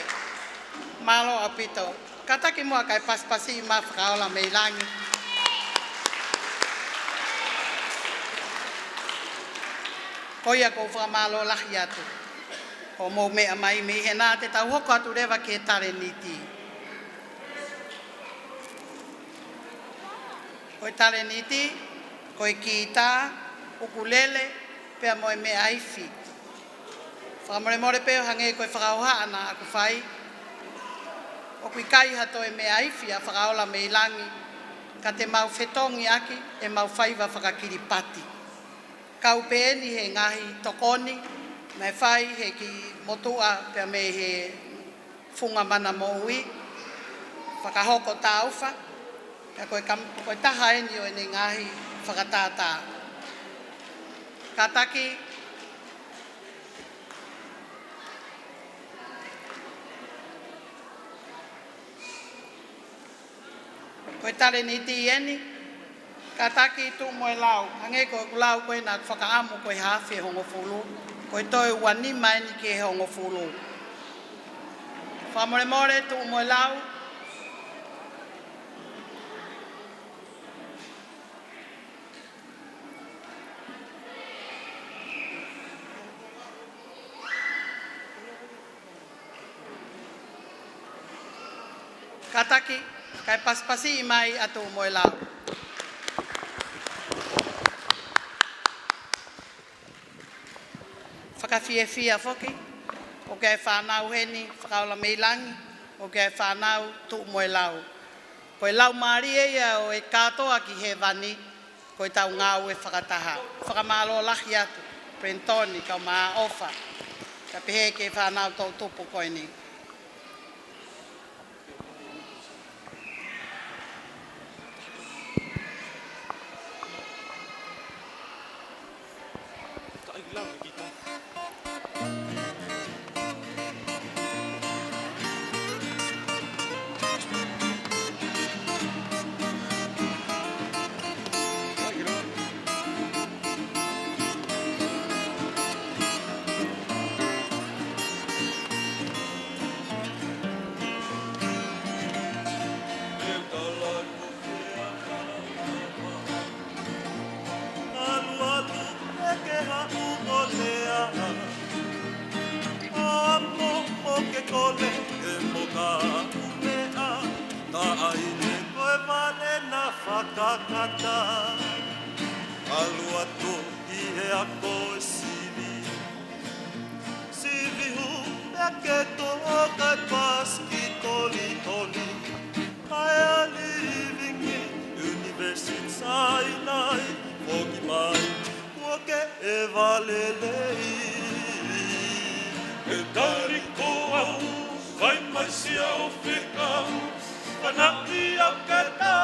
Mālō ʻaupito. Kātaki muʻa kae pasipasi mai Fakaola mei langi. Ko ia ʻoku ou fakamālō lahi atu. Hoʻomou meʻa mai mei hena te tau hoko atu leva ki he talēniti. Ko e talēniti, ko e kītā, ʻukulele, pea mo e meʻa ifi. Fakamolemole pē ʻo hangē ko e fakahohaʻa naʻa ku fai. ʻOku ʻikai ha toe meʻa ifi ʻa Fakaola mei langi, ka te mau fetongi ʻaki ʻemau faiva faka-Kiripati. Kau pē eni he ngaahi tokoni naʻe fai he kiʻi motuʻa pea mei he funga mana moʻui, fakahoko tāufa, pea ko e kam-, ko e taha eni ʻo ʻene ngaahi fakatātā. Kātaki. Ko e talēniti eni, kātaki Tuʻumoelau, hangē ko ʻeku lau ko ē naʻa ku fakaʻamu ko e haafe hongofulu, ko e toe ua nima eni ki he hongofulu. Fakamolemole Tuʻumoelau. Kātaki, kae pasipasi mai ʻa Tuʻumoelau. Fakafiefia foki, ʻoku ʻi ai e fānau heni, Fakaola mei langi, ʻoku ʻi ai e fānau Tuʻumoelau. Ko e laumālie ia ʻo e kātoa ki hēvani, ko ʻetau ngāue fakataha. Fakamālō lahi atu, Pelentoni, kau Maʻofa, kae pehē ki he fānau toʻutupu ko eni. ʻAlu atu pē ke haʻu mo lea. ʻApo ʻo ke kole ke moka ʻumeʻa. Taʻahine ko e vale na fakakata. ʻAlu atu ʻi he ako e sivi. Sivi hū pea ke toʻo kae pasiketoli toli. Kae ʻalu ʻi Living University Sainai, foki mai kuo ke ʻeva lelei. E tali ko au, fai mai siʻa ʻo fekau, fanaʻi au ke ta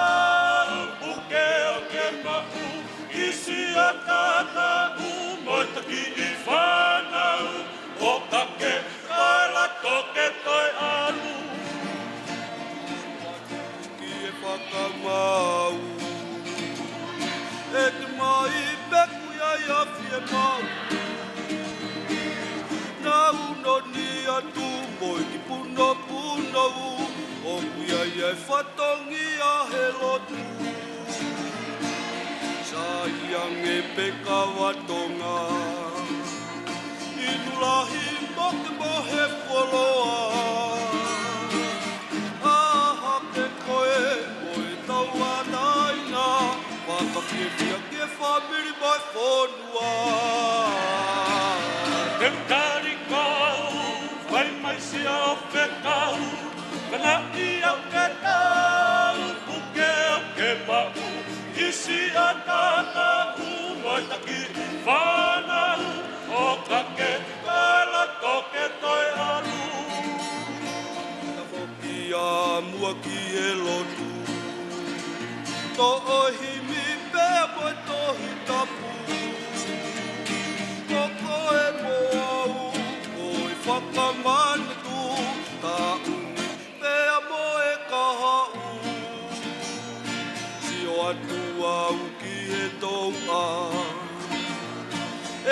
Tata ʻū mo e takiʻi fānau, ʻoka ke toe loto ke toe ʻalu. Ki he fakamaau, ʻe te mai pē ʻoku ʻi ai ʻa e fiemaʻu. Nau noni atu mo e kiʻi punopuno, ʻoku ʻi ai ʻa e fatongia he lotu. Sai ange pē kava Tonga, inu lahi mo ke mohe fuoloa. ʻA hake koe mo e tauʻatāina, fakafiefia ki he fāmili mo e fonua. Te u tali koe au, fai mai siʻa fekau, fanaʻi au ke tau, puke au ke maʻu, ʻi siʻa tata ʻū mo e takiʻi fānau, ʻoka ke toe loto ke toe ʻalu. Ia mua ki he lotu, toʻo himi pea mo e Tohi Tapu. Ko koe mo au, ko e fakamanatu, taʻu ni pea mo e kahaʻu. Sio atu au ki he touʻa,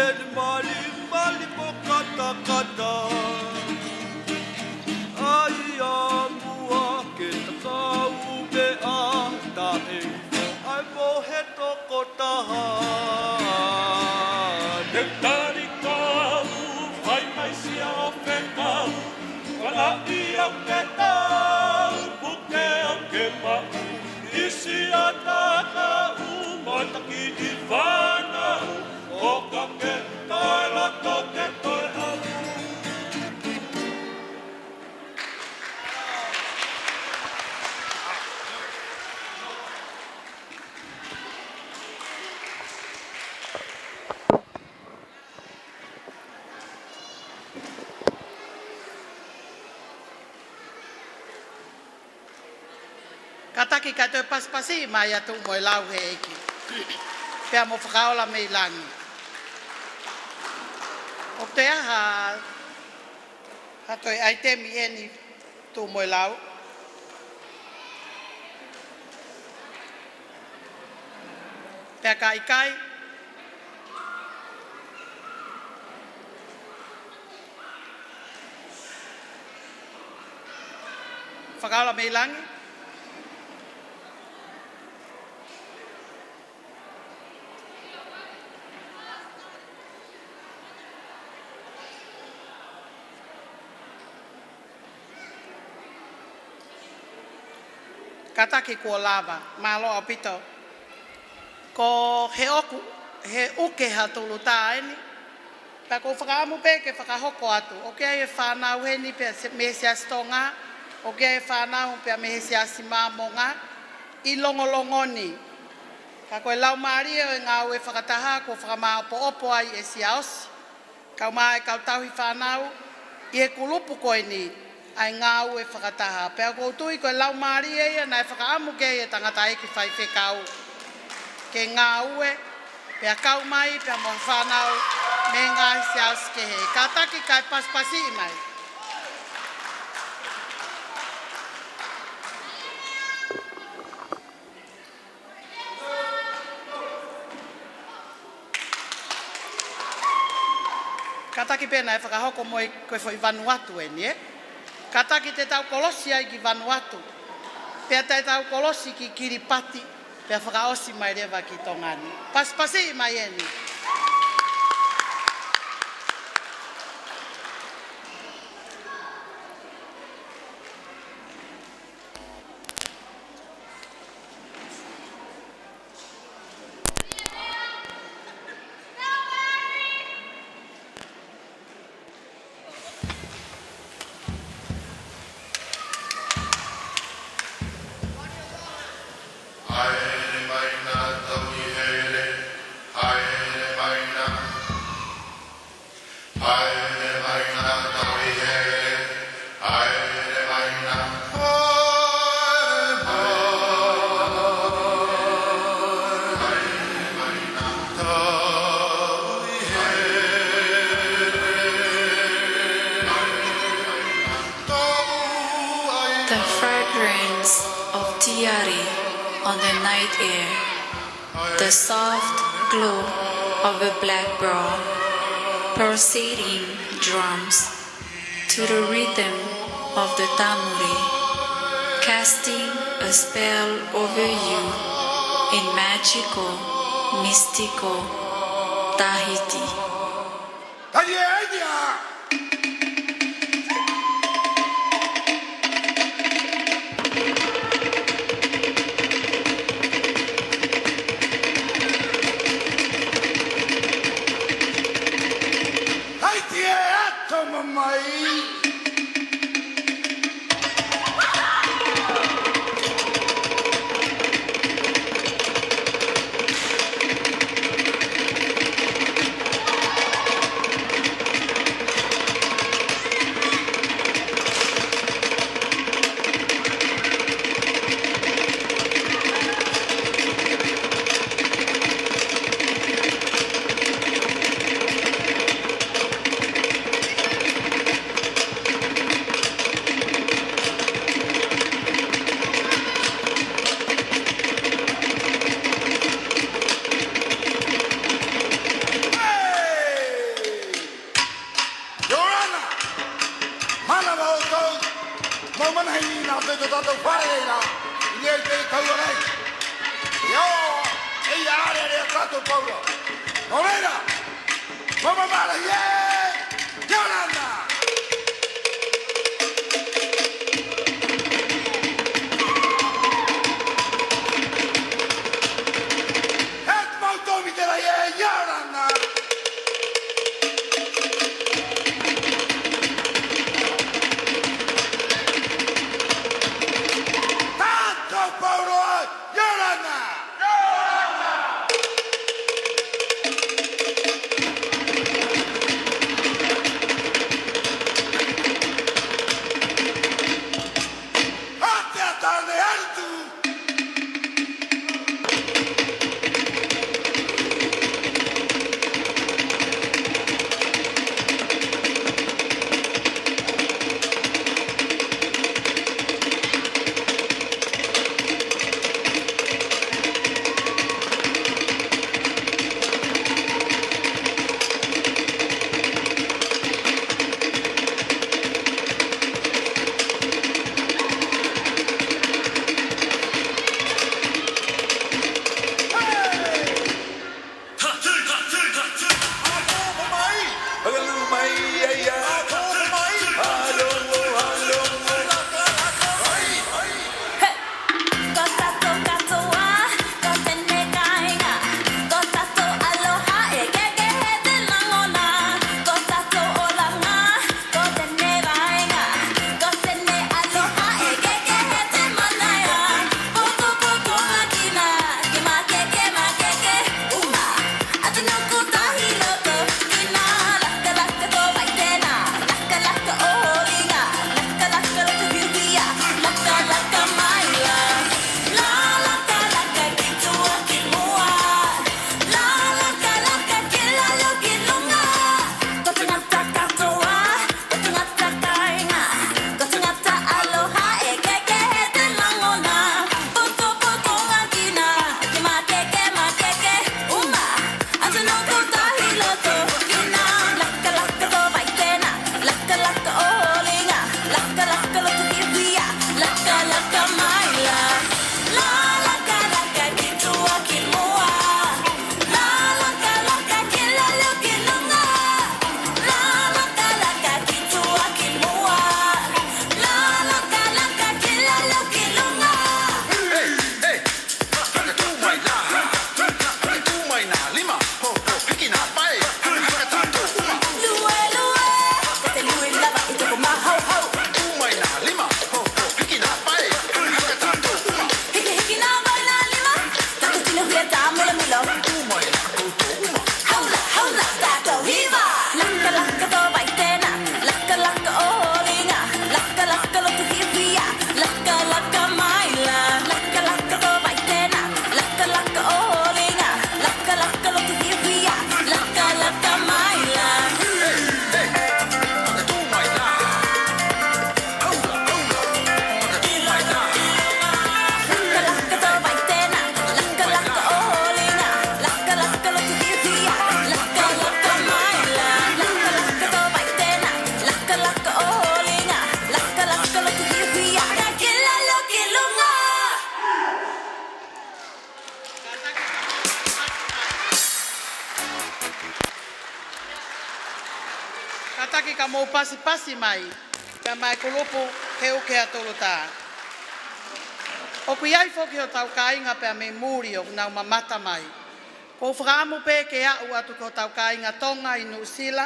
ʻene malimali mo katakata. ʻAi ā muʻa ke takau meʻa, taʻe hifo ʻa e mohe tokotaha. Te u tali koe au, fai mai siʻa fekau, fanaʻi au ke tau, puke au ke maʻu, ʻi siʻa tata ʻū mo e takiʻi fānau, ʻoka ke toe loto ke toe ʻalu. Kātaki kae toe pasipasi mai ʻa Tuʻumoelau he ʻEiki. Pea mo Fakaola mei langi. ʻOku toe ʻi ai ha, ha toe ʻaitemi ʻeni Tuʻumoelau? Pea ka ʻikai, Fakaola mei langi. Kātaki kuo lava, mālō ʻaupito. Ko e ʻoku, he ʻuke ha tulutā ʻeni. Pea ʻoku ou fakaʻamu pē ke fakahoko atu. ʻOku ʻi ai e fānau heni pea se-, mei he Siasi Tonga, ʻoku ʻi ai e fānau pea mei he Siasi Māmonga, ʻi Longolongo ni. Ka ko e laumālie ʻo e ngāue fakataha, kuo fakamāʻopoʻopo ai ʻe Siaosi, kae ʻumaʻā e kau tauhi fānau ʻi he kulupu ko eni, ʻa e ngāue fakataha. Pea ʻoku ou tui ko e laumālie ia naʻe fakaʻamu ki ai e tangataʻeiki faifekau ke ngāue, pea kau mai pea mo e fānau mei he ngaahi Siaosi kehe. Kātaki kae pasipasiʻi mai. Kātaki pē naʻe fakahoko mo e, ko e foʻi Vanuatu ʻeni, ē? Kātaki te tau kolosi ai ki Vanuatu. Pea te tau kolosi ki Kiripati, pea fakaʻosi mai leva ki Tonga ni. Pasipasiʻi mai ʻeni. Haere mai naʻa tau ʻi hēle, haere Yari on the night air, the soft glow of a black brow, pulsating drums, to the rhythm of the tamuri, casting a spell over you in magical, mystical Tahiti. Tali e aini a! Tahiti e ato mamahi. Hey! Your Honor, mānava ʻoku tau, mau manahini na pe to tatou fare ira, i nei te tau arai. Yo, e ia are are a tatou paula. Nō reira, mau mamala ie, Your Honor. He mau tomi te rai e Your Honor. Tato Paulo, Your Honor. pasipasi mai, pea mei he kulupu Heuke ʻa Tulutā. ʻOku ʻi ai foki hotau kāinga pea mei muli ʻoku nau mamata mai. ʻOku ou fakaʻamu pē ke aʻu atu ki hotau kāinga Tonga ʻi Nuʻusila,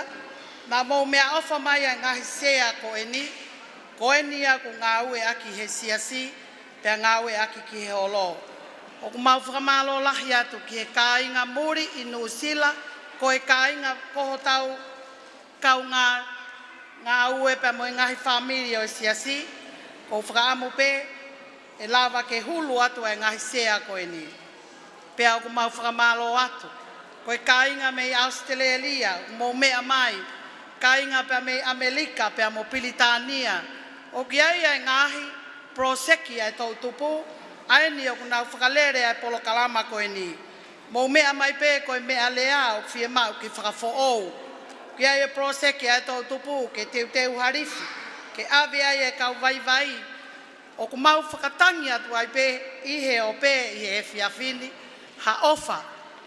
naʻa mou meʻaʻofa mai ʻa e ngaahi sea ko eni, ko eni ʻoku ngāueʻaki he siasi, pea ngāueʻaki ki he holo. ʻOku mau fakamālō lahi atu ki he kāinga muli ʻi Nuʻusila, ko e kāinga ko hotau kaungā ngāue pea mo e ngaahi fāmili ʻo e siasi, ʻoku ou fakaʻamu pē ʻe lava ke hulu atu ʻa e ngaahi sea ko eni. Pea ʻoku mau fakamālō atu. Ko e kāinga mei ʻAositelēlia, ʻoku mou meʻa mai, kāinga pea mei ʻAmelika, pea mo Pilitānia. ʻOku ʻi ai ʻa e ngaahi poloseki ʻa e toʻutupu, ʻa eni ʻoku nau fakalele ʻa e polokalama ko eni. Mou meʻa mai pē ko e meʻa lea ʻoku fiemaʻu ke fakafoʻou. ʻOku ʻi ai e poloseki ʻa e toʻutupu ke teuteu ha lifi, ke ʻave ai e kau vaivai. ʻOku mau fakatangi atu ai pē ʻi he ope ʻi he efiafi ni, ha ʻofa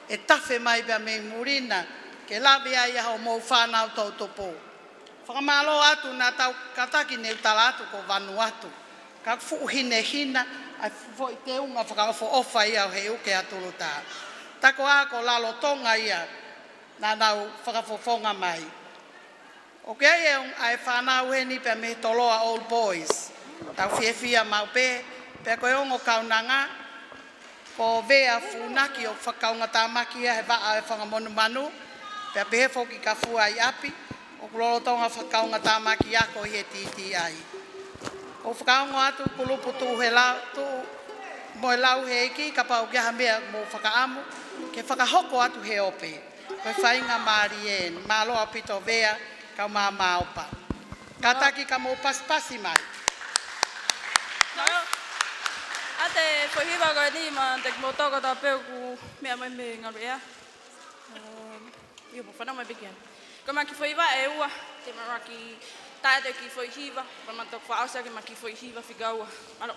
ʻe tafe mai pea mei muli na, ke lave ai ʻa hoʻomou fānau toʻutupu. Fakamālō atu naʻa tau kātaki ne u tala atu ko Vanuatu. Ka fuʻu hinehina ʻa e foʻi teunga fakaʻofoʻofa ia ʻo Heuke ʻa Tulutā. Tā ko ā ko Lalotonga ia naʻa nau fakafofonga mai. ʻOku ʻi ai e ongo ʻa e fānau heni pea mei he Toloa Old Boys. Tau fiefia maʻu pē, pea ko e ongo kaunanga, ko Vea Funaki ʻoku fakakaungatāmaki ia he vaʻa ʻo e fanga monumanu, pea pehē foki kia Fuaiʻapi, ʻoku lolotonga fakakaungatāmaki ako ʻi he T T I. ʻOku ou fakaongo atu kulupu tuʻu he lau, tuʻu mo e lau he ʻEiki, kapau ʻoku ʻi ai ha meʻa mou fakaʻamu, ke fakahoko atu he ope. Ko e faingamālie eni, mālō ʻaupito Vea, kau māmāopa. Kātaki ka mou pasipasi mai. Mālō. ʻA e foʻi hiva ko eni ma te mou toko tā pē ʻoku meʻa mai mei Ngaluʻea. Um, io, mo fanau mai pē ki ai. Ko e ma kiʻi foʻi hiva ʻe ua, te ma raki tā te kiʻi foʻi hiva, ko e ma toki fakaʻosi ʻaki e ma kiʻi foʻi hiva fika ua. Mālō.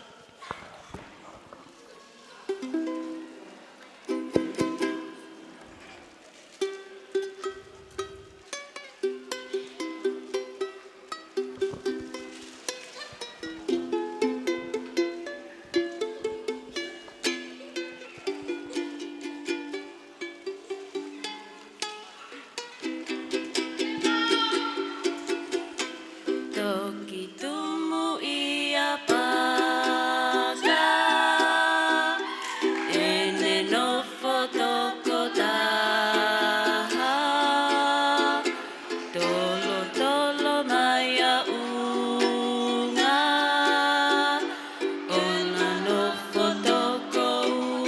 Toki tumu ia paka, ʻene nofo tokotaha, tolotolo mai ʻa ʻUnga, ʻona nofo tokoua.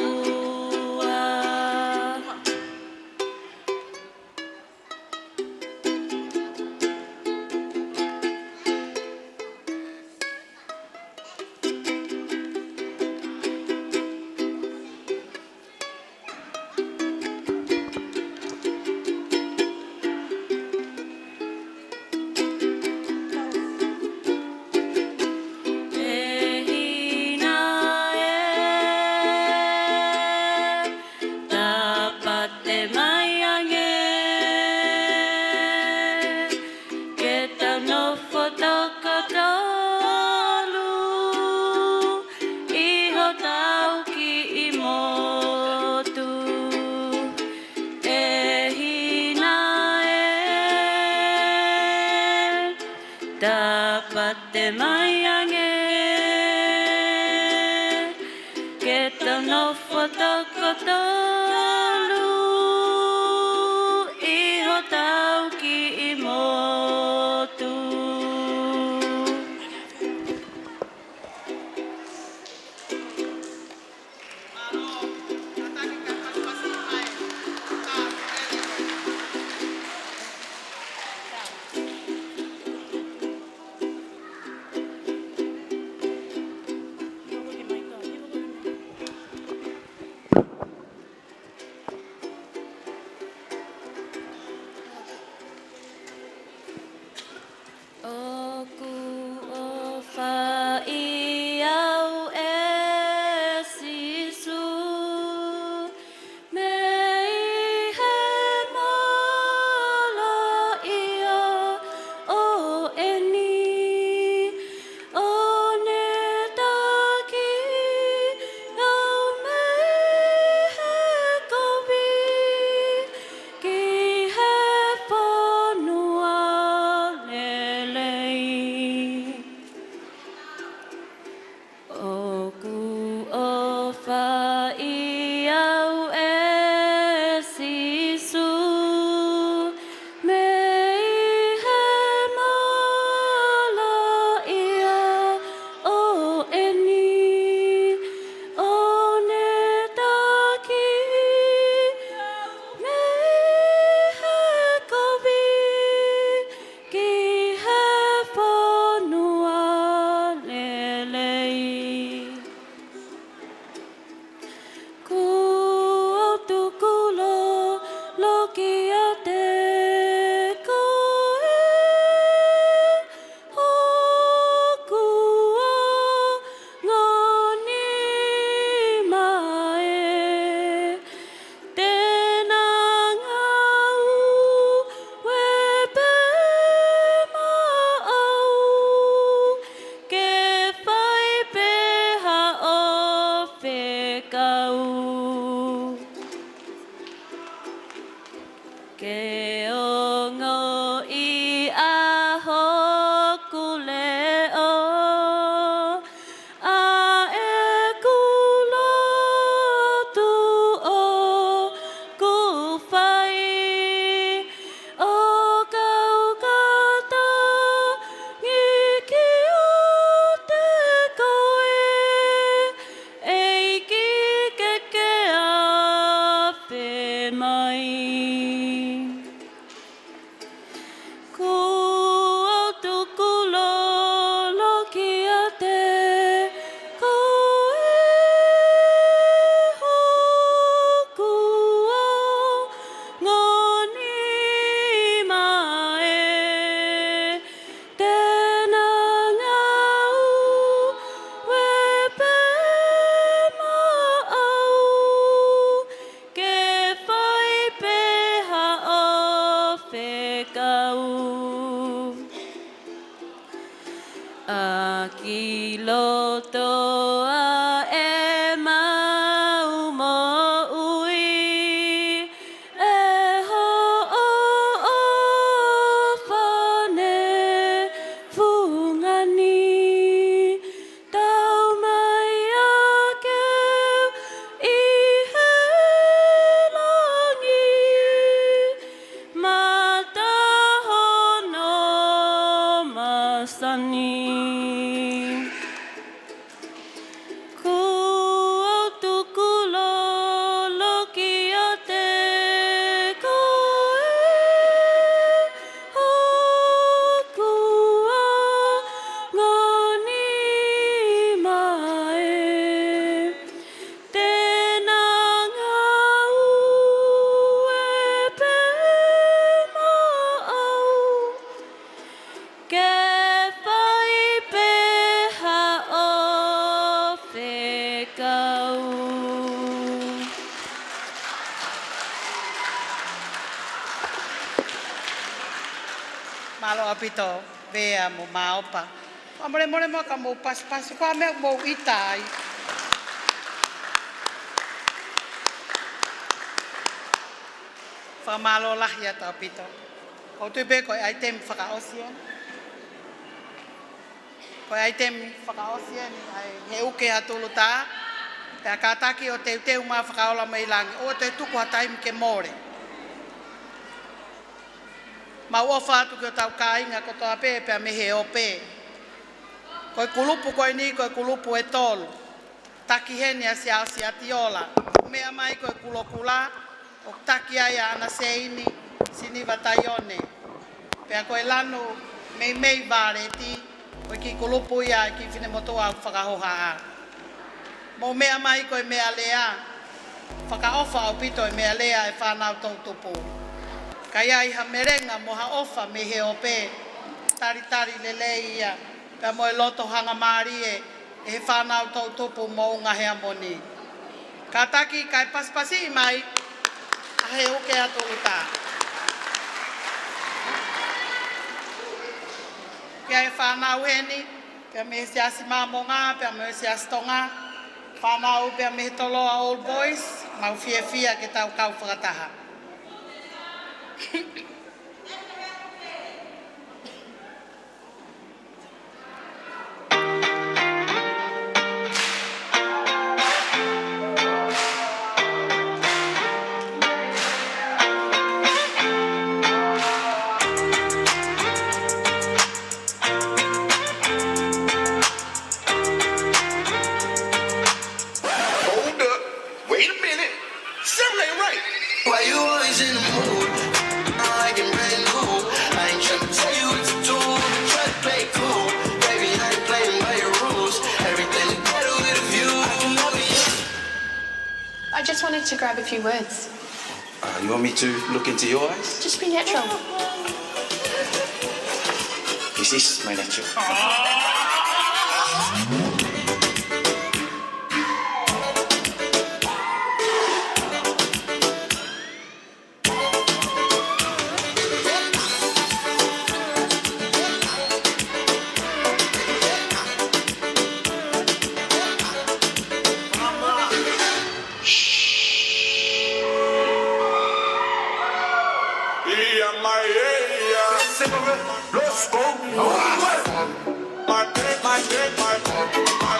ʻE hina ē, tāpate mai ange, ke ta nofo toko tolu ʻi hotau kiʻi motu. ʻE hina ē, tāpate mai ange, ke ta nofo toko tolu ʻi hotau kiʻi motu. ʻA ki loto ʻa ʻemau moʻui, ʻe hoʻo ʻofa ne fungani, tau mai ʻa keu ʻi he langi, mata hono masani. Kuo tukulolo kiate koe hoku ongo nima ē. Te na ngāue pē maʻau ke fai pē haʻo fekau. Mālō ʻaupito, Vea mo Maopa. Fakamolemole mo ka mou pasipasi, ko e meʻa mou ʻita ai. Fakamālō lahi atu ʻaupito. ʻOku ou tui pē ko e ʻaitemi fakaʻosi eni. Ko e ʻaitemi fakaʻosi eni ʻa e He ʻUke ha Tulutā. Pea kātaki ʻo teuteu mai Fakaola mei langi. ʻOua te tuku ha taimi ke mole. Mau ʻofa atu ki hotau kāinga kotoa pē, pea mei he ope. Ko e kulupu ko eni, ko e kulupu ʻe tolu. Taki heni ʻa Siaosi ʻAtiola. Meʻa mai ko e kulokula, ʻoku taki ai ʻa ʻAna Seini, Siniva Taione. Pea ko e lanu meimei vāleti, ko e kiʻi kulupu ia ʻa e kiʻi finemotuʻa ʻoku fakahohaʻa. Mou meʻa mai ko e meʻalea, fakaʻofa ʻaupito e meʻalea e fānau toʻutupu. Ka ʻi ai ha melenga mo ha ʻofa mei he ope, talitali lelei ia, pea mo e loto hangamālie ʻe he fānau toʻutupu Moʻunga Heamoni. Kātaki kae pasipasiʻi mai ʻa He ʻUke ha Tulutā. Ki he fānau heni, pea mei he Siasi Māmonga, pea mei he Siasi Tonga, fānau pea mei he Toloa Old Boys, mau fiefia ke tau kau fakataha. Hold up. Wait a minute. Something ain't right. Why you always in the mood? I can brand new. I ain't tryna tell you what to do. Try to play cool. Baby, I ain't playing by your rules. Everything is better with a view. I just wanted to grab a few words. Uh, you want me to look into your eyes? Just be natural. This is my natural. Ia mai e ia. Let's go. Mate, mate, mate.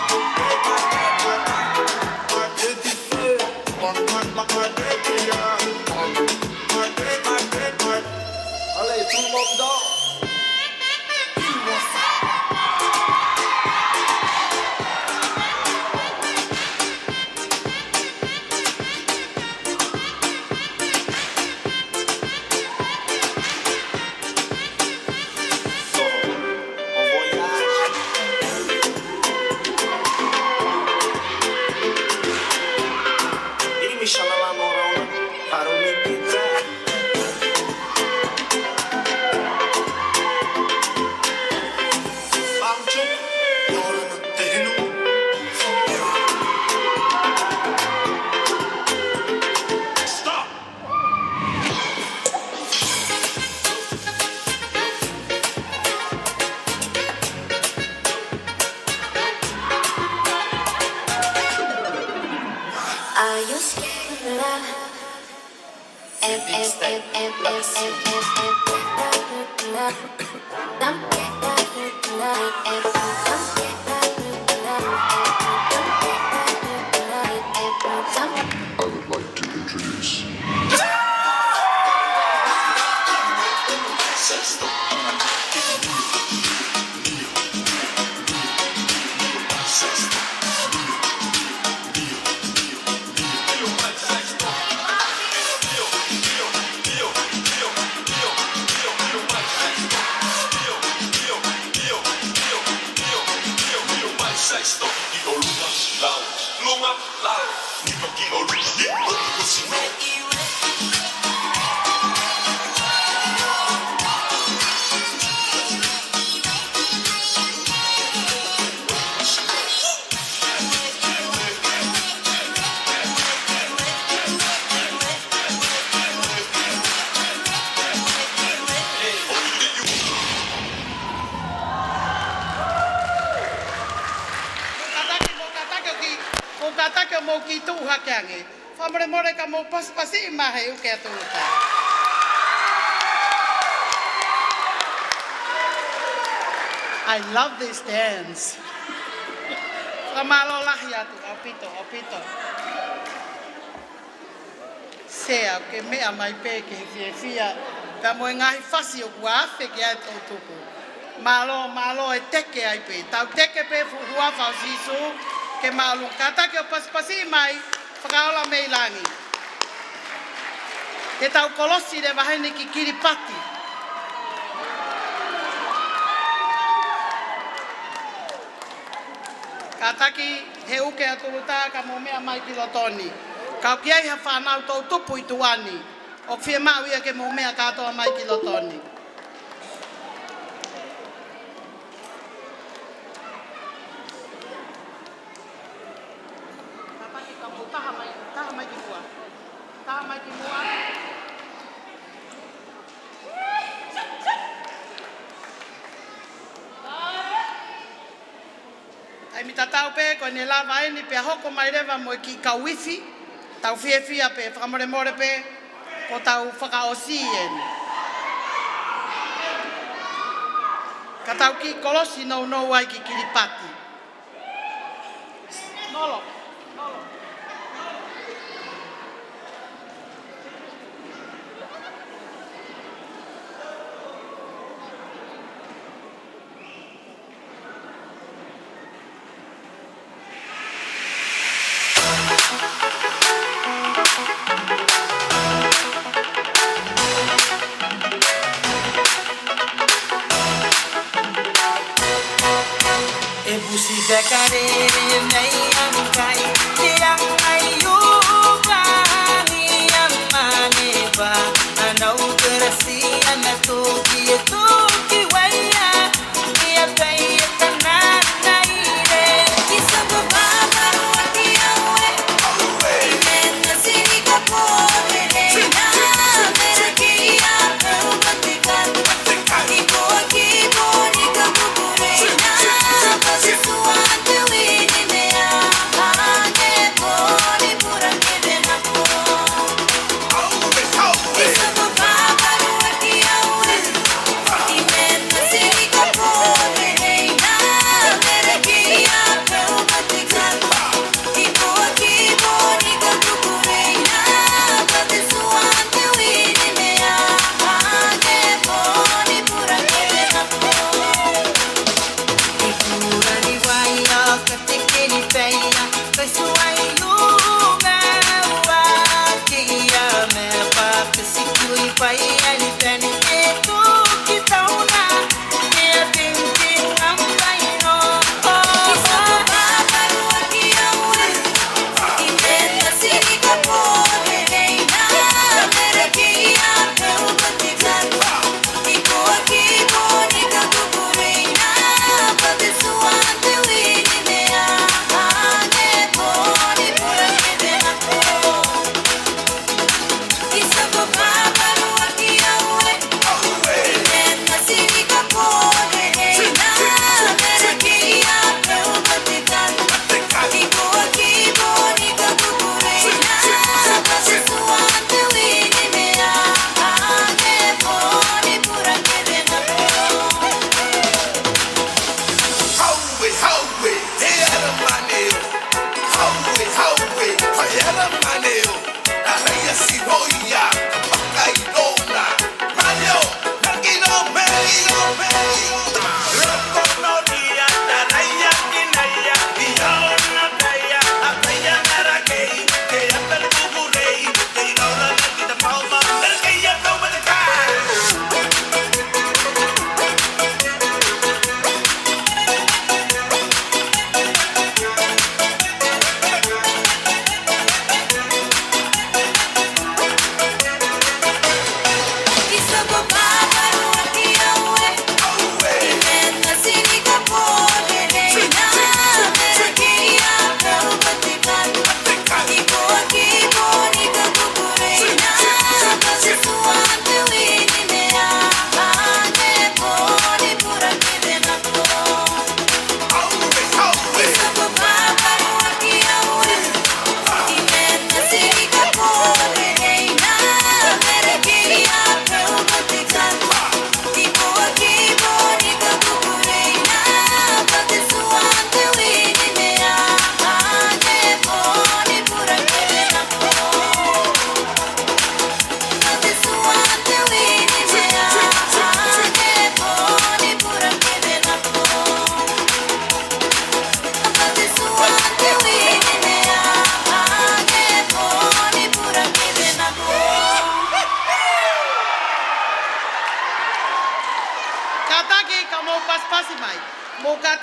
I would like to introduce. Kātaki, mou kātaki ʻo ki, mou kātaki ʻo mou kiʻi tuʻu hake ange. Fakamolemole ka mou pasipasiʻi mai he uke ʻa Tuluta. I love this dance. Fakamālō lahi atu, ʻaupito, ʻaupito. Sea, ke meʻa mai pē ke fiefia, pea mo e ngaahi fasi ʻoku afe ki ai e toʻutupu. Mālō, mālō e teke ai pē. Tau teke pē fuʻu huafa ʻo Sīsū, ke mālō. Kātaki ʻo pasipasiʻi mai, Fakaola mei Langi. Te tau kolosi leva heni ki Kiripati. Kātaki he uke ʻa Tuluta ka mou meʻa mai ki loto ni. Ka ʻoku ʻi ai ha fānau toʻutupu ʻi tuʻa ni. ʻOku fiemaʻu ia ke mou meʻa kātoa mai ki loto ni. Kātaki ka mou taha mai, taha mai ki muʻa. Taha mai ki muʻa. Taimi tatau pē, ko ʻene lava eni pea hoko mai leva mo e kiʻi kau ifi, tau fiefia pē, fakamolemole pē, ko tau fakaʻosi eni. Ka tau kiʻi kolosi nounou ai ki Kiripati. Nolo, nolo. E busi pea ka lele mei ʻamukai, te ʻamu ai ʻo ka ni a mane pa, a nau kerasi a na toki e toki waia.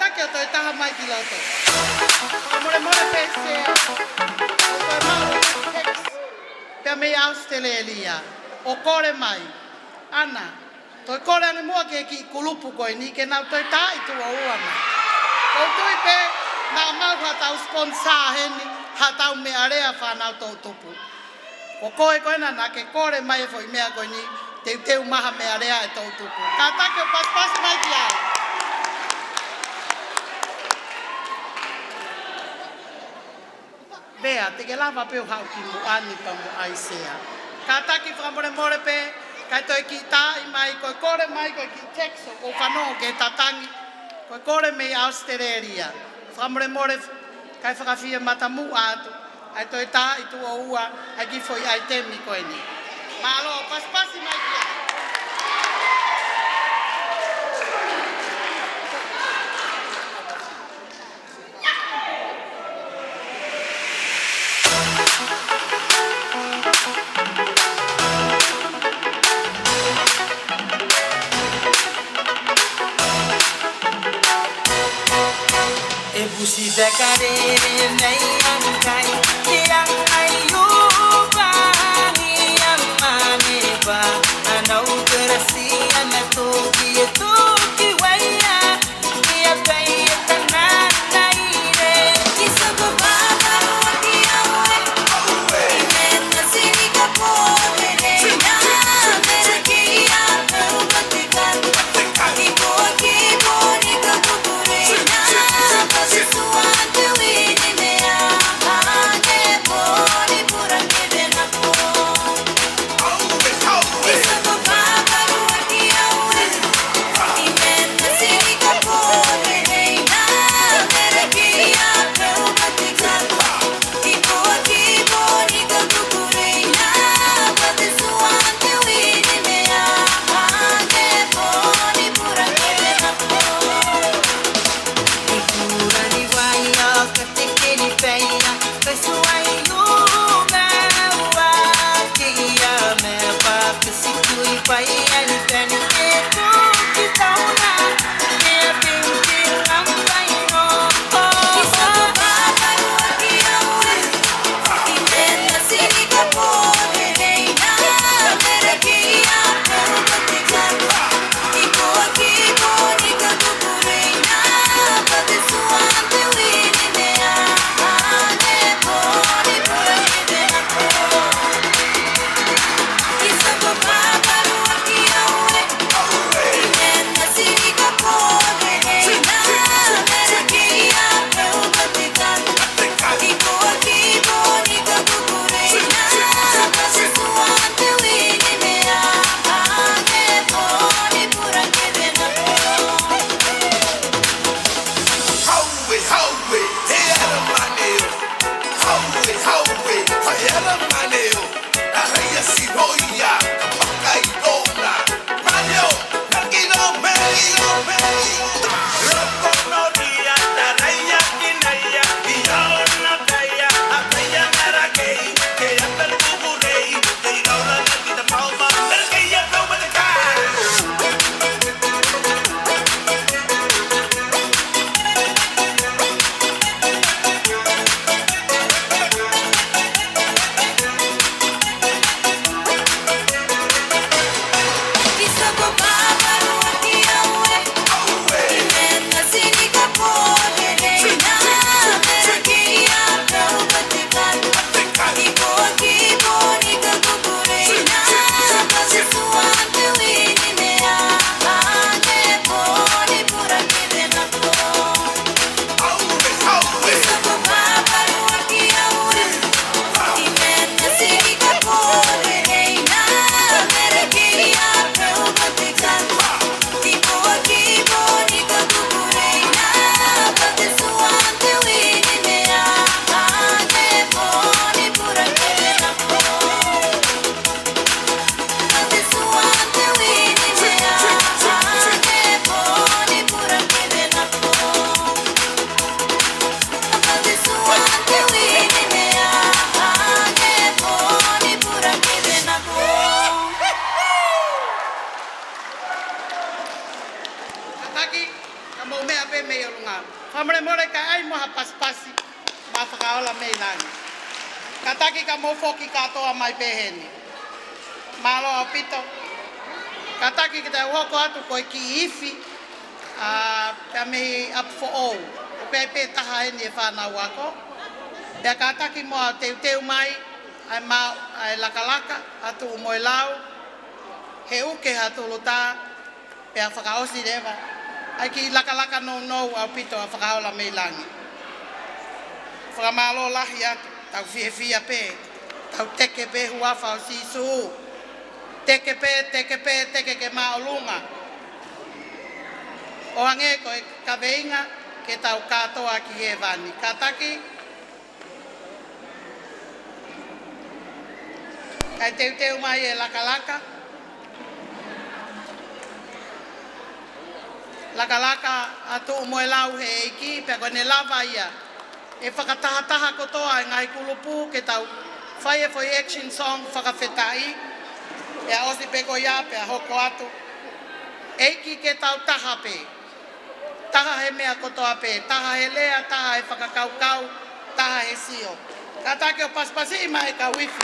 Kātaki ʻo toe taha mai ki loto. Fakamolemole pē Sea, ʻoku toe maʻu e text pea mei ʻAositelēlia ʻo kole mai. ʻAna, toe kole ange muʻa ki he kiʻi kulupu ko eni ke nau toe taaʻi tuʻo ua mai. ʻOku ou tui pē naʻa mau haʻatau sponsor heni haʻatau meʻalea fānau toʻutupu. Ko koe ko ena naʻa ke kole mai e foʻi meʻa ko eni, teuteu mai ha meʻalea ʻa e toʻutupu. Kātaki ʻo pasipasi mai ki ai. Pea, te ke lava pē ʻo haʻu ki muʻa ni pea mo ʻAisea. Kātaki fakamolemole pē, kae toe kiʻi taaʻi mai, ko e kole mai, ko e kiʻi text ʻoku ou fanongo ki he tatangi, ko e kole mei ʻAositelēlia. Fakamolemole, kae fakafie matamuʻa atu, ʻa e toe taaʻi tuʻo ua ʻa e kiʻi foʻi ʻaitemi ko eni. Mālō, pasipasi mai ki ai. E pusi takarere nei angkai, te a ai o pani a mane pa, anau kerasi ana toki e toki waia. Fakamolemole ka ʻai mo ha pasipasi, mo ha fakaola mei langi. Kātaki ka mou foki kātoa mai pē heni. Mālō ʻaupito. Kātaki ke tau hoko atu ko e kiʻi ifi, ā, pea mei ʻapi foʻou. ʻOku ʻi ai pē taha heni e fānau ako. Pea kātaki muʻa ʻo teuteu mai, ʻa e ma-, ʻa e lakalaka, ʻa Tuʻumoelau, he uke ha tolotā, pea fakaʻosi leva ʻa e kiʻi lakalaka nounou ʻaupito ʻa Fakaola mei Langi. Fakamālō lahi atu, tau fiefia pē, tau teke pē huafa ʻo Sīsū. Teke pē, teke pē, teke ke māʻolunga. ʻO hangē ko e kaveinga ke tau kātoa ki hēvani. Kātaki, kae teuteu mai e lakalaka. Lakalaka ʻa Tuʻumoelau he ʻEiki, pea ko ʻene lava ia ʻe fakatahataha kotoa e ngaahi kulupu ke tau fai e foʻi action song fakafetaʻi. Pea ʻosi pē ko ia, pea hoko atu. ʻEiki ke tau taha pē. Taha he meʻa kotoa pē, taha he lea, taha he fakakaukau, taha he sio. Kātaki ʻo pasipasiʻi mai e kau ifi.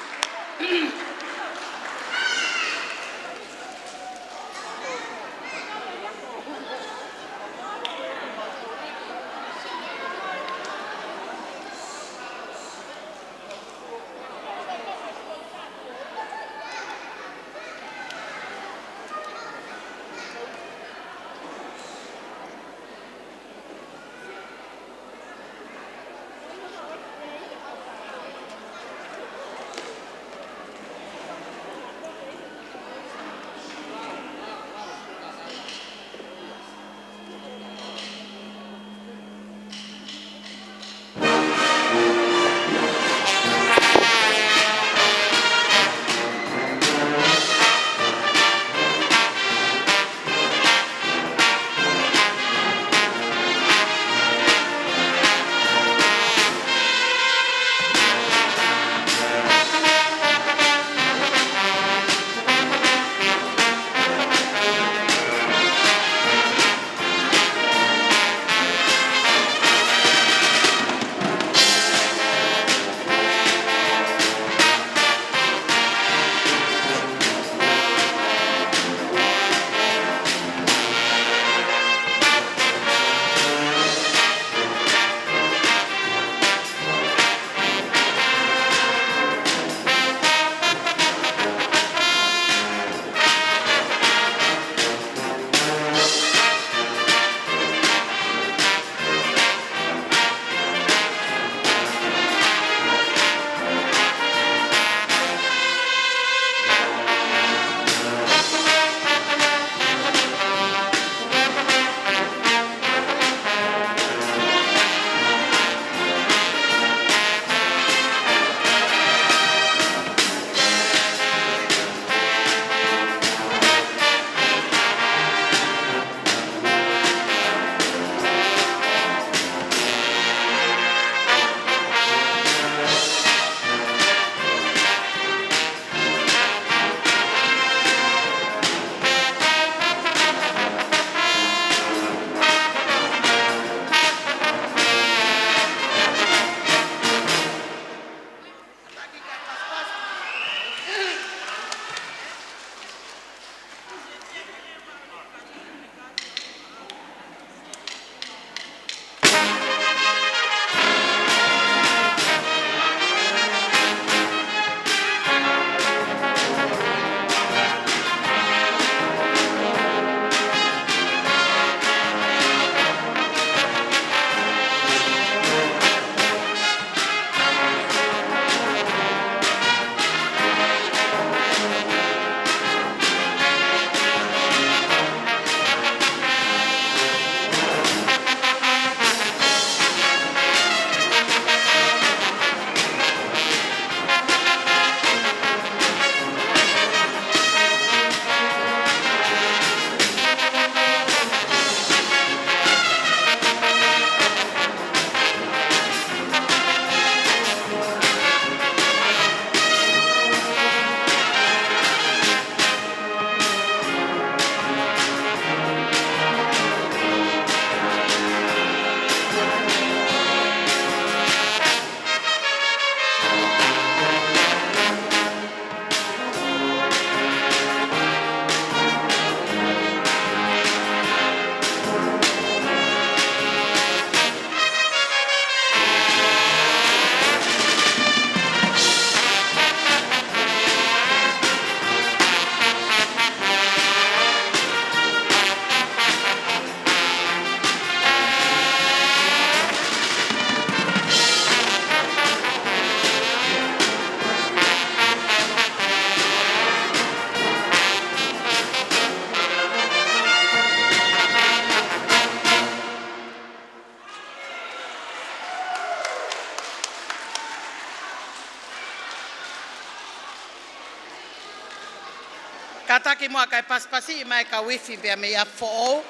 Kātaki muʻa kae pasipasiʻi mai e kau ifi pea mei ʻApifoʻou.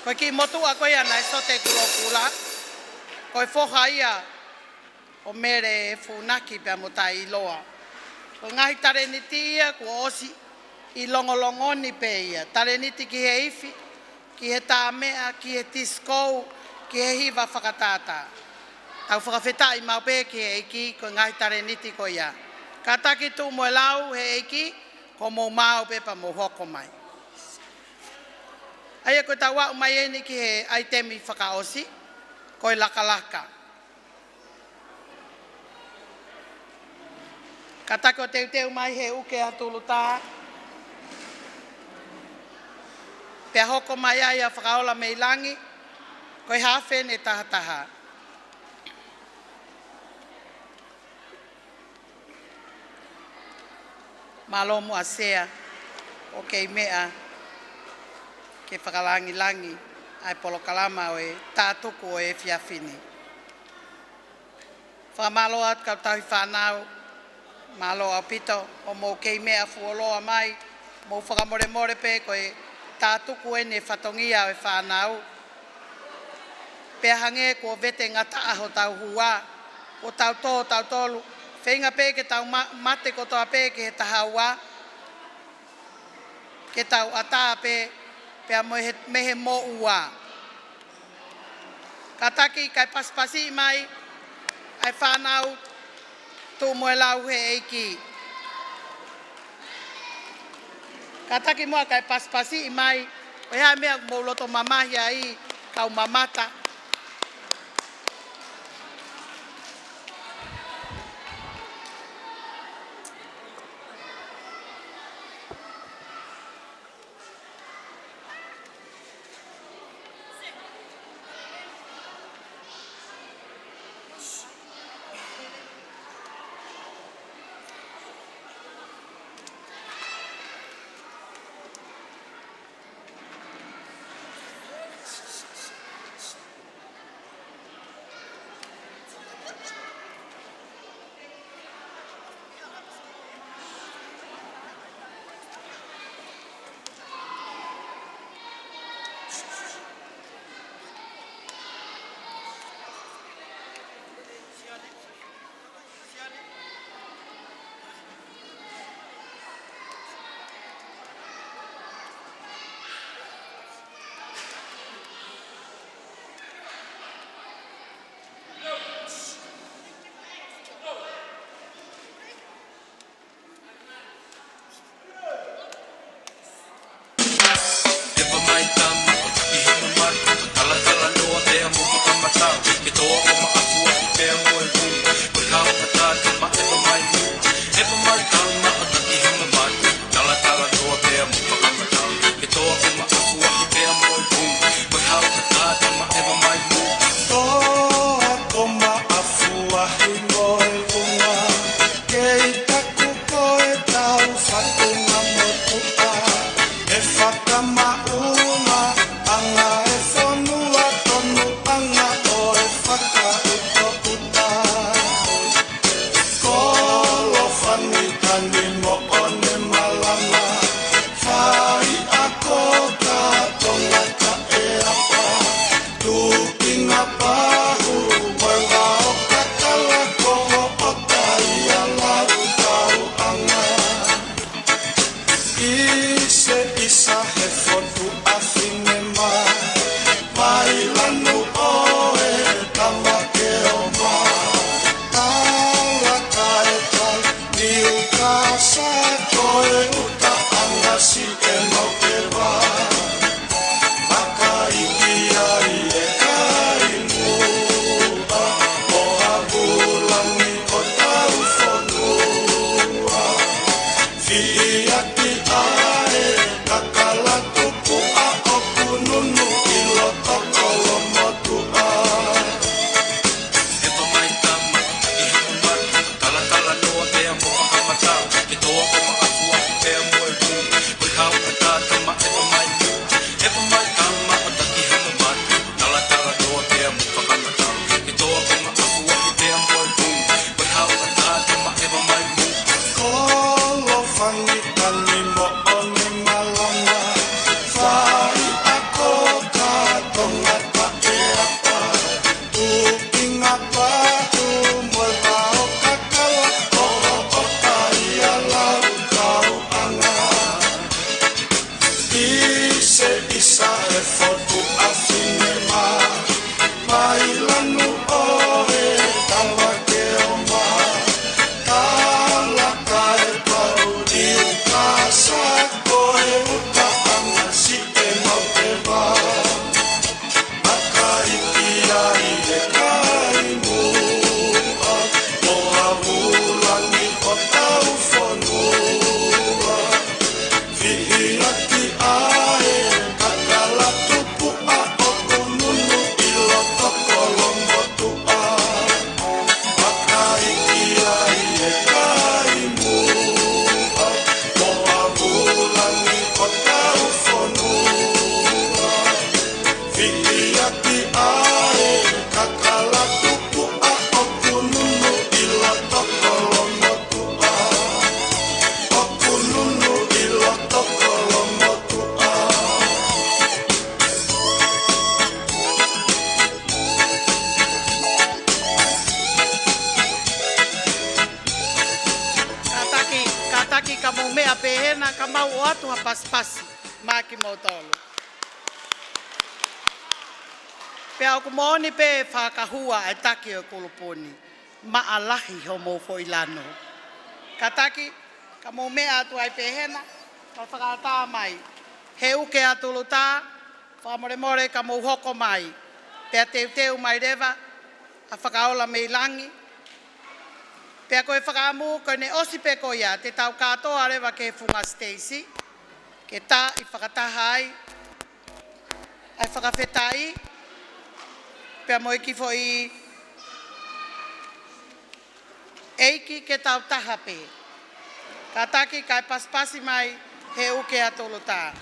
Ko e kiʻi motuʻa ko ia naʻe sote kulokula. Ko e foha ia ʻo Mele Funaki pea mo Tailoa. Ko e ngaahi talēniti ia kuo ʻosi ʻi longolongoni pē ia. Talēniti ki he ifi, ki he tāmeʻa, ki he tisikō, ki he hiva fakatātā. Tau fakafetaʻi maʻu pē ki he ʻEiki ko e ngaahi talēniti ko ia. Kātaki tuʻu mo e lau he ʻEiki, ko mou maau pē pea mou hoko mai. ʻA ia ko e tau aʻu mai eni ki he ʻaitemi fakaʻosi, ko e lakalaka. Kātaki ʻo teuteu mai he uke ʻa Tulutā. Pea hoko mai ai ʻa Fakaola mei Langi, ko e hafe ʻe tahataha. Mālō muʻa Sea ʻo kei meʻa ke fakalangilangi ʻa e polokalama ʻo e tātuku ʻo e efiafi ni. Fakamālō atu kau tauhi fānau, mālō ʻaupito ʻo mou kei meʻa fuoloa mai, mou fakamolemole pē ko e tātuku eni e fatongia ʻo e fānau. Pea hangē kuo vete ngataʻa hotau hua, kuo tau tō tautolu, feinga pē ke tau ma-, mate kotoa pē ki he taha ua, ke tau ʻatā pē, pea mo he, mei he moʻua. Kātaki kae pasipasiʻi mai ʻa e fānau tuʻu mo e lau he ʻEiki. Kātaki muʻa kae pasipasiʻi mai, ʻoku ʻi ai ha meʻa ʻoku mou loto mamahi ai, kau mamata. ʻAe, kakala tupuʻa ʻoku nunu ʻi loto kolomotuʻa. ʻOku nunu ʻi loto kolomotuʻa. Kātaki, kātaki ka mou meʻa pē hena ka mau ʻoatu ha pasipasi maʻa kimoutolu. Pea ʻoku moʻoni pē fakahua e taki ʻo e kulupuni. Maʻalahi homou foʻi lanu. Kātaki, ka mou meʻa atu ai pē hena, ka fakaʻatā mai. He uke ʻa Tulutā, fakamolemole ka mou hoko mai. Pea teuteu mai leva, ʻa Fakaola mei langi. Pea ko e fakaʻamu, ko ʻene ʻosi pē ko ia, te tau kātoa leva ki he funga siteisi. Ke tā ʻi fakataha ai. ʻAi fakafetaʻi, pea mo e kiʻi foʻi ʻeiki ke tau taha pē. Kātaki kae pasipasi mai he uke ʻa Tulutā.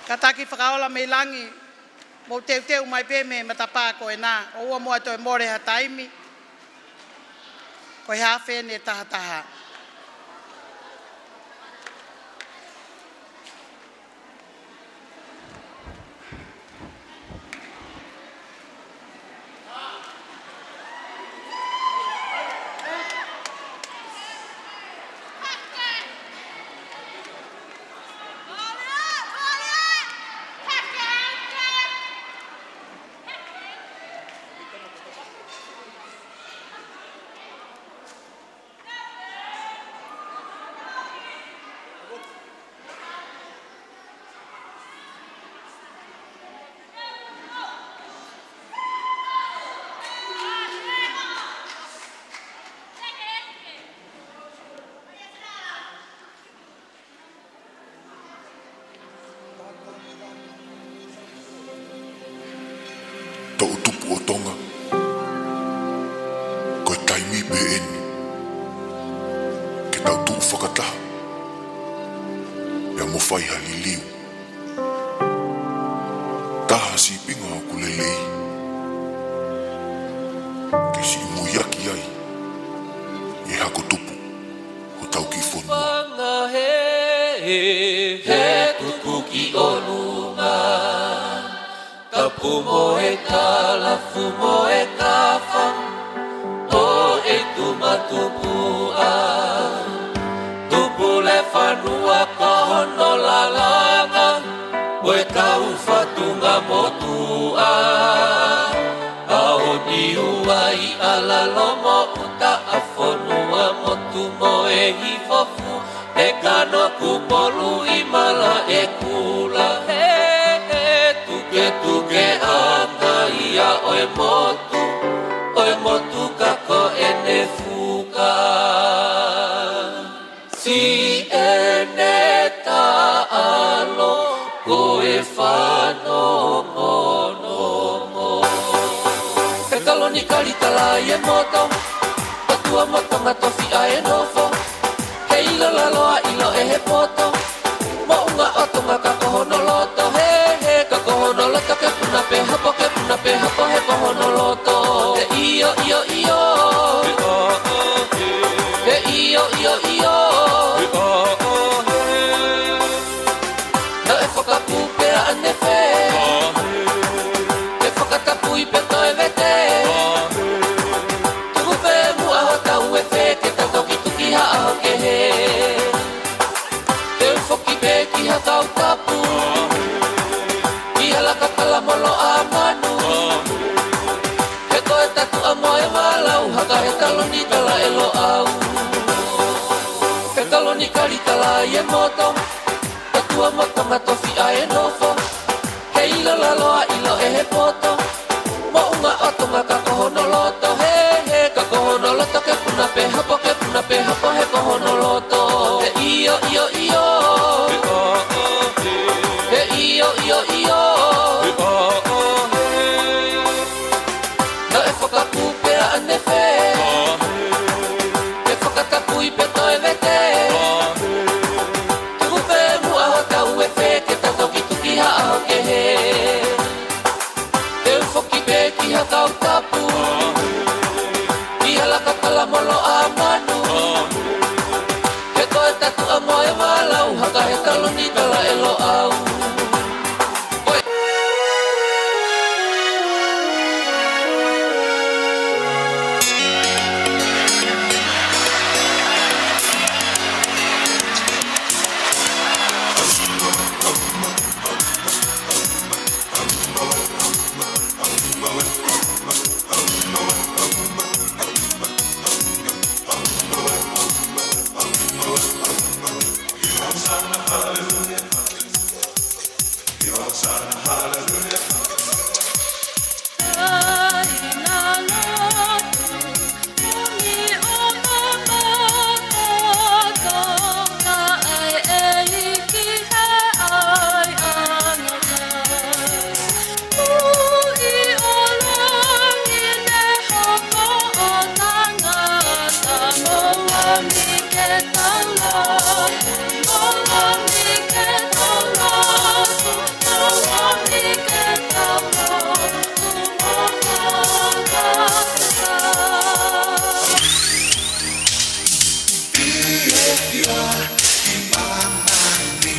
Kātaki Fakaola mei langi, mou teuteu mai pē mei matapā ko ena, ʻoua muʻa toe mole ha taimi. Ko e haafe eni ʻe tahataha. Toʻu tupu ʻo Tonga, ko e taimi pē eni ke tau tuʻu fakataha pea mo fai ha liliu. Taha sīpinga ʻoku lelei ke siʻi muiaki ai e hako tupu hotau kiʻi fonua. Fanga he, he tuku ki ʻolunga. Kapu mo e kalafu mo e kafa, ʻo e tuma tupuʻa. Tupu le fanua ko hono lalanga, ʻo e kau fatunga motuʻa. ʻAo Niua ʻi ʻAlalo mo ʻUta, ʻa Fonua, Motu mo e Hifo Fua, ʻe Kano, Kupolu, ʻi Malaʻekula. He, he tuketuke ʻanga ia ʻo e motu, ʻo e motu ka ko ʻene fuka. Siʻene taʻalo ko e fanongonongo. Fekaloni kalitala ʻi e moto, ʻOtua mo Tonga tofiʻa e nofo. He ʻilo lalo ʻa ʻilo ʻe he poto, moʻunga ʻo Tonga ka ko hono loto. He, he ka ko hono loto ke puna pē hapo, ke puna pē hapo, he ko hono loto. He ʻio, ʻio, ʻio. He ʻio, ʻio, ʻio. Naʻe fakapū pea ʻanefē, ke fakatapui pe toe vete. Tuku pē muʻa hotau efe ke tau toki tuki ha ʻaho kehe. Te u foki pē ki ha kau tapu, ki ha laka kala mo Loʻamanu. He ko e tatuʻa mo e valau, haka he taloni tala ʻe Loʻau. Fekaloni kalitala ʻi e moto, ʻOtua mo Tonga tofiʻa e nofo. He ʻilo lalo ʻa ʻilo ʻe he poto, moʻunga ʻo Tonga ka ko hono loto. He, he ka ko hono loto ke puna pē hapo, ke puna pē hapo, he ko hono loto. He ʻio, ʻio, ʻio. He ʻio, ʻio, ʻio. Naʻe fakapū pea ʻanefē, ke fakatapui pe toe vete. Tuku pē muʻa hotau efe Taloni tala ʻe Loʻau. Fiefia ʻi māmani,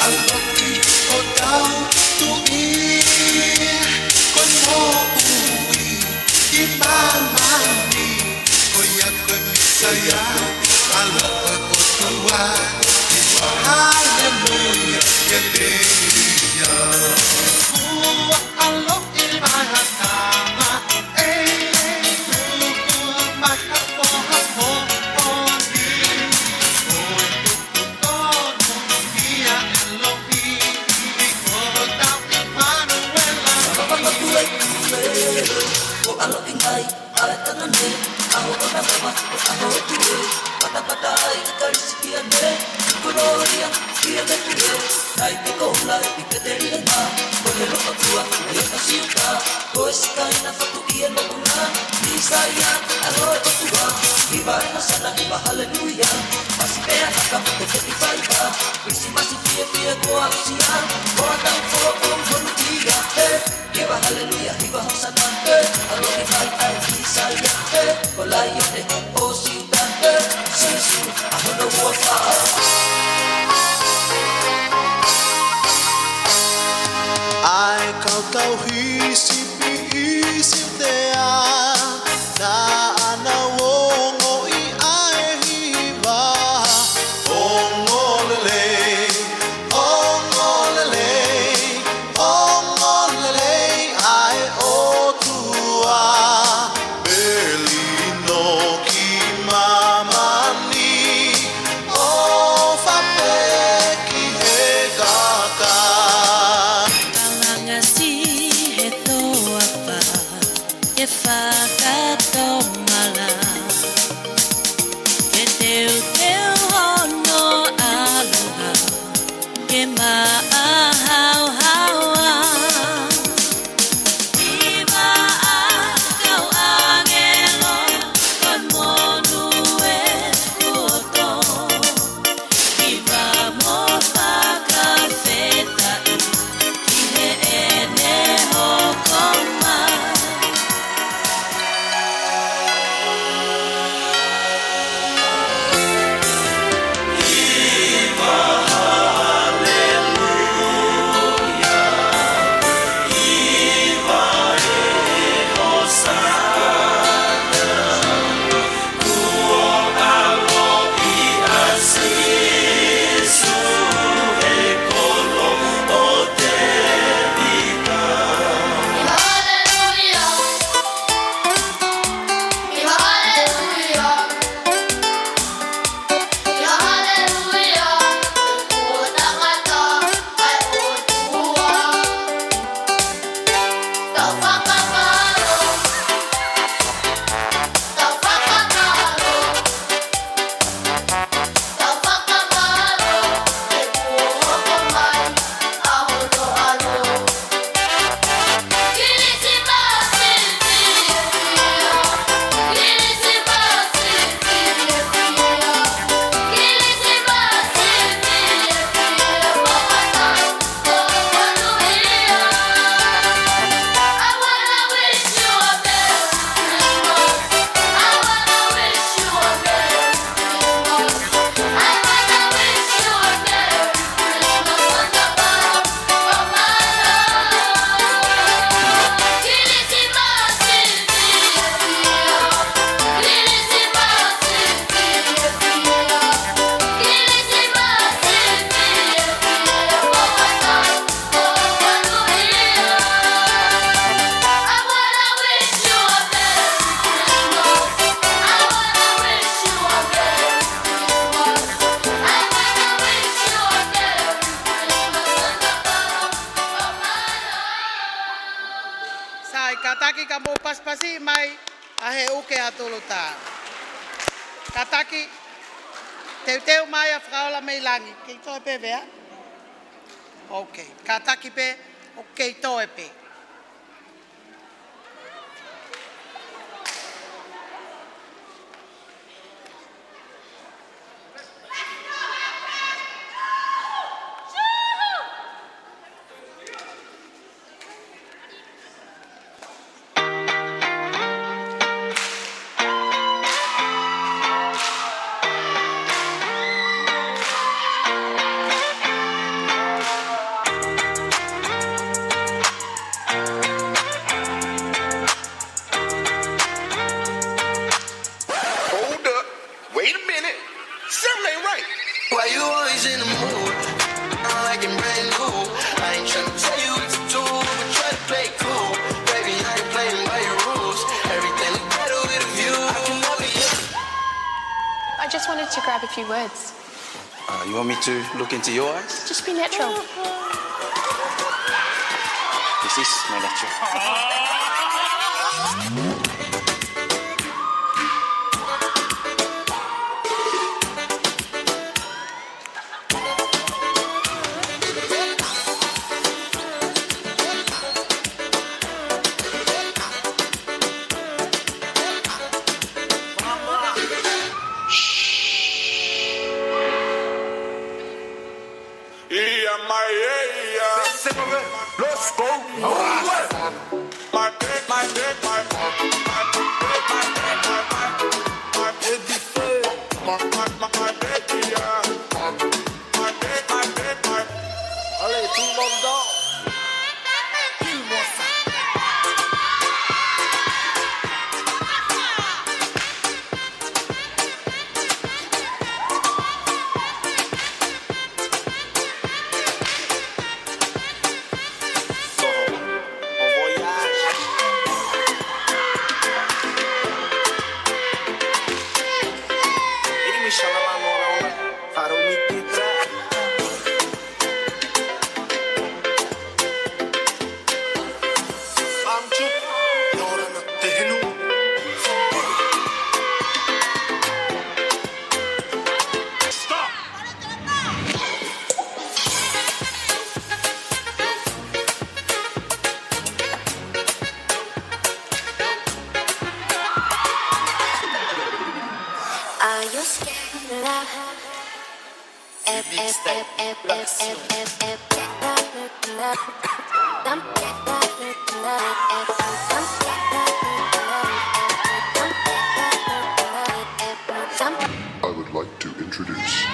ʻaloʻi hotau Tuʻi. Ko e moʻui ʻi māmani, ko ia ko e Mīsaia, ʻaloʻi ʻOtua. Haleluia, ia te ia. Ua ʻaloʻi mai ha tama, Naʻe ʻikai te koula ʻi Petelihema, ko he loto tua ʻo Iosefa Siuta, ko e Sikaina Fatu ʻi he mokuna, Mīsaia, ʻaloʻi ʻOtua. Hiva e hosana, hiva haleluia, masi pea haka mo e fefine faiva, Kilisimasi fiefia kuo aʻusia, ko hotau Fakamoʻui ia, he. Hiva haleluia, hiva hosana, ē, ʻaloʻi mai ʻa e Mīsaia, ē, ko e Laione ʻo Siuta, ē, Sīsū, ʻa hono huafa. ʻA e kau tauhi sipi ʻi Siutea, naʻa nau ongoʻi ʻa e hiva, ongoongolelei, ongoongolelei, ongoongolelei ʻa e ʻOtua, melino ki māmani, ʻofa pē ki he kakai. Kalanga siʻi he toafa, ke fakatomala, ke teuteu hono ʻaloha, ke maʻa haohaoa. Hiva ʻa e kau ʻāngelo, ko e monū ē kuo tō. Hiva mo fakafetaʻi ki heʻene hoko mai. Ka mou pasipasi mai ʻa he uke ʻa Tulutā. Kātaki, teuteu mai ʻa Fakaola mei Langi. Kei toe pē Vea? Ok. Kātaki pē, ʻoku kei toe pē. Hold up. Wait a minute. Something ain't right. Why you always in the mood? I'm like a brand new. I ain't tryna tell you what to do, but try to play it cool. Baby, I ain't playing by your rules. Everything look better with a view. I can love you. I just wanted to grab a few words. Uh, you want me to look into your eyes? Just be natural. This is my natural. Ia mai e ia. Let's go. I would like to introduce.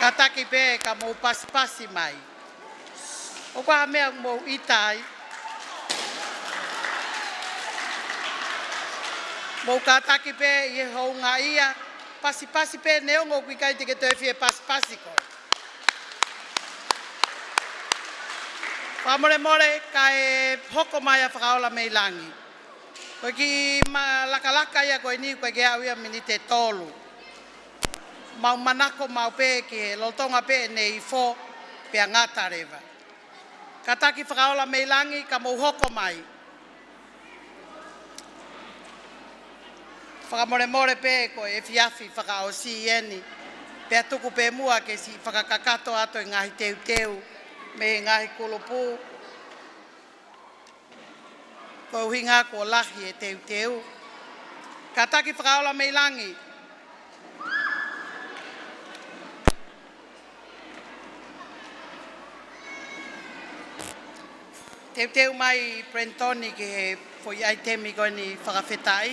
Kātaki pē ka mou pasipasi mai. ʻOku ʻi ai ha meʻa ʻoku mou ʻita ai? Mou kātaki pē ʻi he houngaʻia, pasipasi pē neongo ʻoku ʻikai te ke toe fie pasipasi koe. Fakamolemole, kae hoko mai ʻa Fakaola mei Langi. Ko e kiʻi ma-, lakalaka ia ko eni, ko e kiʻi aʻu ia miniti ʻe tolu. Mau manako maʻu pē ki he lolotonga pē ʻene ifo pea ngata leva. Kātaki Fakaola mei Langi, ka mou hoko mai. Fakamolemole pē ko e efiafi fakaʻosi eni. Pea tuku pē muʻa ke siʻi fakakakato atu e ngaahi teuteu mei he ngaahi kulupu. Ko e ʻuhinga kuo lahi e teuteu. Kātaki Fakaola mei Langi. Teuteu mai Brentoni ki he foʻi ʻaitemi ko eni fakafetaʻi.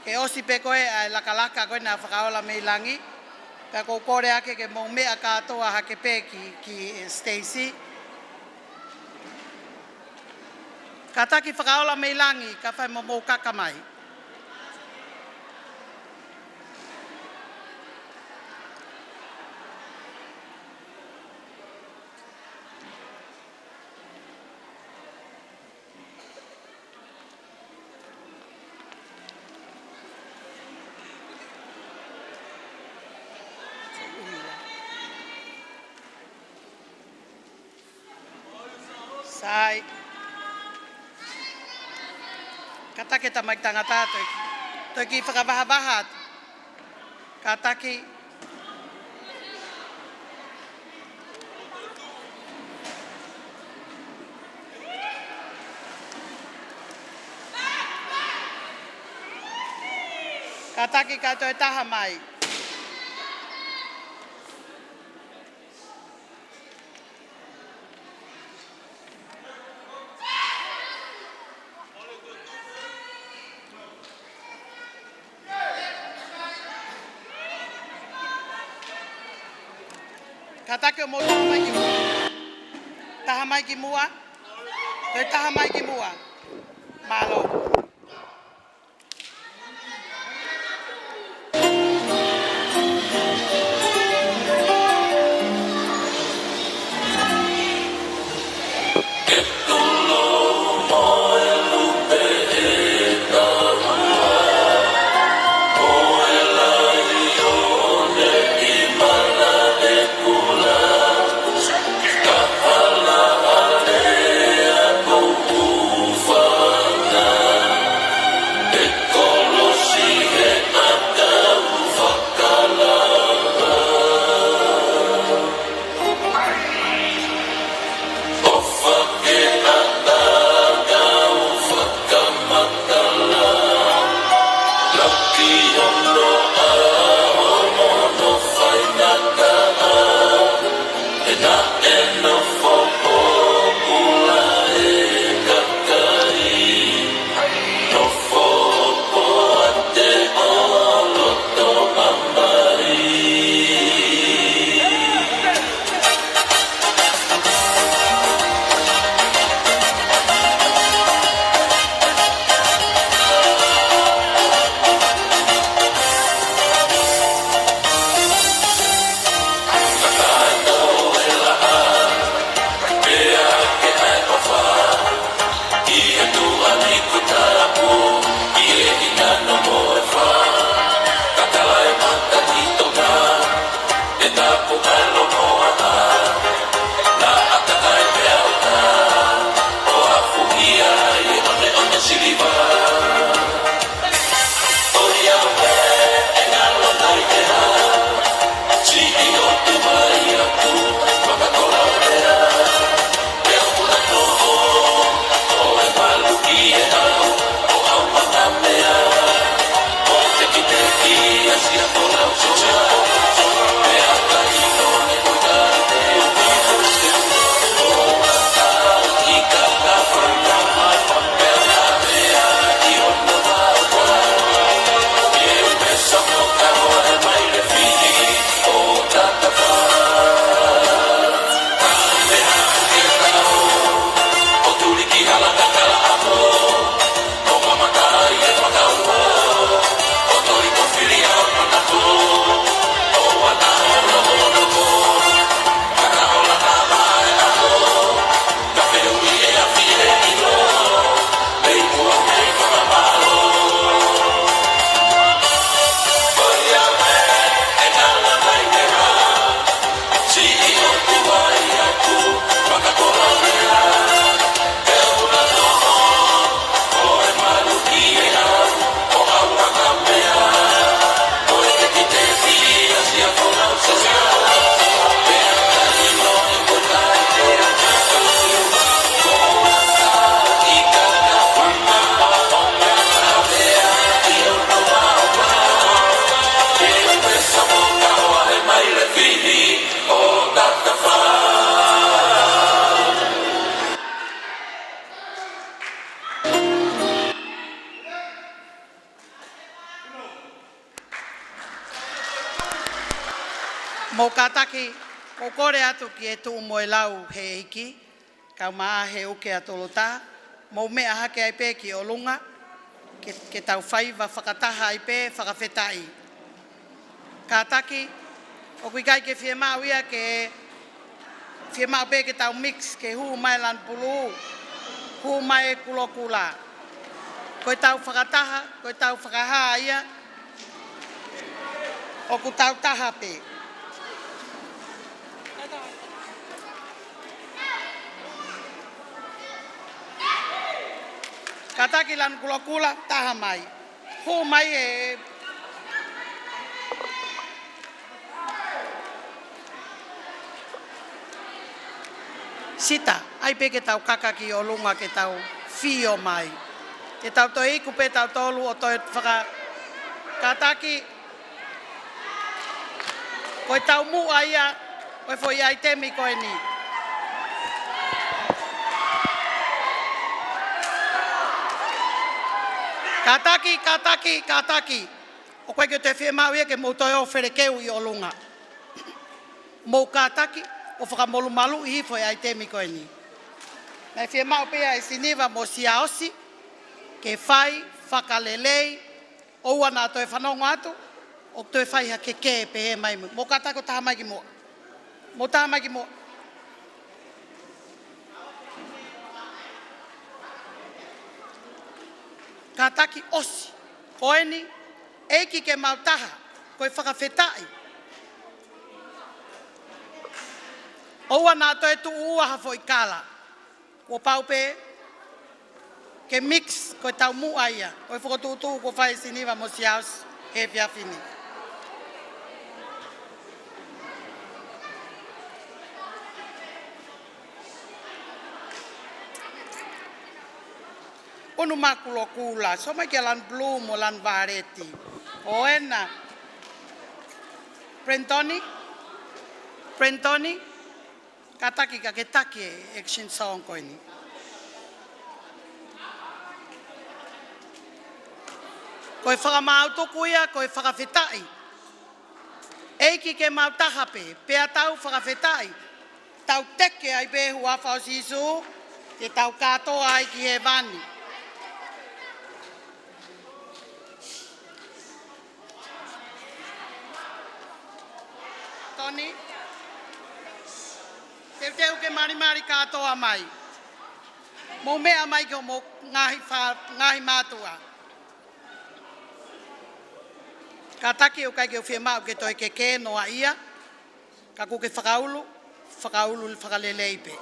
Ke ʻosi pē ko ē ʻa e lakalaka ko ena Fakaola mei Langi. Pea ʻoku ou kole ake ke mou meʻa kātoa hake pē ki, ki Stacy. Kātaki Fakaola mei Langi, ka fai mo mou kaka mai. Sai. Kātaki tamaiki tangata, toe kiʻi, toe kiʻi fakavahavaha atu. Kātaki. Kātaki kae toe taha mai. Kātaki ʻo mou taha mai ki muʻa. Taha mai ki muʻa. Toe taha mai ki muʻa. Mālō. Mou kātaki, mou kole atu ki he tuʻu mo e lau he ʻEiki, kae ʻumaʻā ʻa e uke ʻa Tolota, mou meʻa hake ai pē ki ʻolunga, ke, ke tau faiva fakataha ai pē, fakafetaʻi. Kātaki, ʻoku ʻikai ke fiemaʻu ia ke, fiemaʻu pē ke tau mix, ke hū mai lanu pulū, hū mai kulokula. Ko ʻetau fakataha, ko ʻetau fakahā ia, ʻoku tau taha pē. Kātaki lanu kulokula, taha mai. Hū mai e Sita, ʻai pē ke tau kaka ki ʻolunga ke tau fio mai. Ke tau toe iku pē tautolu ʻo toe faka-, kātaki. Ko e taumuʻa ia ʻo e foʻi ʻaitemi ko eni. Kātaki, kātaki, kātaki. ʻOku ʻikai ke toe fiemaʻu ia ke mou toe ō felekeu ʻi ʻolunga. Mou kātaki ʻo fakamolumaluʻi hifo e ʻaitemi ko eni. Naʻe fiemaʻu pē ʻe Siniva mo Siaosi ke fai fakalelei, ʻoua naʻa toe fanongo atu, ʻo toe fai ha kekē pehē mai mo. Mou kātaki ʻo taha mai ki muʻa. Mou taha mai ki muʻa. Kātaki ʻosi. Ko eni, ʻEiki ke mau taha, ko e fakafetaʻi. ʻOua naʻa toe tuʻu ua ha foʻi kala. Kuo pau pē ke mix, ko e taumuʻa ia ʻo e fokotuʻutuʻu kuo fai ʻe Siniva mo Siaosi he efiafi ni. Unu makulokula, sio mai ki he lanu pulū mo e lanu vāleti. ʻO ena. Brentoni? Brentoni? Kātaki ka ke taki e action song ko eni. Ko e fakamaau tuku ia, ko e fakafetaʻi. ʻEiki ke mau taha pē, pea tau fakafetaʻi. Tau teke ai pē huafa ʻo Sīsū, te tau kātoa ai ki hēvani. Toni. Teuteu ke malimali kātoa mai. Mou meʻa mai ki hoʻomou ngaahi fa-, ngaahi mātuʻa. Kātaki ʻoku ʻikai ke u fiemaʻu ke toe kekē noa ia. Ka kuo ke fakaulu, fakaulu fakalelei pē.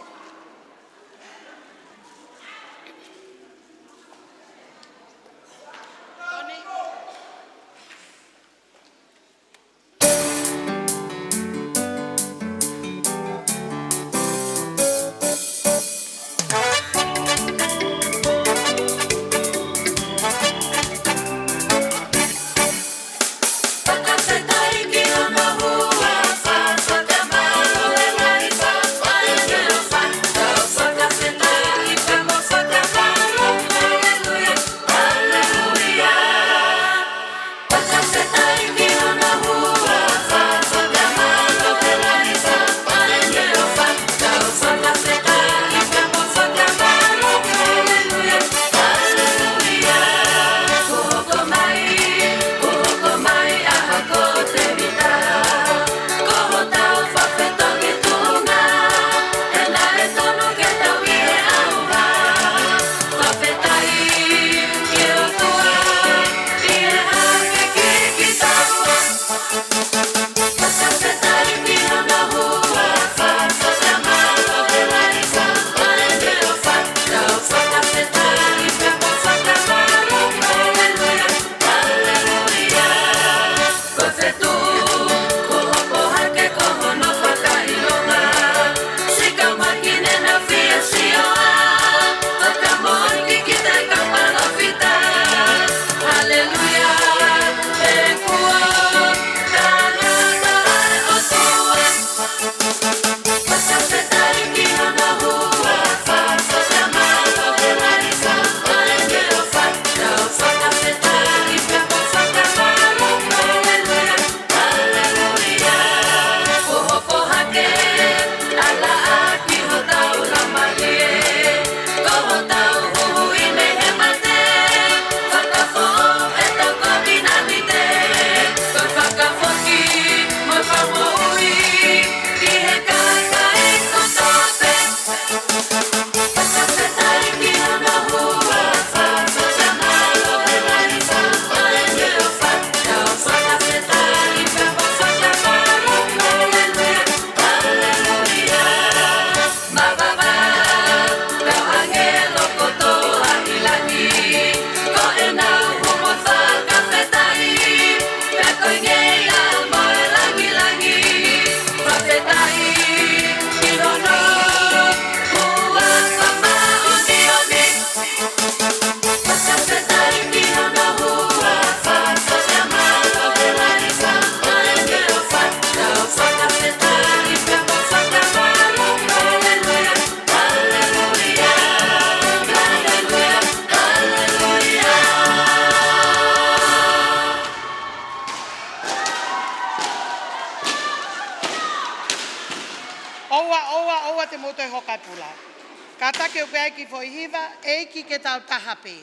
Kātaki ʻoku ʻi ai e kiʻi foʻi hiva, ʻEiki ke tau taha pē.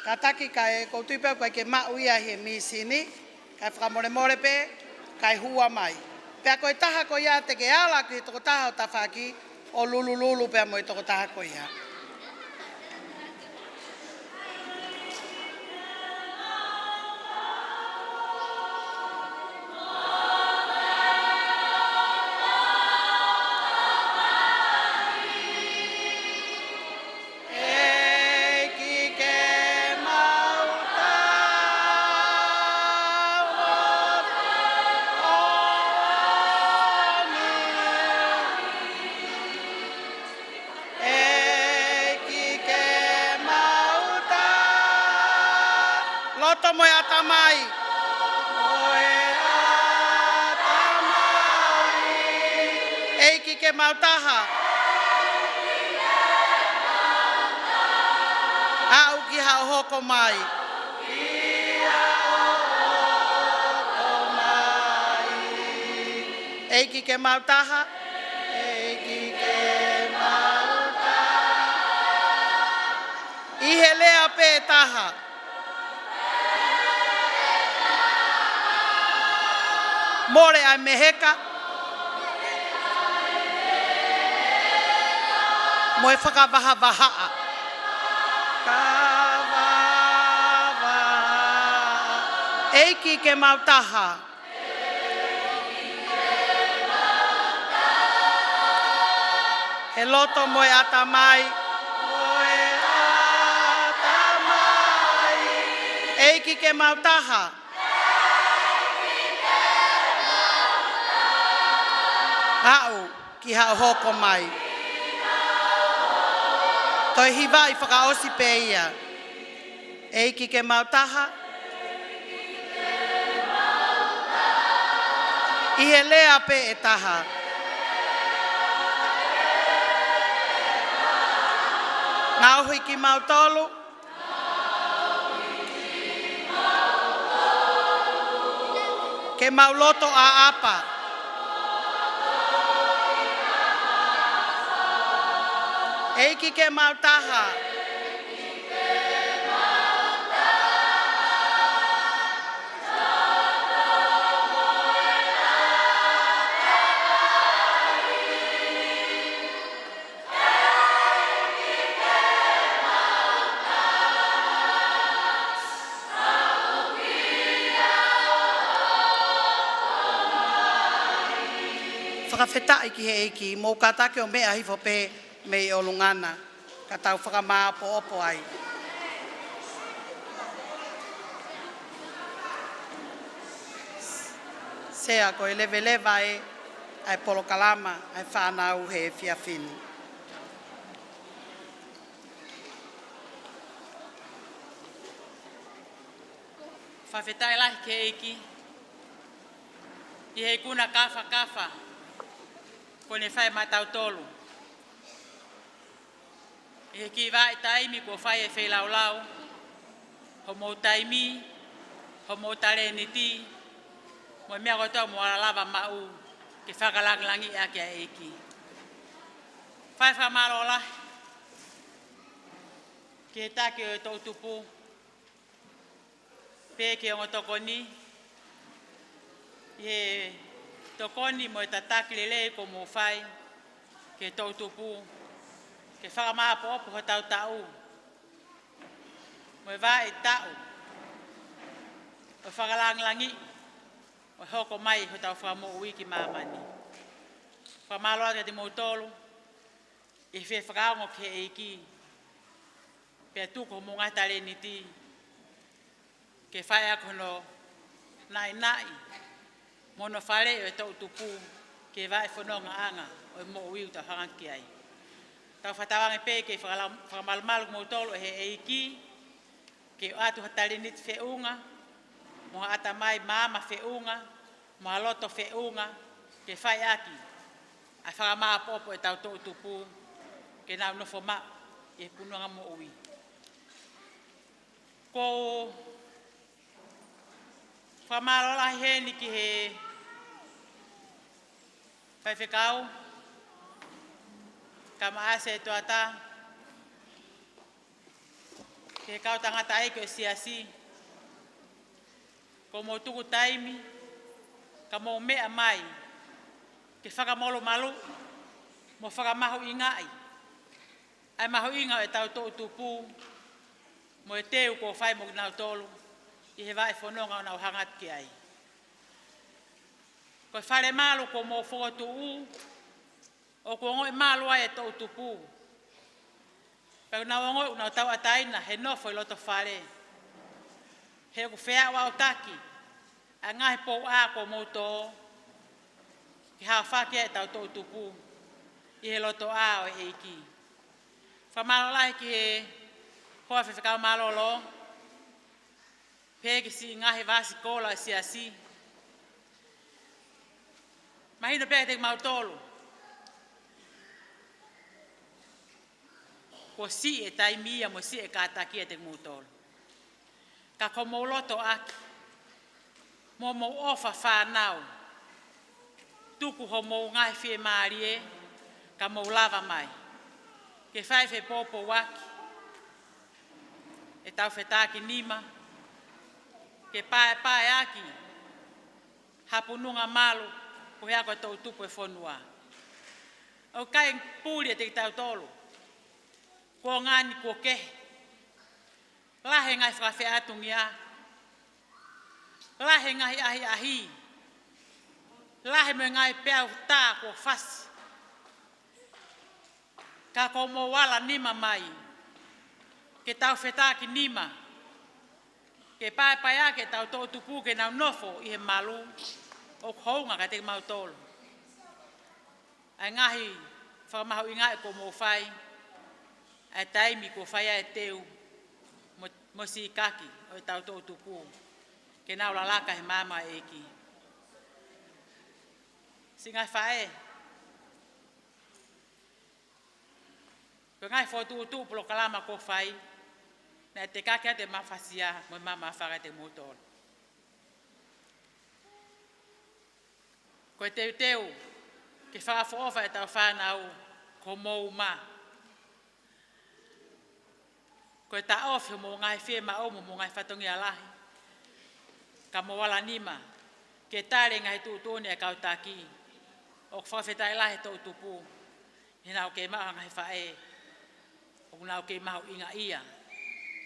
Kātaki kae ʻoku ou tui pē ʻoku ʻikai ke maʻu ia he mīsini, kae fakamolemole pē, kae hua mai. Pea ko e taha ko ia te ke ala ki he tokotaha ʻo tafaʻaki, ʻo lulululu pea mo e tokotaha ko ia. ʻEiki ke mau taha. ʻEiki ke mau taha. Loto mo e ʻatamai. Mo e ʻatamai. ʻEiki ke mau taha. Aʻu ki haʻo hoko mai. ʻEiki ke mau taha. ʻEiki ke mau taha. ʻI he lea pē ʻe taha. Mole ʻa e meheka. Mo e fakavahavahaʻa. ʻEiki ke mau taha. He loto mo e ʻatamai. Mo e ʻatamai. ʻEiki ke mau taha. Aʻu ki haʻo hoko mai. Toe hivaʻi fakaʻosi pē ia. ʻEiki ke mau taha. ʻI he lea pē ʻe taha. Ngaohi kimautolu. Ke mau loto ʻaʻapa. ʻEiki ke mau taha. Fakafetaʻi ki he ʻEiki, mou kātaki ʻo meʻa hifo pē mei ʻolunga na, ka tau fakamāʻopoʻopo ai. Sea, ko e leveleva ē ʻa e polokalama ʻa e fānau he efiafi ni. Fakafetaʻi lahi ki he ʻEiki, ʻi he ikuna kāfakafa kuo ne fai maʻatautolu. ʻI he kiʻi vahaʻa taimi kuo fai e feilaulau, homou taimi, homou talēniti, mo e meʻa kotoa ʻoku mou ala lava maʻu ke fakalāngilangiʻi ʻaki ʻa e ʻEiki. Fai fakamālō lahi ki he taki ʻo e toʻutupu, pea ki he ongo tokoni, ʻi he tokoni mo e tataki lelei kuo mou fai ki he toʻutupu, ke fakamāʻopoʻopo hotau taʻu, mo e vahaʻa taʻu ʻo e fakalāngilangiʻi ʻo e hoko mai hotau Fakamoʻui ki māmani. Fakamālō atu kiate kimoutolu ʻi he fie fakaongo ki he ʻEiki, pea tuku homou ngaahi talēniti ke fai ʻaki hono naʻinaʻi mo hono faleʻi ʻo e toʻutupu ki he vaʻe fonongaʻanga ʻo e moʻui ʻoku tau hanga ki ai. Tau fakatauange pē ke fakala-, fakamalumalu kimoutolu ʻe he ʻEiki, ke ʻoatu ha talēniti feʻunga, mo ha ʻatamai maama feʻunga, mo ha loto feʻunga, ke fai ʻaki ʻa e fakamāʻopoʻopo ʻetau toʻutupu, ke nau nofo maʻu ʻi he punuʻanga moʻui. ʻOku ou fakamālō lahi heni ki he faifekau, Kamaʻasi e toʻatā ki he kau tangataʻeiki ʻo e siasi, kuo mou tuku taimi ka mou meʻa mai ke fakamolumaluʻi mo fakamahuʻingaʻi ʻa e mahuʻinga ʻo ʻetau toʻutupu mo e teu kuo fai mo kinautolu ʻi he vaʻe fononga ʻoku nau hanga atu ki ai. Ko e fale malu kuo mou fokotuʻu, ʻoku ongoʻi malu ai e toʻutupu. Pea ʻoku nau ongoʻi ʻoku nau tauʻatāina he nofo ʻi loto fale, he ʻoku feʻaʻuʻautaki ʻa e ngaahi pouʻā kuo mou tō ke haofaki ai ʻetau toʻutupu ʻi he lotoʻā ʻo e ʻEiki. Fakamālō lahi ki he hoa faifekau mālōlō, pehē ki he siʻi ngaahi vāsikola ʻo e siasi. Mahino pē kiate kimautolu kuo siʻi e taimi ia mo siʻi e kātaki ʻiate kimoutolu. Ka ko hoʻomou loto ʻaki mo hoʻomou ʻofa fānau, tuku hoʻomou ngaahi fiemālie ka mou lava mai ke fai fepōpouaki ʻetau fetakinima, ke paepaeaki ha pununga malu ko e ako ʻa e toʻutupu ʻo e fonua. ʻOku ʻikai puli ʻiate kitautolu kuo ngani kuo kehe. Lahi e ngaahi fakafeʻātungia, lahi e ngaahi ʻahiʻahi, lahi mo e ngaahi peau tā kuo fasi. Ka ko hoʻomou ala nima mai ke tau fetakinima, ke paepaeaki ʻetau toʻutupu ke nau nofo ʻi he malu, ʻoku hounga kiate kimautolu ʻa e ngaahi fakamahuʻingaʻi kuo mou fai, ʻa e taimi kuo fai ai e teu mo, mo e sikaki ʻo ʻetau toʻutupu ke nau lalaka he maama ʻo e ʻEiki. Siʻi ngaahi faʻē, ko e ngaahi fokotuʻutuʻu polokalama kuo fai, naʻe tekaki atu e mafasia mo e mamafa kiate kimoutolu. Ko e teuteu ke fakaʻofoʻofa ʻetau fānau ko hoʻomou uma. Ko e taʻofi hoʻomou ngaahi fiemaʻu mo hoʻomou ngaahi fatongia lahi, ka mou ala nima ke tali e ngaahi tuʻutuʻuni ʻa e kau taki. ʻOku fakafetaʻi lahi e toʻutupu he naʻa ʻoku kei maʻu ha ngaahi faʻē ʻoku nau kei mahuʻingaʻia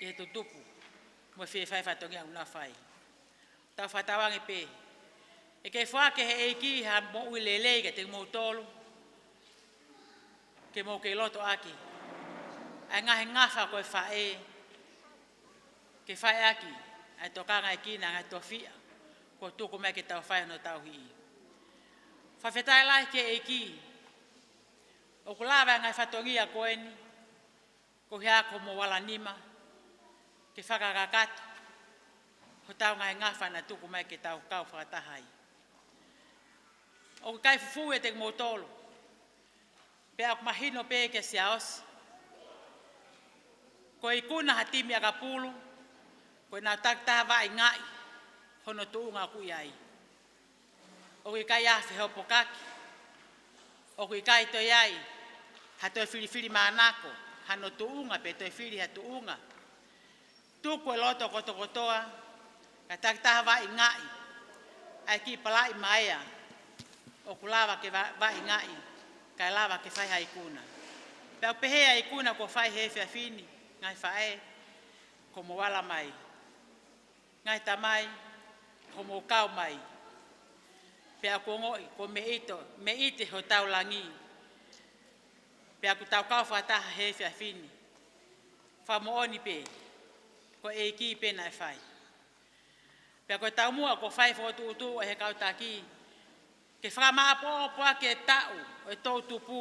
ʻi he tutupu mo e fie fai fatongia ʻoku nau fai. Tau fakatauange pē ʻe kei foaki ʻe he ʻEiki ha moʻui lelei kiate kimoutolu, ke mou kei loto ʻaki ʻa e ngaahi ngafa ko e faʻē, ke fai ʻaki ʻa e tokangaʻi ʻa e ngaahi tofiʻa kuo tuku mai ke tau fai hono tauhi. Fakafetaʻi lahi ki he ʻEiki ʻoku lava e ngaahi fatongia ko eni, ko e hā ko hoʻomou ala nima ke fakakakato hotau ngaahi ngafa naʻe tuku mai ke tau kau fakataha ai. ʻOku ʻikai fufū ʻiate kimoutolu, pea ʻoku mahino pē kia Siaosi, ko e ikuna ha timi ʻakapulu, ko ʻenau takitaha vaʻingaʻi hono tuʻunga ʻoku ʻi ai. ʻOku ʻikai ha fehopokaki, ʻoku ʻikai toe ʻi ai ha toe filifilimānako hano tuʻunga pe toe fili ha tuʻunga. Tuku e loto kotokotoa, kae takitaha vaʻingaʻi ʻa e kiʻi palaʻi maea ʻoku lava ke va-, vaʻingaʻi, kae lava ke fai ha ikuna. Pea ʻoku pehē ʻa e ikuna kuo fai he efiafi ni, ngaahi faʻē, ko hoʻomou ala mai. Ngaahi tamai, ko hoʻomou kau mai. Pea ʻoku ongoʻi kuo meʻite, meʻite hotau langi. Pea ʻoku tau kau fakataha he efiafi ni. Fakamoʻoni pē, ko e ʻEiki pē naʻe fai. Pea ko e taumuʻa kuo fai fokotuʻutuʻu ʻe he kau taki, ke fakamāʻopoʻopo ʻaki e taʻu ʻo e toʻutupu,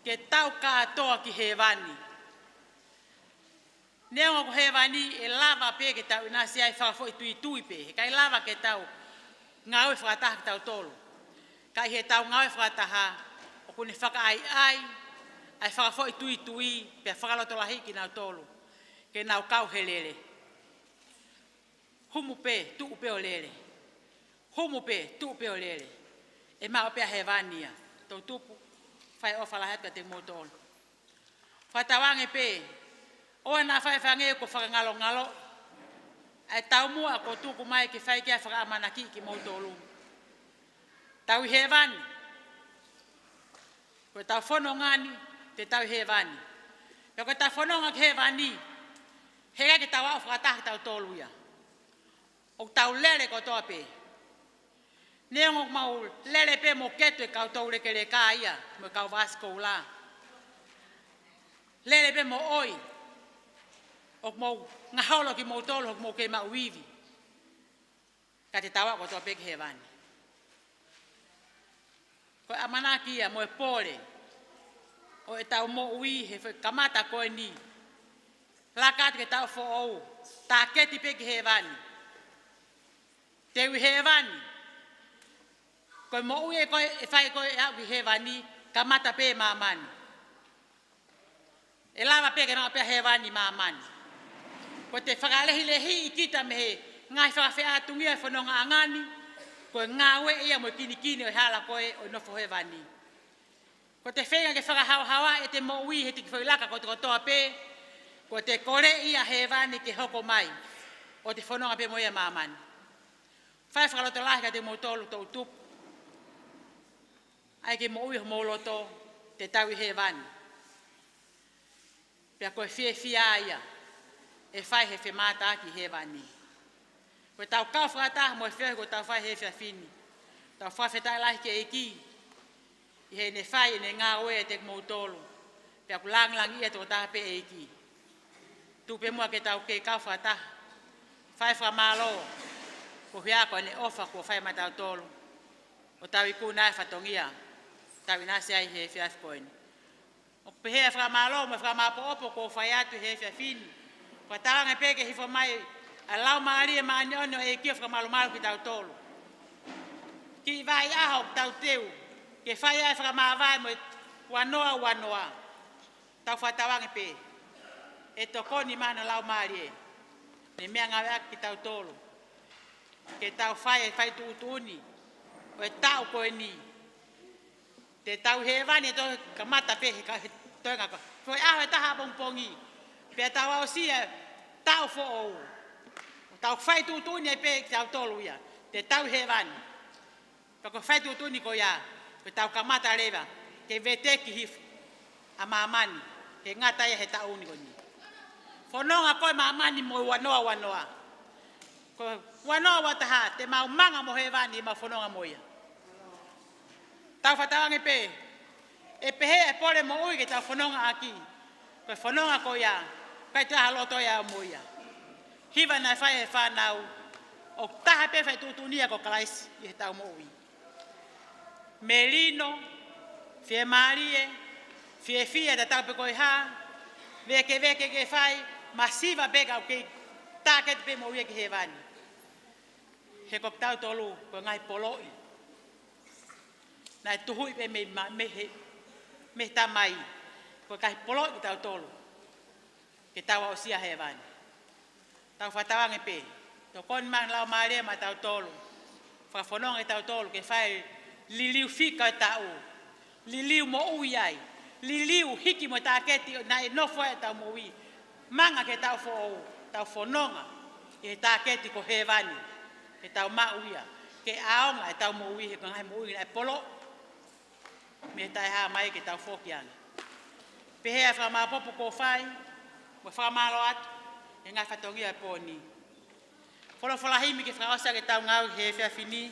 ke tau kātoa ki hēvani. Neongo ko hēvani ʻe lava pē ke tau ʻinasi ai fakafoʻituitui pē, heʻikai lava ke tau ngāue fakataha kitautolu. Ka ʻi heʻetau ngāue fakataha, ʻoku ne fakaʻaiʻai ʻa e fakafoʻituitui pea fakalotolahiʻi kinautolu ke nau kau he lele. Humu pē, tuʻu pē ʻo lele. Humu pē, tuʻu pē ʻo lele. ʻE maʻu pē ʻa hēvani ia. Toʻutupu, Fai ʻofa lahi atu kiate kimoutolu. Fakatauange pē, ʻoua naʻa faifai ange kuo fakangalongalo ʻa e taumuʻa kuo tuku mai ke fai ki ai e fakaʻamanaki kimoutolu. Tau ʻi hēvani. Ko ʻetau fononga ni, te tau ʻi hēvani. Pea ko ʻetau fononga ki hēvani, heʻikai ke tau aʻu fakataha kitautolu ia. ʻOku tau lele kotoa pē. Neongo ʻoku mau lele pē mo ketu e kau toulekeleka ia, mo e kau vāsikoula. Lele pē mo ʻoi. ʻOku mau ngaholo kimoutolu, ʻoku mau kei maʻu ivi. Ka te tau aʻu kotoa pē ki hēvani. Ko e ʻamanaki ia mo e pole ʻo ʻetau moʻui he foʻi kamata ko eni. Laka atu ki he taʻu foʻou, tāketi pē ki hēvani. Te u ʻi hēvani. Ko e moʻui ē ko ē ʻe fai ko ē ʻe aʻu ki hēvani, kamata pē ʻi māmani. ʻE lava pē ke maʻu pē ʻa hēvani ʻi māmani. Ko ʻete fakalehilehiʻi kita mei he ngaahi fakafeʻātungia ʻo e fonongaʻanga ni, ko e ngāue ia mo e kinikini ʻo e hala ko ē ʻo e nofo hēvani. Ko ʻete feinga ke fakahaohaoaʻi ʻete moʻui he tiki foʻi laka kotokotoa pē, ko ʻete kole ia ʻa hēvani ke hoko mai, ʻo te fononga pē mo ia ʻi māmani. Fai fakalotolahi kiate kimoutolu toʻu tupu. ʻAi ke moʻui homou loto, te tau ʻi hēvani. Pea ko e fiefia ia ʻe fai he femātaaki ʻi hēvani. Ko ʻetau kau fakataha mo e feohi kuo tau fai he efiafi ni. Tau fakafetaʻi lahi ki he ʻEiki ʻi heʻene fai ʻene ngāue ʻiate kimoutolu. Pea ʻoku langilangiʻia tokotaha pē ʻEiki. Tuku pē muʻa ke tau kei kau fakataha. Fai fakamālō. Ko e hā ko ʻene ʻofa kuo fai maʻatautolu. ʻO tau ikuna ai e fatongia. Tau ʻinasi ai he efiafi ko eni. ʻOku pehē ʻa e fakamālō mo e fakamāʻopoʻopo kuo fai atu he efiafi ni. Fakatauange pē ke hifo mai ʻa e Laumālie Māʻoniʻoni ʻo e ʻEiki ʻo fakamalumalu kitautolu. Kiʻi vaʻi ʻaho ʻoku tau teu ke fai ai e fakamāvae mo e ua noa ua noa. Tau fakatauange pē ʻe tokoni mai hono Laumālie. Mei he meʻangāueʻaki kitautolu. Ke tau fai e fai tuʻutuʻuni ʻo e taʻu ko eni. Te tau ʻi hēvani ʻi he toenga kamata pē he ka-, he toenga ko. Foʻi ʻaho ʻe taha ʻapongipongi. Pea tau aʻusia e taʻu foʻou. Tau fai tuʻutuʻuni ai pē kitautolu ia. Te tau ʻi hēvani. Pea ko e fai tuʻutuʻuni ko ia, ko ʻetau kamata leva ke veteki hifo ʻa māmani, ke ngata ia he taʻu ni ko eni. Fononga ko ē ʻi māmani mo e ua noa ua noa. Ko e ua noa ua taha, te mau manga mo hēvani ʻi heʻemau fononga mo ia. Tau fakatauange pē, ʻe pehē e pole moʻui ke tau fononga ʻaki. Ko e fononga ko ia, ʻikai toe ʻi ai ha loto ia mo ia. Hiva naʻe fai ʻe he fānau, ʻoku taha pē fai tuʻutuʻuni ia ko Kalaisi ʻi heʻetau moʻui. Melino, fiemālie, fiefia tatau pē ko e hā, vēkeveke ke fai, masiva pē ka ʻoku kei tāketi pē moʻui ia ki hēvani. He ko kitautolu, ko e ngaahi poloʻi. Naʻe tuhuʻi pē mei ma-, mei he, mei he Tamai, ko e ngaahi poloʻi kitautolu. Ke tau aʻusia hēvani. Tau fakatauange pē. Tokoni mai hono Laumālie maʻatautolu. Fakafononga kitautolu ke fai liliu fika e taʻu. Liliu moʻui ai. Liliu hiki mo e tāketi naʻe nofo ai ʻetau moʻui. Manga ki he taʻu foʻou. Tau fononga ʻi he tāketi ko hēvani. Ke tau maʻu ia. Ke ʻaonga ʻetau moʻui he ko e ngaahi moʻui naʻe poloʻi. Mei he taʻehā mai ke tau foki ange. Pehē ʻa e fakamāʻopoʻopo kuo fai, mo e fakamālō atu, he ngaahi fatongia ʻo e pō ni. Folofola himi ke fakaʻosi ʻaki ʻetau ngāue he efiafi ni.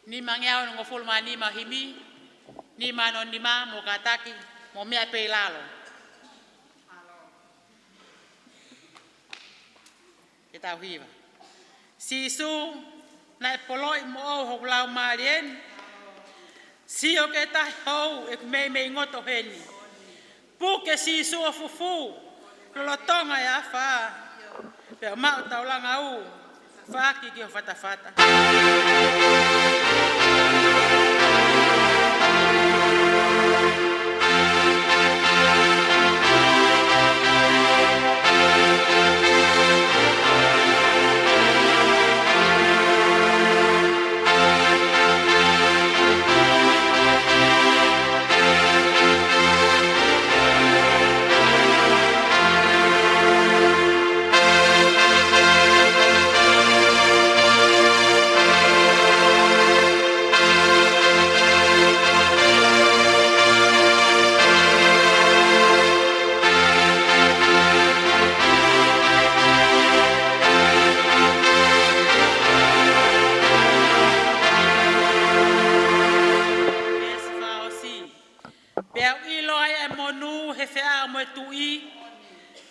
Nimangeau onongofulu mā nima himi, nima ono nima mo kātaki, mo meʻa pē ʻi lalo. Ke tau hiva. Sīsū, naʻe poloʻi moʻou hoku laumālie ni. Sio ki he tahi hou ʻeku meimei ngoto heni. Puke Sīsū ʻo fufū, lolotonga e afā. Pea maʻu taulanga ʻo faki ki ho fatafata.